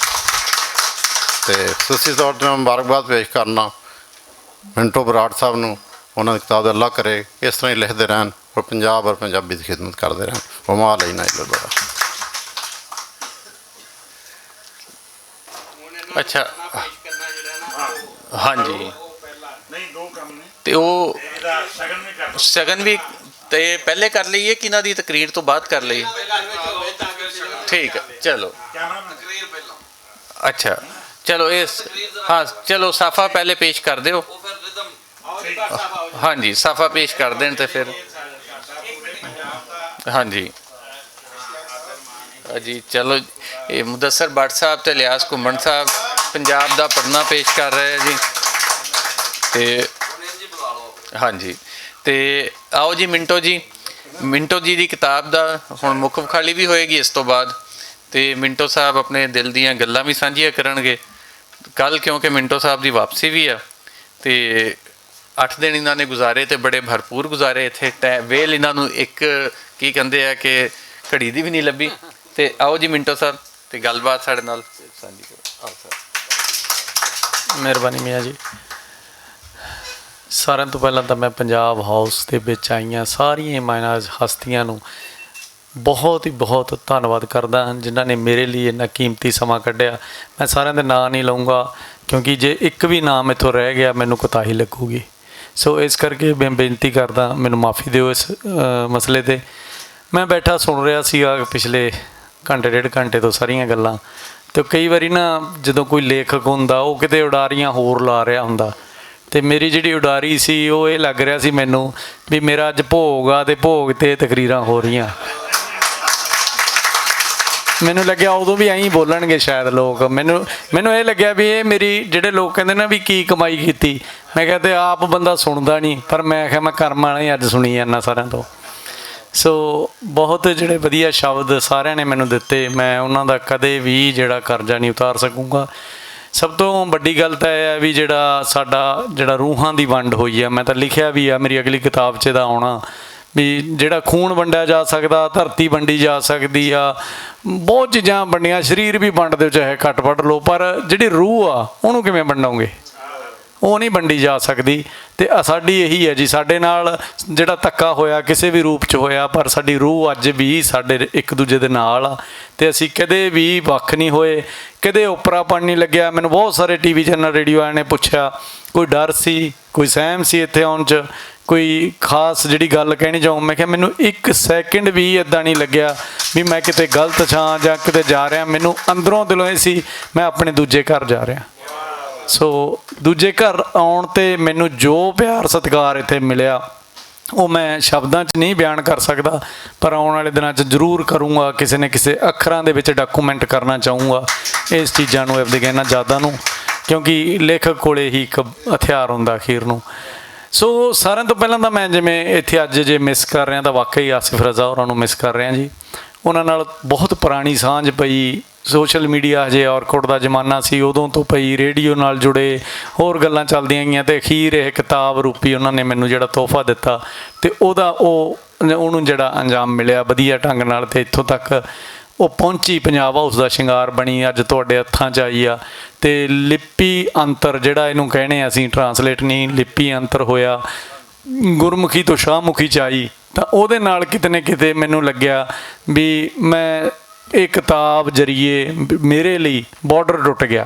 تے خصوصی طور تے میں مبارکباد پیش کرنا منٹو براڑ صاحب نوں، انہاں دی کتاب دا اللہ کرے اس طرح ہی لکھدے رہن اور پنجاب اور پنجابی دی خدمت کردے رہن۔ وما علینا الا البلاغ۔ اچھا، ہاں جی۔ تے او سگن وی، تے پہلے کر لئیے کہ انہاں دی تقریر تو بعد کر لئیے؟ ٹھیک ہے، چلو۔ اچھا، چلو اس، ہاں، چلو صافا پہلے پیش کر دیو۔ ہاں جی، صافا پیش کر دین تے پھر۔ ہاں جی۔ جی چلو، یہ مدثر بٹ صاحب تے الیاس گھمن صاحب پنجاب دا پڑھنا پیش کر رہے ہیں جی۔ تے ہاں جی، تے آؤ جی منٹو جی، منٹو جی دی کتاب دا ہن مکھ وکھالی بھی ہوئے گی اس تو بعد، تے منٹو صاحب اپنے دل دیاں گلاں بھی سانجھیاں کرن گے۔ کل کیونکہ منٹو صاحب دی واپسی بھی ہے، تے اٹھ دن انہاں نے گزارے تے بڑے بھرپور گزارے۔ اتھے ٹے- ویل انہاں نوں ایک، کی کہندے آ کہ گھڑی دی بھی نہیں لبھی۔ تے آؤ جی منٹو صاحب، تے گل بات ساڈے نال سانجھی کرو۔ آؤ سر۔ مہربانی میاں جی۔ سارے تو پہلاں تاں میں پنجاب ہاؤس دے وچ آئیاں ساریاں مائناز ہستیاں نوں بہت ہی بہت دھنواد کردا ہاں، جنہاں نے میرے لئی انہاں قیمتی سماں کڈیا۔ میں ساریاں دے ناں نہیں لوں گا، کیونکہ جے اک وی نام اتھوں رہ گیا، مینوں کوتاہی لگو گی۔ سو اس کرکے میں بینتی کردا، مینوں معافی دیو اس مسئلے تے۔ میں بیٹھا سن رہا سی پچھلے گھنٹے ڈیڑھ گھنٹے تو ساریاں گلاں، تے کئی واری نا، جدوں کوئی لیکھک ہوندا، او کتے اڈاریاں ہور لا رہا ہوندا، تے میری جڑی اڈاری سی، او اے لگ رہا سی مینوں، بھی میرا اج بھوگ آ تے بھوگ تے تقریراں ہو رہیاں۔ مینوں لگیا ادوں بھی ایہی بولن گے شاید لوگ۔ مینوں، مینوں اے لگیا بھی اے میری، جڑے لوگ کہندے نا بھی کی کمائی کیتی، میں کہتے آپ بندہ سندا نہیں، پر میں کہا میں کرم والا ہی اج سنی جانا سارے تو۔ سو، بہت جڑے ودھیا شبد ساریاں نے مینوں دتے، میں انہاں دا کدے وی جڑا قرضہ نہیں اتار سکوں گا۔ سب تو وڈی گل تاں اے ہے وی جڑا ساڈا، جڑا روحاں دی ونڈ ہوئی ہے، میں تاں لکھیا وی ہے، میری اگلی کتاب چ دا آنا وی جڑا خون ونڈیا جا سکدا، دھرتی ونڈی جا سکدی آ، بہت چیزاں ونڈیاں، شریر بھی ونڈ دے، چاہے کٹ وڈ لو، پر جڑی روح آ، اونوں کیویں ونڈو گے؟ وہ نہیں ونڈی جا سکدی۔ تے ساڈی یہی ہے جی، ساڈے نال جڑا تکا ہویا کسے وی روپ چ ہویا، پر ساڈی روح اج وی ساڈے اک دوجے دے نال آ۔ تے اسی کدے وی وکھ نہیں ہوئے، کدے اوپرا پن نہیں لگیا۔ مینوں بہت سارے ٹی وی چینل، ریڈیو آئے نے پوچھیا، کوئی ڈر سی، کوئی سہم سی اتھے آن چ، کوئی خاص جڑی گل کہنی چاہوں؟ میں کہیا مینوں اک سیکنڈ وی ادا نہیں لگیا وی میں کتے غلط چھاں یا کتے جا رہا۔ مینوں اندروں دلوں یہ سی، میں اپنے دوجے گھر جا رہا۔ سو، دوجے گھر آن تے مینوں جو پیار ستکار اتھے ملیا، وہ میں شبداں چ نہیں بیان کر سکدا، پر آن والے دناں چ ضرور کروں گا۔ کسے نہ کسے اکھراں دے وچ ڈاکومنٹ کرنا چاہوں گا اس چیزاں نوں، اپنے کہنا زیادہ نوں، کیونکہ لیکھک کولے ہی ایک ہتھیار ہوندا اخیر نوں۔ سو، ساریاں توں پہلاں تاں میں جویں اتھے اج جے مس کر رہا تاں واقعی آصف رضا ہوراں نوں مس کر رہا جی۔ انہاں نال بہت پرانی سانجھ پئی، سوشل میڈیا ہجے اور کوٹ دا زمانہ سی، ادوں توں پئی، ریڈیو نال جڑے، ہور گلاں چلدیاں گئیاں تے اخیر یہ کتاب روپی انہاں نے مینوں جڑا تحفہ دتا، تے او دا او اونوں جڑا انجام ملیا ودھیا ڈھنگ نال، تے اتھوں تک او پہنچی، پنجاب ہاؤس دا شنگار بنی، اج تہاڈے ہتھاں چ آئی آ۔ تے لپی انتر جڑا اینوں کہنے، اسی ٹرانسلیٹ نہیں، لپی انتر ہویا، گرمکھی تو شاہ مکھی چ آئی، تاں اودے نال کتنے کتے مینوں لگیا بھی میں، ایک کتاب ذریعے میرے لئی بارڈر ٹوٹ گیا۔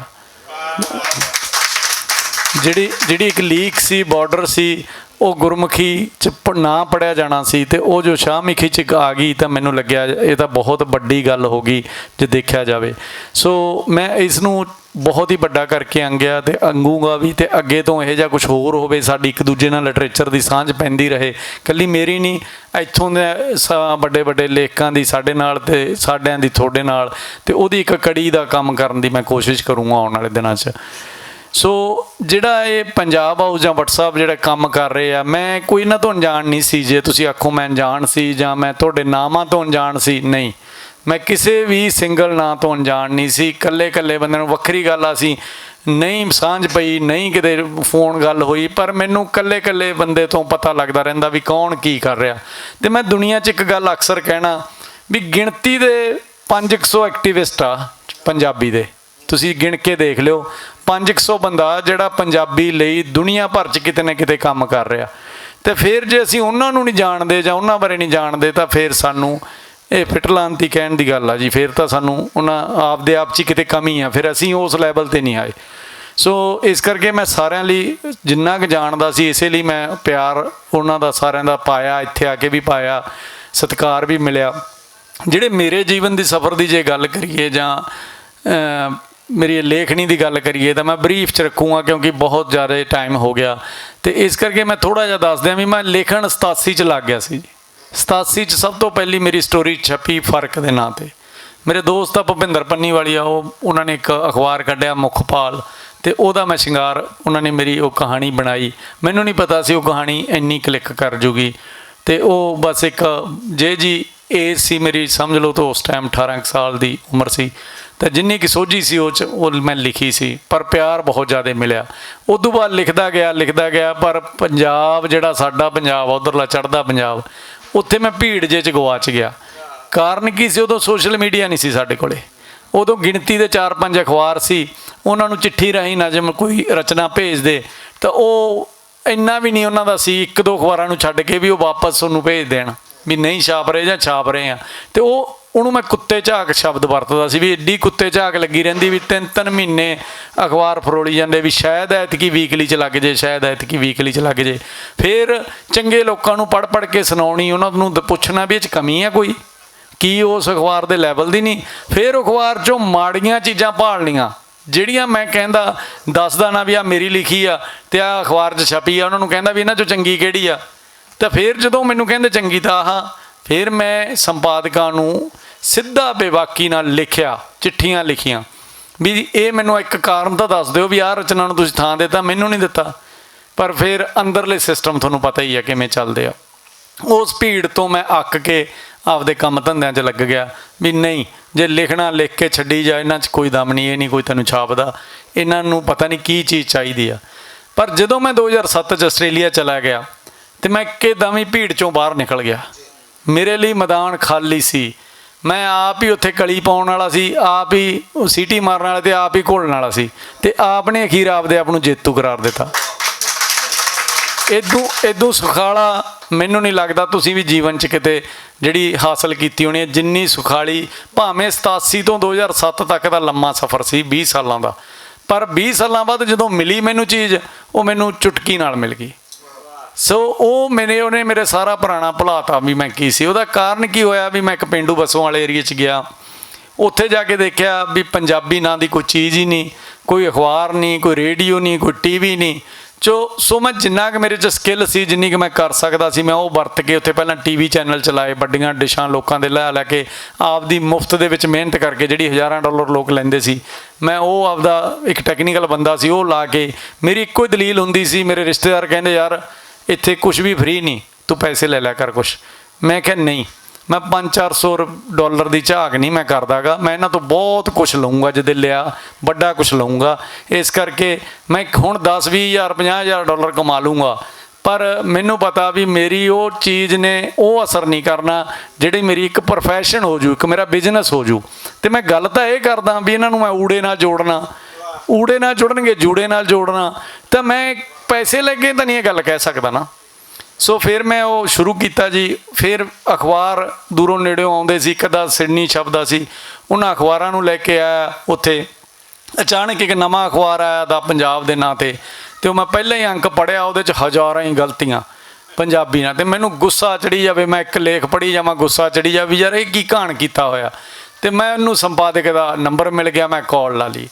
جڑی جڑی ایک لیک سی، بارڈر سی، وہ گرمکھی چ پ- نہ پڑھیا جانا سی، تے وہ جو شاہ مکھی چ آ گئی، تاں مینوں لگیا یہ تاں بہت وڈی گل ہو گئی جے دیکھیا جاوے۔ سو، میں اس نوں بہت ہی وڈا کر کے انگیا تے انگوں گا بھی، تے اگے تو یہ جا کچھ ہور ہووے، ساڈی ایک دوجے نال لٹریچر دی سانجھ پیندی رہے، کلی میری نہیں، اتھوں دے سا- وڈے وڈے لیکھکاں دی ساڈے نال تے ساڈیاں دی تھوڑے نال، تے اودی ایک کڑی دا کم کرن دی میں کوشش کروں گا آن والے دناں چ۔ سو، جڑا اے پنجاب ہاؤس جاں وٹس ایپ جڑا کم کر رہے آ، میں کوئی انہاں تو انجان نہیں سی۔ جے تسی آکھو میں انجان سی جاں میں تہاڈے ناماں تو انجان سی، نہیں، میں کسے وی سنگل ناں تو انجان نہیں سی۔ کلے کلے بندے نوں وکھری گل آ سی، نہیں سانجھ پئی، نہیں کدے فون گل ہوئی، پر مینوں کلے کلے بندے تو پتہ لگدا رہندا وی کون کی کر رہا۔ تے میں دنیا چ ایک گل اکثر کہنا وی گنتی دے پنج سو ایکٹیوسٹ آ پنجابی دے، تسی گن کے دیکھ لیو، پنج سو بندہ جڑا پنجابی لئی دنیا بھر چ کتے نہ کتے کم کر رہا۔ تے پھر جے اسی انہاں نوں نہیں جانتے جاں انہاں بارے نہیں جانتے، تاں پھر سانوں یہ فٹ لانتی کہن دی گل آ جی۔ پھر تاں سانوں انہاں آپ دے آپ چ کتے کمی آ، پھر اسی اس لیول تے نہیں آئے۔ سو، اس کر کے میں سارے لئی جنہ کہ جاندا سی، اسے لئی میں پیار انہاں دا سارے دا پایا، اتھے آ کے بھی پایا، ستکار بھی ملیا۔ جڑے میرے جیون دی سفر دی جے گل کریے جاں میری لیکھنی دی گل کریے، تاں میں بریف چ رکھوں گا کیونکہ بہت زیادہ ٹائم ہو گیا۔ تے اس کر کے میں تھوڑا جہا دس دیاں بھی میں لیکھن ستاسی چ لگ گیا سی۔ ستاسی چ سب تو پہلی میری سٹوری چھپی فرق دے ناں تے۔ میرے دوست آ بھپندر پنی والی آ، انہاں نے ایک اخبار کڈیا مکھ پال، تے او دا میں شنگار، انہاں نے میری او کہانی بنائی۔ مینوں نہیں پتا سی او کہانی اینی کلک کر جوگی۔ تے او بس ایک جے جی ایج سی میری، سمجھ لو تو اس ٹائم اٹھارہ سال دی عمر سی۔ تے جنی کی سوجھی سی او چ- او میں لکھی سی، پر پیار بہت زیادہ ملیا۔ ادو بعد لکھدا گیا، لکھدا گیا، پر پنجاب جڑا ساڈا پنجاب آ، ادھرلا چڑھدا پنجاب، اتھے میں بھیڑ جے چ گواچ گیا۔ کارن کی سی؟ ادو سوشل میڈیا نہیں سی ساڈے کولے۔ ادو گنتی دے چار پنج اخبار سی، انہاں نوں چٹھی راہیں نظم کوئی رچنا بھیج دے، تے او اینا وی نہیں انہاں دا سی، اک دو اخباراں نوں چھڈ کے وی او واپس انہوں بھیج دین، وی نہیں چھاپ رہے جاں چھاپ رہے آں۔ تے او انہوں میں کتے جھاگ شبد ورتدا سی، وی ایڈی کتے جھاگ لگی رہندی وی تین تین مہینے اخبار فرولی جاندے وی شاید ایتکی ویکلی چ لگ جے، شاید ایتکی ویکلی چ لگ جے۔ پھر چنگے لوکاں نوں پڑھ پڑھ کے سناونی، انہاں نوں پوچھنا وی اچ کمی ہے کوئی؟ کی اس اخبار دے لیول دی نہیں؟ پھر اخبار چوں ماڑیاں چیزاں پال لیاں، جیڑیاں میں کہندا، دسدا نہ وی آ میری لکھی آ، تے آ اخبار چ چھپی آ، انہاں نوں کہندا وی انہاں چوں چنگی کیڑی آ؟ تے پھر جدوں مینوں کہندے چنگی تاں آہا، پھر میں سمپادکاں نوں سدھا بے واقعی نال لکھیا، چٹھیاں لکھیاں، وی اے مینوں ایک کارن تاں دس دیو وی آ رچنا نوں تسی تھاں دیتا، مینوں نہیں دتا۔ پر پھر اندرلے سسٹم تھانوں پتہ ہی ہے کیویں چلدے آ۔ اس بھیڑ تو میں اک کے آپدے کم دھندیاں چ لگ گیا، بھی نہیں، جے لکھنا لکھ کے چھڈی جا، انہاں چ کوئی دم نہیں، یہ نہیں کوئی تینوں چھاپدا، انہاں نوں پتہ نہیں کی چیز چاہیدی آ۔ پر جدوں میں دو ہزار ست چ آسٹریلیا چلا گیا، تے میں اکے دم ہی بھیڑ چوں باہر نکل گیا۔ میرے لئی میدان خالی سی۔ میں آپ ہی اتھے کلی پاؤن والا سی، آپ ہی سیٹی مارن والا تے آپ ہی گھولن والا سی، تے آپ نے اخیر آپ دے آپ نوں جیتو قرار دتا۔ ادوں ادوں سکھالا مینوں نہیں لگدا تسی وی جیون چ کتے جڑی حاصل کیتی ہونی ہے، جنی سکھالی، بھاویں ستاسی توں دو ہزار ست تک دا لمبا سفر سی، بیس سالاں دا، پر بیس سالاں بعد جدوں ملی مینوں چیز، او مینوں چٹکی نال مل گئی۔ سو او میرے، انہیں میرے سارا پرانا بھلاتا بھی میں کی سی۔ او دا کارن کی ہویا بھی میں ایک پینڈو بسوں والے ایریے چ گیا، اتھے جا کے دیکھیا بھی پنجابی ناں دی کوئی چیز ہی نہیں، کوئی اخبار نہیں، کوئی ریڈیو نہیں، کوئی ٹی وی نہیں۔ چو سو میں جنہ کہ میرے چ سکل سی، جنی کہ میں کر سکدا سی، میں او ورت کے اتھے پہلاں ٹی وی چینل چلائے، بڑیاں ڈشاں لوکاں دے لے لے کے آپ دی مفت دے وچ محنت کر کے جڑی ہزاراں ڈالر لوک لیندے سی، میں او آپ دا ایک ٹیکنیکل بندہ سی، او لا کے میری اکو ہی دلیل ہوندی سی۔ میرے رشتے دار کہندے، یار، اتھے کچھ بھی فری نہیں، تو پیسے لے لیا کر کچھ۔ میں کہا نہیں، میں پانچ چار سو ڈالر دی جھاگ نہیں میں کردا گا، میں انہاں تو بہت کچھ لوں گا، جدے لیا بڑا کچھ لوں گا۔ اس کر کے میں ہن دس ویہہ ہزار پنجاہ ہزار ڈالر کما لوں گا، پر مینوں پتا بھی میری او چیز نے او اثر نہیں کرنا، جڑی میری ایک پروفیشن ہو جُو، ایک میرا بزنس ہو جُو۔ تے میں گل تاں اے کردا بھی انہاں نوں میں اوڑے نال جوڑنا، اوڑے نال جڑنگے، جوڑے نال جوڑنا، تے میں پیسے لے کے تاں نہیں اے گل کہہ سکدا نا۔ سو فیر میں او شروع کیتا جی۔ فیر اخبار دوروں نیڑیوں آوندے سی، کدا سڈنی چھپدا سی، انہاں اخباراں نوں لے کے آیا۔ اتھے اچانک ایک نواں اخبار آیا دا پنجاب دے ناں تے، تے او میں پہلا ہی انک پڑھیا، اودے چ ہزاراں ہی غلطیاں پنجابی ناں۔ تے مینوں غصہ چڑھی جاوے، میں ایک لیکھ پڑھی جاواں، غصہ چڑھی جاوے، یار، اے کی کہان کیتا ہویا؟ تے میں انوں سمپادک دا نمبر مل گیا، میں کال لا لی۔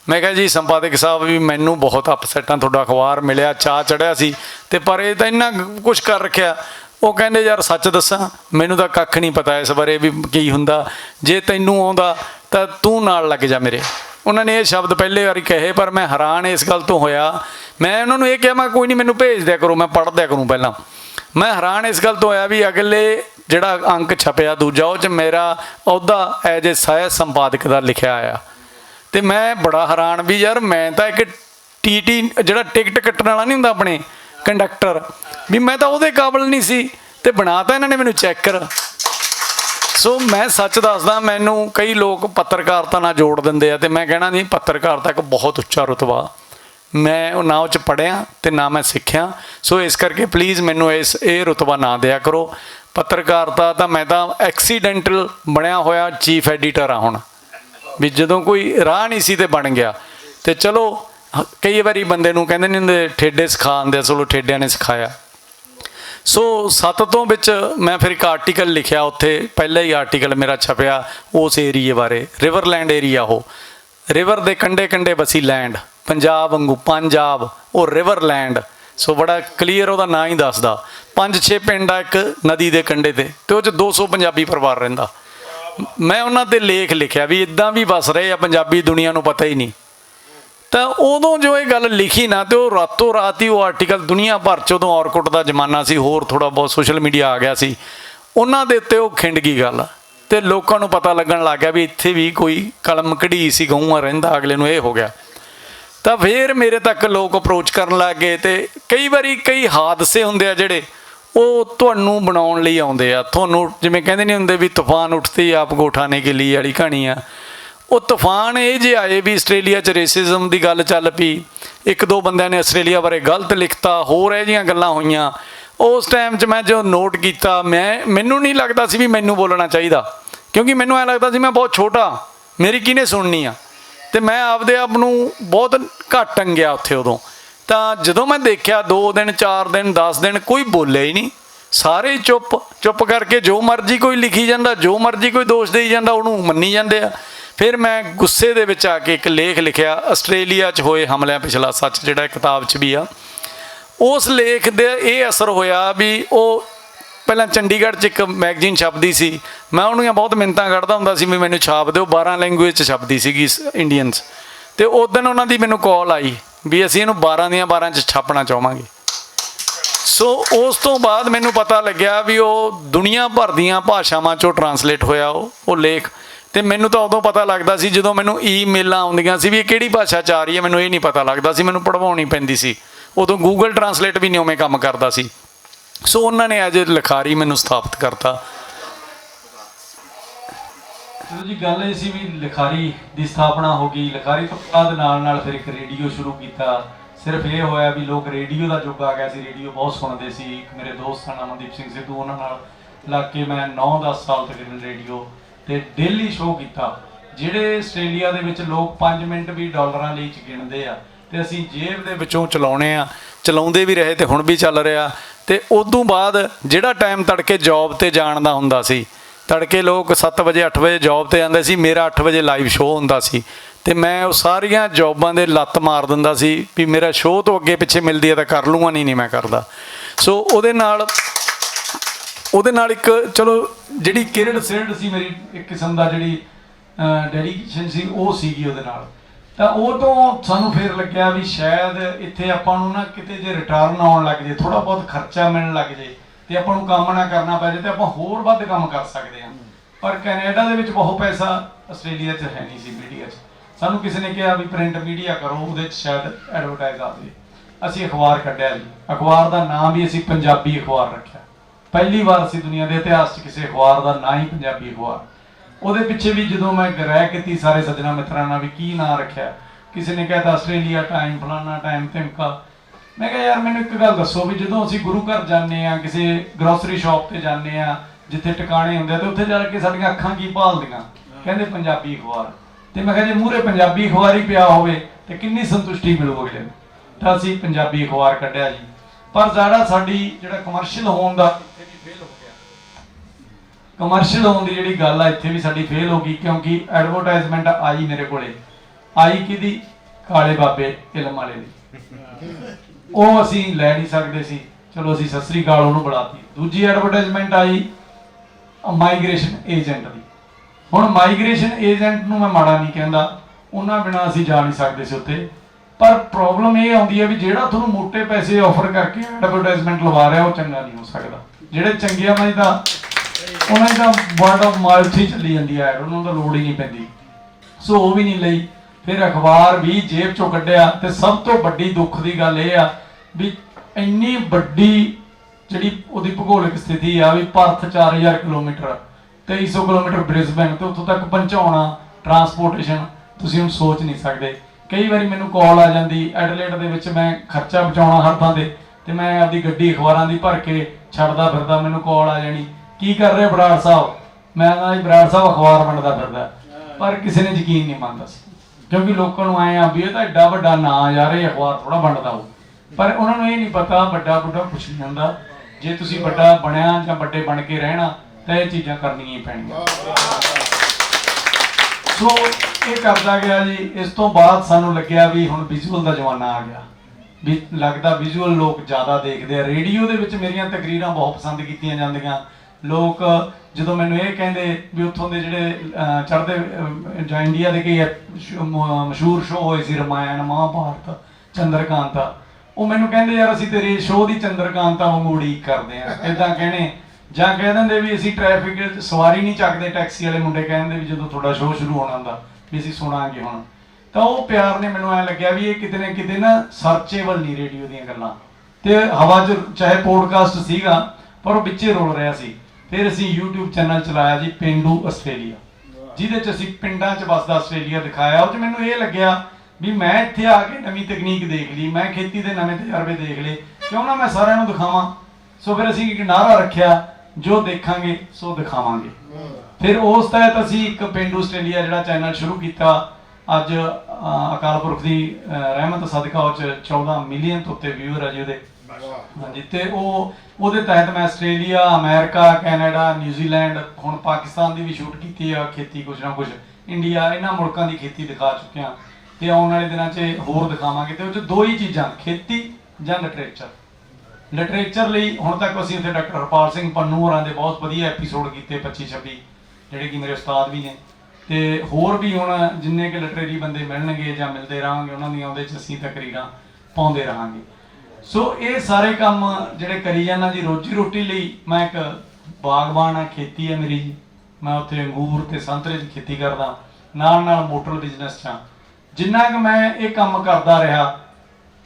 میں کہا، جی سمپادک صاحب، بھی مینوں بہت اپسیٹ ہاں، تہاڈا اخبار ملیا، چاہ چڑھیا سی، تے پر اے تاں انہاں کچھ کر رکھیا۔ او کہندے، یار، سچ دساں، مینوں تاں ککھ نہیں پتا اس بارے بھی کی ہوندا۔ جے تینوں آوندا تاں توں نال لگ جا میرے۔ انہاں نے یہ شبد پہلے واری کہے، پر میں حیران اس گل تو ہویا۔ میں انہاں نوں یہ کہیا، میں کوئی نہیں، مینوں بھیج دیا کرو، میں پڑھ دیا کروں پہلاں۔ میں حیران اس گل تو ہویا بھی اگلے جڑا انک چھپیا دوجا، او چ میرا عہدہ ایز اے سہ سمپادک دا لکھیا آیا۔ تے میں بڑا حیران بھی، یار، میں تاں ایک ٹی ٹی، جڑا ٹکٹ کٹن والا نہیں ہوندا اپنے، کنڈکٹر، بھی میں تاں اودے قابل نہیں سی، تے بنا تاں انہاں نے مینوں چیک کر۔ سو میں سچ دسدا، مینوں کئی لوگ پترکارتا نال جوڑ دیندے آ، تے میں کہنا نہیں، پترکارتا ایک بہت اچا رتبہ۔ میں نہ او چ پڑھیا تے نہ میں سکھیا۔ سو اس کر کے پلیز مینوں اس اے رتبہ نہ دیا کرو۔ پترکارتا تاں میں تاں ایکسیڈنٹل بنیا ہویا چیف ایڈیٹر آ ہن، بھی جدوں کوئی راہ نہیں سی تے بن گیا۔ تے چلو، کئی واری بندے نوں کہندے نہیں ہوندے، ٹھیڈے سکھا آندے، چلو، ٹھیڈیاں نے سکھایا۔ سو ست تو وچ میں پھر ایک آرٹیکل لکھیا، اتھے پہلا ہی آرٹیکل میرا چھپیا اس ایریے بارے، ریور لینڈ ایریا ہو، ریور دے کنڈے کنڈے بسی لینڈ، پنجاب وانگوں پنجاب، او ریور لینڈ۔ سو بڑا کلیئر او دا ناں ہی دسدا۔ پنج چھ پنڈ آ، ایک ندی دے کنڈے تے، تے او چ دو سو پنجابی پروار رہندا۔ میں انہاں تے لیکھ لکھیا بھی اداں بھی بس رہے آ پنجابی، دنیا نوں پتہ ہی نہیں۔ تاں اودوں جو یہ گل لکھی نا، تے او راتوں رات ہی او آرٹیکل دنیا بھر چ، اودوں اورکٹ دا زمانہ سی، ہور تھوڑا بہت سوشل میڈیا آ گیا سی، انہاں دے اتنے او کھنڈ گئی گل۔ تے لوکاں نوں پتہ لگن لگ گیا بھی اتھے بھی کوئی قلم کڑی سی، گاؤں رہندا، اگلے نوں اے ہو گیا۔ تاں فیر میرے تک لوک اپروچ کرن لگ گئے۔ تے کئی واری کئی حادثے ہوندے آ جڑے، او تہانوں بناؤن لئی آوندے آ۔ تہانوں، جویں کہندے نہیں ہوندے بھی طوفان اٹھتے ہی آپ کو اٹھانے کے لیے والی کہانی آ۔ او طوفان اے جے آئے بھی آسٹریلیا چ ریسزم دی گل چل پئی، ایک دو بندیاں نے آسٹریلیا بارے غلط لکھتا، ہور اے جیاں گلاں ہوئیاں۔ اس ٹائم چ میں جو نوٹ کیتا، میں، مینوں نہیں لگدا سی بھی مینوں بولنا چاہیدا، کیونکہ مینوں اے لگدا سی میں بہت چھوٹا، میری کینے سننی آ؟ تے میں آپدے آپ نوں بہت گھٹ ٹنگیا اتھے ادوں۔ تاں جدوں میں دیکھیا، دو دن، چار دن، دس دن، کوئی بولیا ہی نہیں، سارے ہی چپ۔ چپ کر کے جو مرضی کوئی لکھی جاندا، جو مرضی کوئی دوش دئی جاندا، انہوں منی جاندے آ۔ پھر میں غصے دے وچ آ کے ایک لیکھ لکھیا، آسٹریلیا چ ہوئے حملیاں پچھلا سچ، جڑا کتاب چ بھی آ۔ اس لیکھ دے اے اثر ہویا بھی او پہلاں چنڈی گڑھ چ ایک میگزین چھپدی سی، میں انہوں بہت منتاں کردا ہوندا سی بھی مینوں چھاپ دیو، بارہ لینگویج چ چھپدی سی گی انڈینز۔ تے او دن انہاں دی مینوں کال آئی بھی اسی انہوں بارہ دیاں بارہ چ چھاپنا چاہواں گے۔ سو، اس تو بعد مینوں پتا لگیا بھی وہ دنیا بھر دیاں بھاشاواں چوں ٹرانسلیٹ ہویا وہ لیکھ۔ تے مینوں تاں ادوں پتا لگدا سی جدوں مینوں ای میلاں آندیاں سی بھی کہڑی بھاشا چاہ رہی ہے، مینوں یہ نہیں پتا لگدا سی، مینوں پڑھواونی پیندی سی۔ ادوں گوگل ٹرانسلیٹ بھی نیویں کم کردا سی۔ سو انہاں نے اج لکھاری مینوں ستھاپت کرتا۔ چلو جی، گل یہ سی بھی لکھاری دی ستھاپنا ہو گئی۔ لکھاری تو بعد نال نال پھر ایک ریڈیو شروع کیتا۔ صرف یہ ہویا بھی لوگ ریڈیو دا جگ آ گیا سی، ریڈیو بہت سنتے سی۔ ایک میرے دوست سن امندیپ سنگھ سدھو، انہاں نال لگ کے میں نو دس سال تقریباً ریڈیو تے ڈیلی شو کیتا۔ جڑے آسٹریلیا دے وچ لوگ پنج منٹ بھی ڈالراں لئی چ گنتے آ، تے اسی جیب دے وچوں چلاونے آ، چلاوندے وی رہے تے ہن وی چل رہیا۔ تے ادوں بعد جیہڑا ٹائم تڑکے جاب تے جان دا ہوندا سی، تڑکے لوگ ست وجے اٹھ وجے جاب تے آندے سی، میرا اٹھ وجے لائیو شو ہوندا سی۔ تے میں او ساریاں جاباں دے لت مار دیندا سی، وی میرا شو توں اگے پچھے ملدی اے تاں کر لوں گا، نہیں نہیں میں کردا۔ سو اودے نال اودے نال اک، چلو، جیہڑی کرڑ سرڑ سی میری، اک قسم دا جیہڑی ڈیڈیکیشن سی، او سی گی اودے نال۔ تاں او توں سانوں فیر لگیا وی شاید اتھے آپاں نوں نہ کتے جے ریٹرن آن لگ جے، تھوڑا بہت خرچہ ملن لگ جے، تے آپاں نوں کم نہ کرنا پے جے تے آپاں ہور ودھ کم کر سکدے ہاں۔ پر کینیڈا دے وچ بہت پیسہ آسٹریلیا چ ہے نہیں سی میڈیا چ۔ سانوں کسے نے کہا وی پرنٹ میڈیا کرو، اودے چ شاید ایڈورٹائز آ جے۔ اسی اخبار کڈیا جی، اخبار دا نام بھی اسی پنجابی اخبار رکھیا۔ پہلی وار سی دنیا دے اتہاس چ کسے اخبار دا نہ ہی پنجابی اخبار۔ اودے پچھے بھی جدوں میں گرہ کیتی سارے سجنا متراں نال بھی کی ناں رکھیا، کسے نے کہتا آسٹریلیا ٹائم، فلانا ٹائم، تمکا۔ میں کہا یار، مینوں ایک گل دسو بھی جدوں اسی گرو گھر جانے آ، کسے گروسری شاپ تے جانے آ، جتھے ٹکانے ہوندے آ، تے اتھے جا کے ساڈیاں اکھاں کی بھال دیاں؟ کہندے پنجابی اخبار۔ تے میں کہا جے مورے پنجابی اخبار ہی پیا ہوئے تے کنی سنتشٹی ملو اگلے نوں۔ تاں اسی پنجابی اخبار کڈیا جی۔ پر زیادہ ساڈی جڑا کمرشل ہون دا، کمرشل ہون دی جڑی گل آ، اتھے بھی ساڈی فیل ہو گئی، کیونکہ ایڈورٹائزمنٹ آئی میرے کولے، آئی کدی؟ کالے بابے علم والے دی۔ او اسی لے نہیں سکدے سی، چلو اسی سسری گال اونوں بڑھاتی۔ دوجی ایڈورٹائزمنٹ آئی مائیگریشن ایجنٹ دی۔ ہن مائیگریشن ایجنٹ نوں میں ماڑا نہیں کہندا، انہاں بنا اسی جا نہیں سکدے سی اتھے۔ پر پرابلم یہ آتی ہے بھی جہاں تھوڑا موٹے پیسے آفر کر کے ایڈورٹائزمنٹ لوا رہا، وہ چنگا نہیں ہو سکتا۔ جہاں چنگیاں میں دا انہاں دا ورڈ آف ماؤتھ ہی چلی جاتی ہے، ایڈ انہاں دا لوڑ ہی نہیں پیندی۔ سو وہ بھی نہیں لئی۔ پھر اخبار بھی جیب چوں کڈیا۔ تے سب تو بڑی دکھ دی گل یہ آ بھی اینی بڑی جڑی اودی بھگولک ستھتی آ وی پرتھ چار ہزار کلومیٹر، تئی سو کلومیٹر برزبن تے اتھوں تک پہنچاونا، ٹرانسپورٹیشن، تسی ہن سوچ نہیں سکدے۔ کئی واری مینوں کال آ جاندی ایڈلیڈ دے وچ، میں خرچہ بچاونا ہر تھاں تے، تے میں آپدی گڈی اخباراں دی بھر کے چھڈدا پھردا، مینوں کال آ جانی، "کی کر رہے براڑ صاحب؟" میں آکھنا، "جی براڑ صاحب اخبار ونڈدا پھردا ہے۔" پر کسے نے یقین نہیں مندا سی، کیونکہ لوکاں نوں آئے آ بھی یہ تاں ایڈا وڈا ناں یار، یہ اخبار تھوڑا ونڈدا ہو۔ پر انہاں نوں یہ نہیں پتا، بڑا بڑا کچھ نہیں ہوندا۔ جے تسی بڑا بنیا یا بڑے بن کے رہنا، تاں یہ چیزاں کرنیاں ہی پینیاں۔ سو یہ کردا گیا جی۔ اس تو بعد سانوں لگیا بھی ہن ویژول دا زمانہ آ گیا، بھی لگدا ویژول لوگ زیادہ دیکھدے آ۔ ریڈیو دے وچ میریاں تقریراں بہت پسند کیتیاں جاندیاں۔ لوگ جدوں مینوں یہ کہندے بھی اتھوں دے جڑے، اہ، چڑھدے، اہ، جو انڈیا دے کئی شو-، م-، مشہور شو ہوئے سی، رمائن، مہا بھارت، چندر کانتا، وہ مینوں کہندے، "یار، اسی تیرے شو دی چندر کانتا وانگوں اڑیک کردے ہاں۔" اداں کہنے، جاں کہہ دیندے بھی، "اسی ٹریفک وچ سواری نہیں چکدے۔" ٹیکسی والے منڈے کہندے بھی، "جدوں تہاڈا شو شروع ہونا ہوندا، بھی اسی سناں گے ہن۔" تاں وہ پیار نے مینوں ایں لگیا بھی یہ کتنے کتنے نا سرچیبل نہیں ریڈیو دیاں گلاں۔ تے ہوا چ چاہے پوڈکاسٹ سیگا، پر وہ وچے رول رہیا سی۔ پھر اسی یوٹیوب چینل چلایا جی، پینڈو آسٹریلیا، جہدے چ اسی پنڈاں چ وسدا آسٹریلیا دکھایا۔ وہ چ مینوں یہ لگیا بھی میں اتھے آ کے نویں تکنیک دیکھ لی، میں کھیتی دے نویں تجربے دیکھ لے، کیوں نہ میں سارے نوں دکھاواں؟ سو پھر اسی ایک نعرہ رکھیا، "جو دیکھاں گے سو دکھاواں گے۔" پھر اس تحت اسی ایک پینڈو آسٹریلیا جڑا چینل شروع کیتا۔ اج، آ، اکال پرخ دی، آ، رحمت صدقہ، او چ چودہ ملین تو اتے ویور ہے جی اودے۔ ہاں جی، تے او، اودے تحت میں آسٹریلیا، امریکہ، کینیڈا، نیوزی لینڈ، ہن پاکستان دی وی شوٹ کیتی ہے کھیتی، کچھ نہ کچھ انڈیا، انہاں ملکاں دی کھیتی دکھا چکے ہاں۔ تے آن والے دناں چ ہور دکھاواں گے۔ تے او چ دو ہی چیزاں، کھیتی یا لٹریچر۔ لٹریچر لئی ہن تک اسی اتھے ڈاکٹر ہرپال سنگھ پنو ہوراں دے بہت ودھیا ایپیسوڈ کیتے، پچی چھبی، جڑے کہ میرے استاد بھی نے۔ تے ہور بھی ہن جنہیں کہ لٹریری بندے ملن گے یا ملدے رہن گے، انہاں دیاں اودے چ اسی تقریراں پاؤندے رہن گے۔ سو یہ سارے کام جڑے کری جانا جی، روزی روٹی لئی۔ میں ایک باغبان ہاں، کھیتی ہے میری جی۔ میں اتھے انگور تے سنترے دی کھیتی کردا، نال نال موٹر بزنس چاں۔ جنہ کہ میں یہ کام کردا رہا،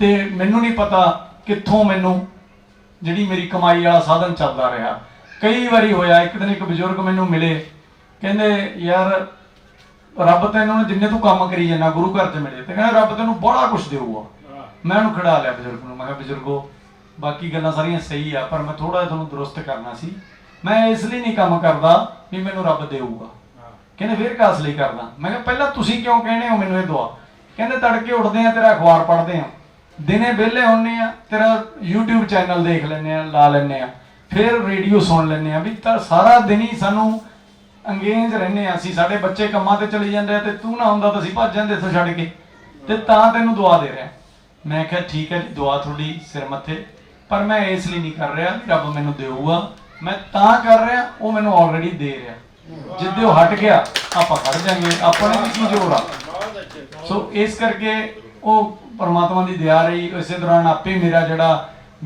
تے مینوں نہیں پتا کتھوں مینوں جڑی میری کمائی والا سادھن چلدا رہا۔ کئی واری ہویا، ایک دن ایک بزرگ مینوں ملے، کہندے، یار، رب تینوں نے جنہیں تو کام کری جانا، گرو گھر تے ملے، تے کہندے، رب تینوں بڑا کچھ دیوگا۔ میں انہوں کھڑا لیا بزرگ نوں، میں کہا، بزرگو، باقی گلاں ساریاں صحیح آ، پر میں تھوڑا جہا تینوں درست کرنا سی۔ میں اس لیے نہیں کام کردا بھی مینوں رب دیوگا۔ کہندے، پھر کس لیے کردا؟ میں کہا، پہلا تسی کیوں کہنے ہو مینوں یہ دعا؟ کہندے، تڑکے اٹھدے ہیں، تیرا اخبار پڑھدے ہیں، دنے ویلے ہونے ہیں، تیرا یوٹیوب چینل دیکھ لینے ہیں، لا لینے ہیں، پھر ریڈیو سن لینے ہیں، بھی تا سارا دن ہی سانوں انگیج رہنے ہیں اسی۔ ساڈے بچے کماں تے چلے جاندے ہیں تے تو نہ ہوندا تے اسی بھج جاندے اتھوں چھڈ کے، تے تاں تینوں دعا دے رہے ہیں۔ میں کہا، ٹھیک ہے جی، دعا تھوڑی سر متھے، پر میں اس لیے نہیں کر رہا کہ رب مینوں دیوگا۔ میں تاں کر رہا، وہ مینوں آلریڈی دے رہا۔ جدے وہ ہٹ گیا، آپ کھڑ جائیں گے، اپنے بھی کی جوڑ آ۔ سو اس کر کے وہ پرماتما دی دیا رہی۔ اسے دوران آپ ہی میرا جڑا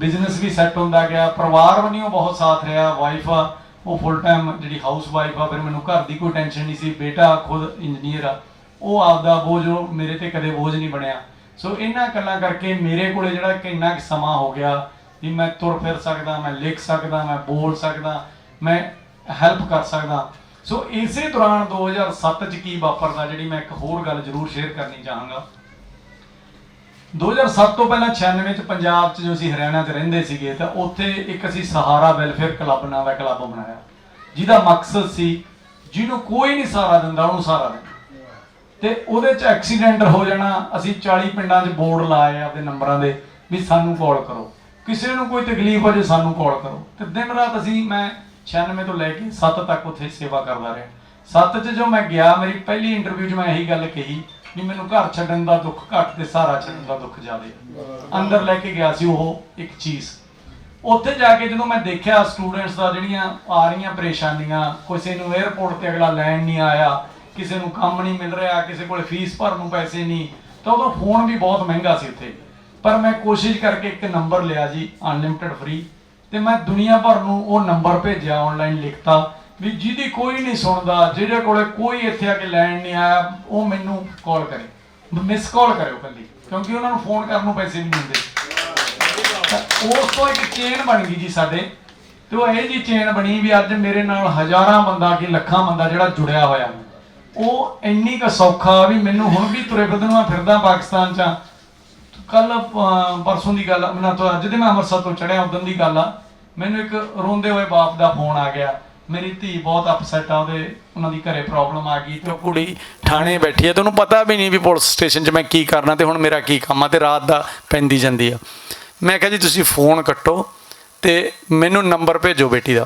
بزنس بھی سیٹ ہوندا گیا، پروار ونیوں بہت ساتھ رہا۔ وائف آ، وہ فل ٹائم جڑی ہاؤس وائف آ، پھر مینوں گھر دی کوئی ٹینشن نہیں سی۔ بیٹا خود انجینئر آ، وہ آپ دا بوجھ، وہ میرے تے کدے بوجھ نہیں بنیا۔ سو انہاں گلاں کر کے میرے کولے جڑا کہ انہاں کہ سماں ہو گیا، بھی میں تر پھر سکدا، میں لکھ سکدا، میں بول سکدا، میں ہیلپ کر سکدا۔ سو اسے دوران دو ہزار ست چ کی واپردا، جڑی میں ایک ہور گل ضرور شیئر کرنی چاہاں گا۔ دو ہزار ست تو پہلے چھیانوے چ پنجاب چ جو اسی ہریانہ چ رہندے سیگے، تے اوتھے ایک اسی سہارا ویلفیئر کلب ناں دا کلب بنایا، جہدا مقصد سی، جنوں کوئی نہیں سہارا دیندا، انہوں سہارا دینا۔ تے اودے چ ایکسیڈنٹ ہو جانا، اسی چالی پنڈاں چ بورڈ لائے آپدے نمبراں دے، بھی سانوں کال کرو، کسے نوں کوئی تکلیف ہو جے، سانوں کال کرو۔ تے دن رات اسی، میں چھیانوے تو لے کے ست تک اتھے سیوا کردا رہیا۔ ست چ جو میں گیا، میری پہلی انٹرویو چ میں یہی گل کہی، بھی مینوں گھر چھڈن دا دکھ گھٹ تے سہارا چھڈن دا دکھ زیادہ۔ اندر لے کے گیا سی وہ ایک چیز۔ اتھے جا کے جدوں میں دیکھیا سٹوڈنٹس دا جڑیاں آ رہیاں پریشانیاں، کسے نوں ایئرپورٹ تے اگلا لین نہیں آیا، کسے نوں کم نہیں مل رہا، کسے کول فیس بھرن نوں پیسے نہیں، تو ادوں فون بھی بہت مہنگا سی اتھے۔ پر میں کوشش کر کے ایک نمبر لیا جی، انلمیٹڈ فری، تے میں دنیا بھر نوں او نمبر بھیجیا، آن لائن لکھتا، بھی جیدی کوئی نہیں سندا، جیدے کولے کوئی اتھے آ کے لین نہیں آیا، او مینوں کال کرے، مس کال کرے کلی، کیونکہ انہاں نوں فون کرن نوں پیسے نہیں ملدے۔ تے اس تو ایک چین بن گئی جی ساڈے، تے او اے جی چین بنی بھی اج میرے نال ہزاراں بندہ کہ لکھاں بندہ جڑا جڑیا ہویا، او اینی کا سوکھا بھی مینوں ہن بھی ترے بدن میں پھردا پاکستان چ۔ کل، پرسوں دی گل، میں تو اج دے میں امرتسر تو چڑھیا، ادن دی گل آ، مینوں ایک روندے ہوئے باپ دا فون آ گیا۔ میری دھی بہت اپسیٹ آ، اودے، انہاں دی گھرے پرابلم آ گئی تے او کڑی تھانے بیٹھی ہے۔ تے انہوں پتا بھی نہیں بھی پولیس سٹیشن چ میں کی کرنا تے ہن میرا کی کم آ، تے رات دا پیندی جاندی آ۔ میں کہا، جی، تسی فون کٹو تے مینوں نمبر بھیجو بیٹی دا۔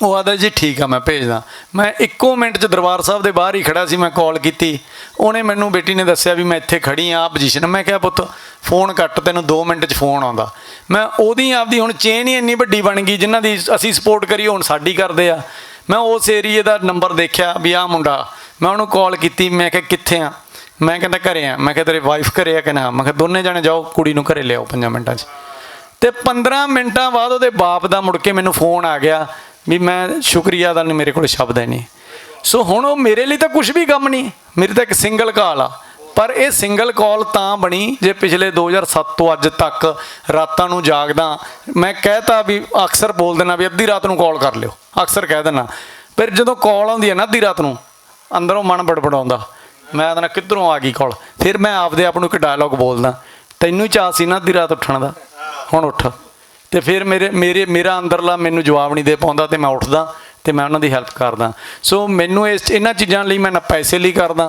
وہ آدھا، جی، ٹھیک آ، میں بھیجدا۔ میں اکو منٹ چ دربار صاحب دے باہر ہی کھڑا سی، میں کال کیتی۔ انہیں مینوں، بیٹی نے دسیا بھی میں اتھے کھڑی آں، آ پوزیشن۔ میں کہا، پت، فون کٹ، تینوں دو منٹ چ فون آندا۔ میں اودی آپ دی ہن چین ہی انی وڈی بن گئی، جنہاں دی اسی سپورٹ کری، ہن ساڈی کردے آ۔ میں اس ایریے دا نمبر دیکھیا بھی آ منڈا، میں انہوں کال کیتی، میں کہا، کتھے آ؟ میں کہندا، گھرے آ۔ میں کہا، تیری وائف گھرے آ کہ نہ؟ میں کہا، دونے جنے جاؤ، کڑی نوں گھرے لیاؤ پنجاں منٹاں چ۔ تے پندراں منٹاں بعد اودے باپ دا مڑ کے مینوں فون آ گیا، بھی میں شکریہ دا نہیں، میرے کول شبد ہے نہیں۔ سو ہن او میرے لئی تاں کچھ بھی کم نہیں، میری تاں ایک سنگل کال آ۔ پر اے سنگل کال تاں بنی جے پچھلے دو ہزار ست تو اج تک راتاں نوں جاگداں، میں کہتا بھی اکثر بول دینا بھی ادھی رات نوں کال کر لیو، اکثر کہہ دینا۔ پھر جدوں کال آندی ہے نا ادھی رات نوں، اندروں من بڑبڑاوندا، میں آدھنا، کدھروں آ گئی کال؟ پھر میں آپ دے آپ نوں ایک ڈائلاگ بولدا، تینوں ہی چاہ سی نا ادھی رات اٹھن دا، ہن اٹھ۔ تے پھر میرے میرے میرا اندرلا مینوں جواب نہیں دے پاوندا تے میں اٹھدا تے میں انہاں دی ہیلپ کردا۔ سو مینوں اس انہاں چیزاں لئی میں نہ پیسے لئی کردا،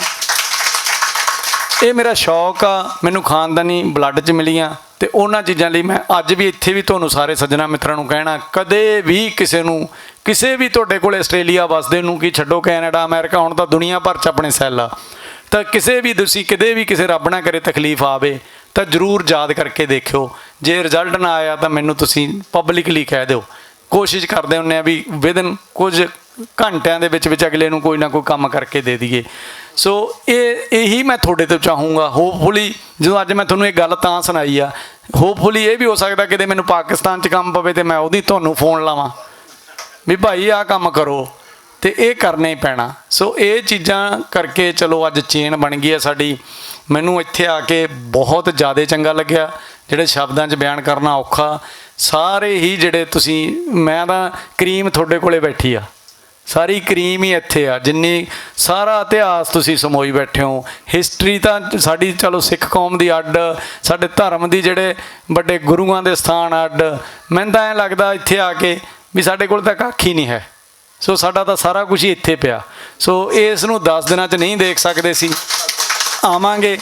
اے میرا شوق آ، مینوں خاندانی بلڈ چ ملیاں۔ تے انہاں چیزاں لئی میں اج وی اتھے وی تہانوں سارے سجنا متراں نوں کہنا، کدے وی کسے نوں، کسے وی تہاڈے کول آسٹریلیا وسدے نوں کی چھڈو، کینیڈا، امریکہ، ہن تاں دنیا بھر چ اپنے سیل آ، تاں کسے وی تسی کدے وی کسے رب نہ کرے تکلیف آوے، تاں ضرور یاد کر کے دیکھیو۔ جے رزلٹ نہ آیا تاں مینوں تسی پبلکلی کہہ دیو۔ کوشش کردے ہن وی ودن کچھ گھنٹیاں دے وچ وچ اگلے نوں کوئی نہ کوئی کم کر کے دے دیے۔ سو اے ایہی میں تہاڈے توں چاہوں گا۔ ہوپ فلی جدوں اج میں تہانوں ایہہ گل تاں سنائی آ، ہوپ فلی یہ بھی ہو سکتا کہ مینوں پاکستان 'ਚ ਕੰਮ ਪਵੇ ਤੇ ਮੈਂ ਉਹਦੀ ਤੁਹਾਨੂੰ ਫੋਨ ਲਾਵਾਂ ਵੀ ਭਾਈ ਆਹ ਕੰਮ ਕਰੋ, ਤੇ ਇਹ ਕਰਨਾ ਹੀ ਪੈਣਾ। ਸੋ ਇਹ ਚੀਜ਼ਾਂ ਕਰਕੇ ਚਲੋ ਅੱਜ ਚੇਨ ਬਣ ਗਈ ਹੈ ਸਾਡੀ। ਮੈਨੂੰ ਇੱਥੇ ਆ ਕੇ ਬਹੁਤ ਜ਼ਿਆਦਾ ਚੰਗਾ ਲੱਗਿਆ, ਜਿਹੜੇ ਸ਼ਬਦਾਂ 'ਚ ਬਿਆਨ ਕਰਨਾ ਔਖਾ। ਸਾਰੇ ਹੀ ਜਿਹੜੇ ਤੁਸੀਂ, ਮੈਂ ਤਾਂ ਕਰੀਮ ਤੁਹਾਡੇ ਕੋਲੇ ਬੈਠੀ ਆ, ਸਾਰੀ ਕਰੀਮ ਹੀ ਇੱਥੇ ਆ। ਜਿੰਨੀ ਸਾਰਾ ਇਤਿਹਾਸ ਤੁਸੀਂ ਸਮੋਈ ਬੈਠੇ ਹੋ, ਹਿਸਟਰੀ ਤਾਂ ਸਾਡੀ, ਚਲੋ, ਸਿੱਖ ਕੌਮ ਦੀ ਅੱਡ, ਸਾਡੇ ਧਰਮ ਦੀ, ਜਿਹੜੇ ਵੱਡੇ ਗੁਰੂਆਂ ਦੇ ਸਥਾਨ ਅੱਡ। ਮੈਨੂੰ ਤਾਂ ਐਂ ਲੱਗਦਾ ਇੱਥੇ ਆ ਕੇ ਵੀ ਸਾਡੇ ਕੋਲ ਤਾਂ ਕੱਖ ਹੀ ਨਹੀਂ ਹੈ। ਸੋ ਸਾਡਾ ਤਾਂ ਸਾਰਾ ਕੁਝ ਹੀ ਇੱਥੇ ਪਿਆ। ਸੋ ਇਸ ਨੂੰ ਦਸ ਦਿਨਾਂ 'ਚ ਨਹੀਂ ਦੇਖ ਸਕਦੇ ਸੀ, ਆਵਾਂਗੇ,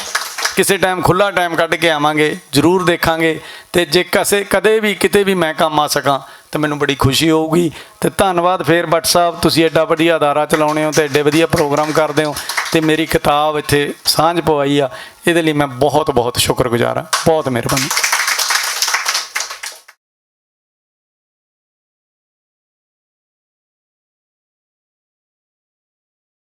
ਕਿਸੇ ਟਾਈਮ, ਖੁੱਲਾ ਟਾਈਮ ਕੱਢ ਕੇ ਆਵਾਂਗੇ, ਜ਼ਰੂਰ ਦੇਖਾਂਗੇ। ਤੇ ਜੇ ਕਦੇ ਵੀ ਕਿਤੇ ਵੀ ਮੈਂ ਕੰਮ ਆ ਸਕਾਂ, ਤਾਂ ਮੈਨੂੰ ਬੜੀ ਖੁਸ਼ੀ ਹੋਊਗੀ। ਤੇ ਧੰਨਵਾਦ ਫੇਰ, ਬੱਟ ਸਾਹਿਬ, ਤੁਸੀਂ ਐਡਾ ਵਧੀਆ ਅਦਾਰਾ ਚਲਾਉਣੇ ਹੋ ਤੇ ਐਡੇ ਵਧੀਆ ਪ੍ਰੋਗਰਾਮ ਕਰਦੇ ਹੋ, ਤੇ ਮੇਰੀ ਕਿਤਾਬ ਇੱਥੇ ਸਾਂਝ ਪਵਾਈ ਆ, ਇਹਦੇ ਲਈ ਮੈਂ ਬਹੁਤ ਬਹੁਤ ਸ਼ੁਕਰਗੁਜ਼ਾਰ ਹਾਂ। ਬਹੁਤ ਮਿਹਰਬਾਨੀ।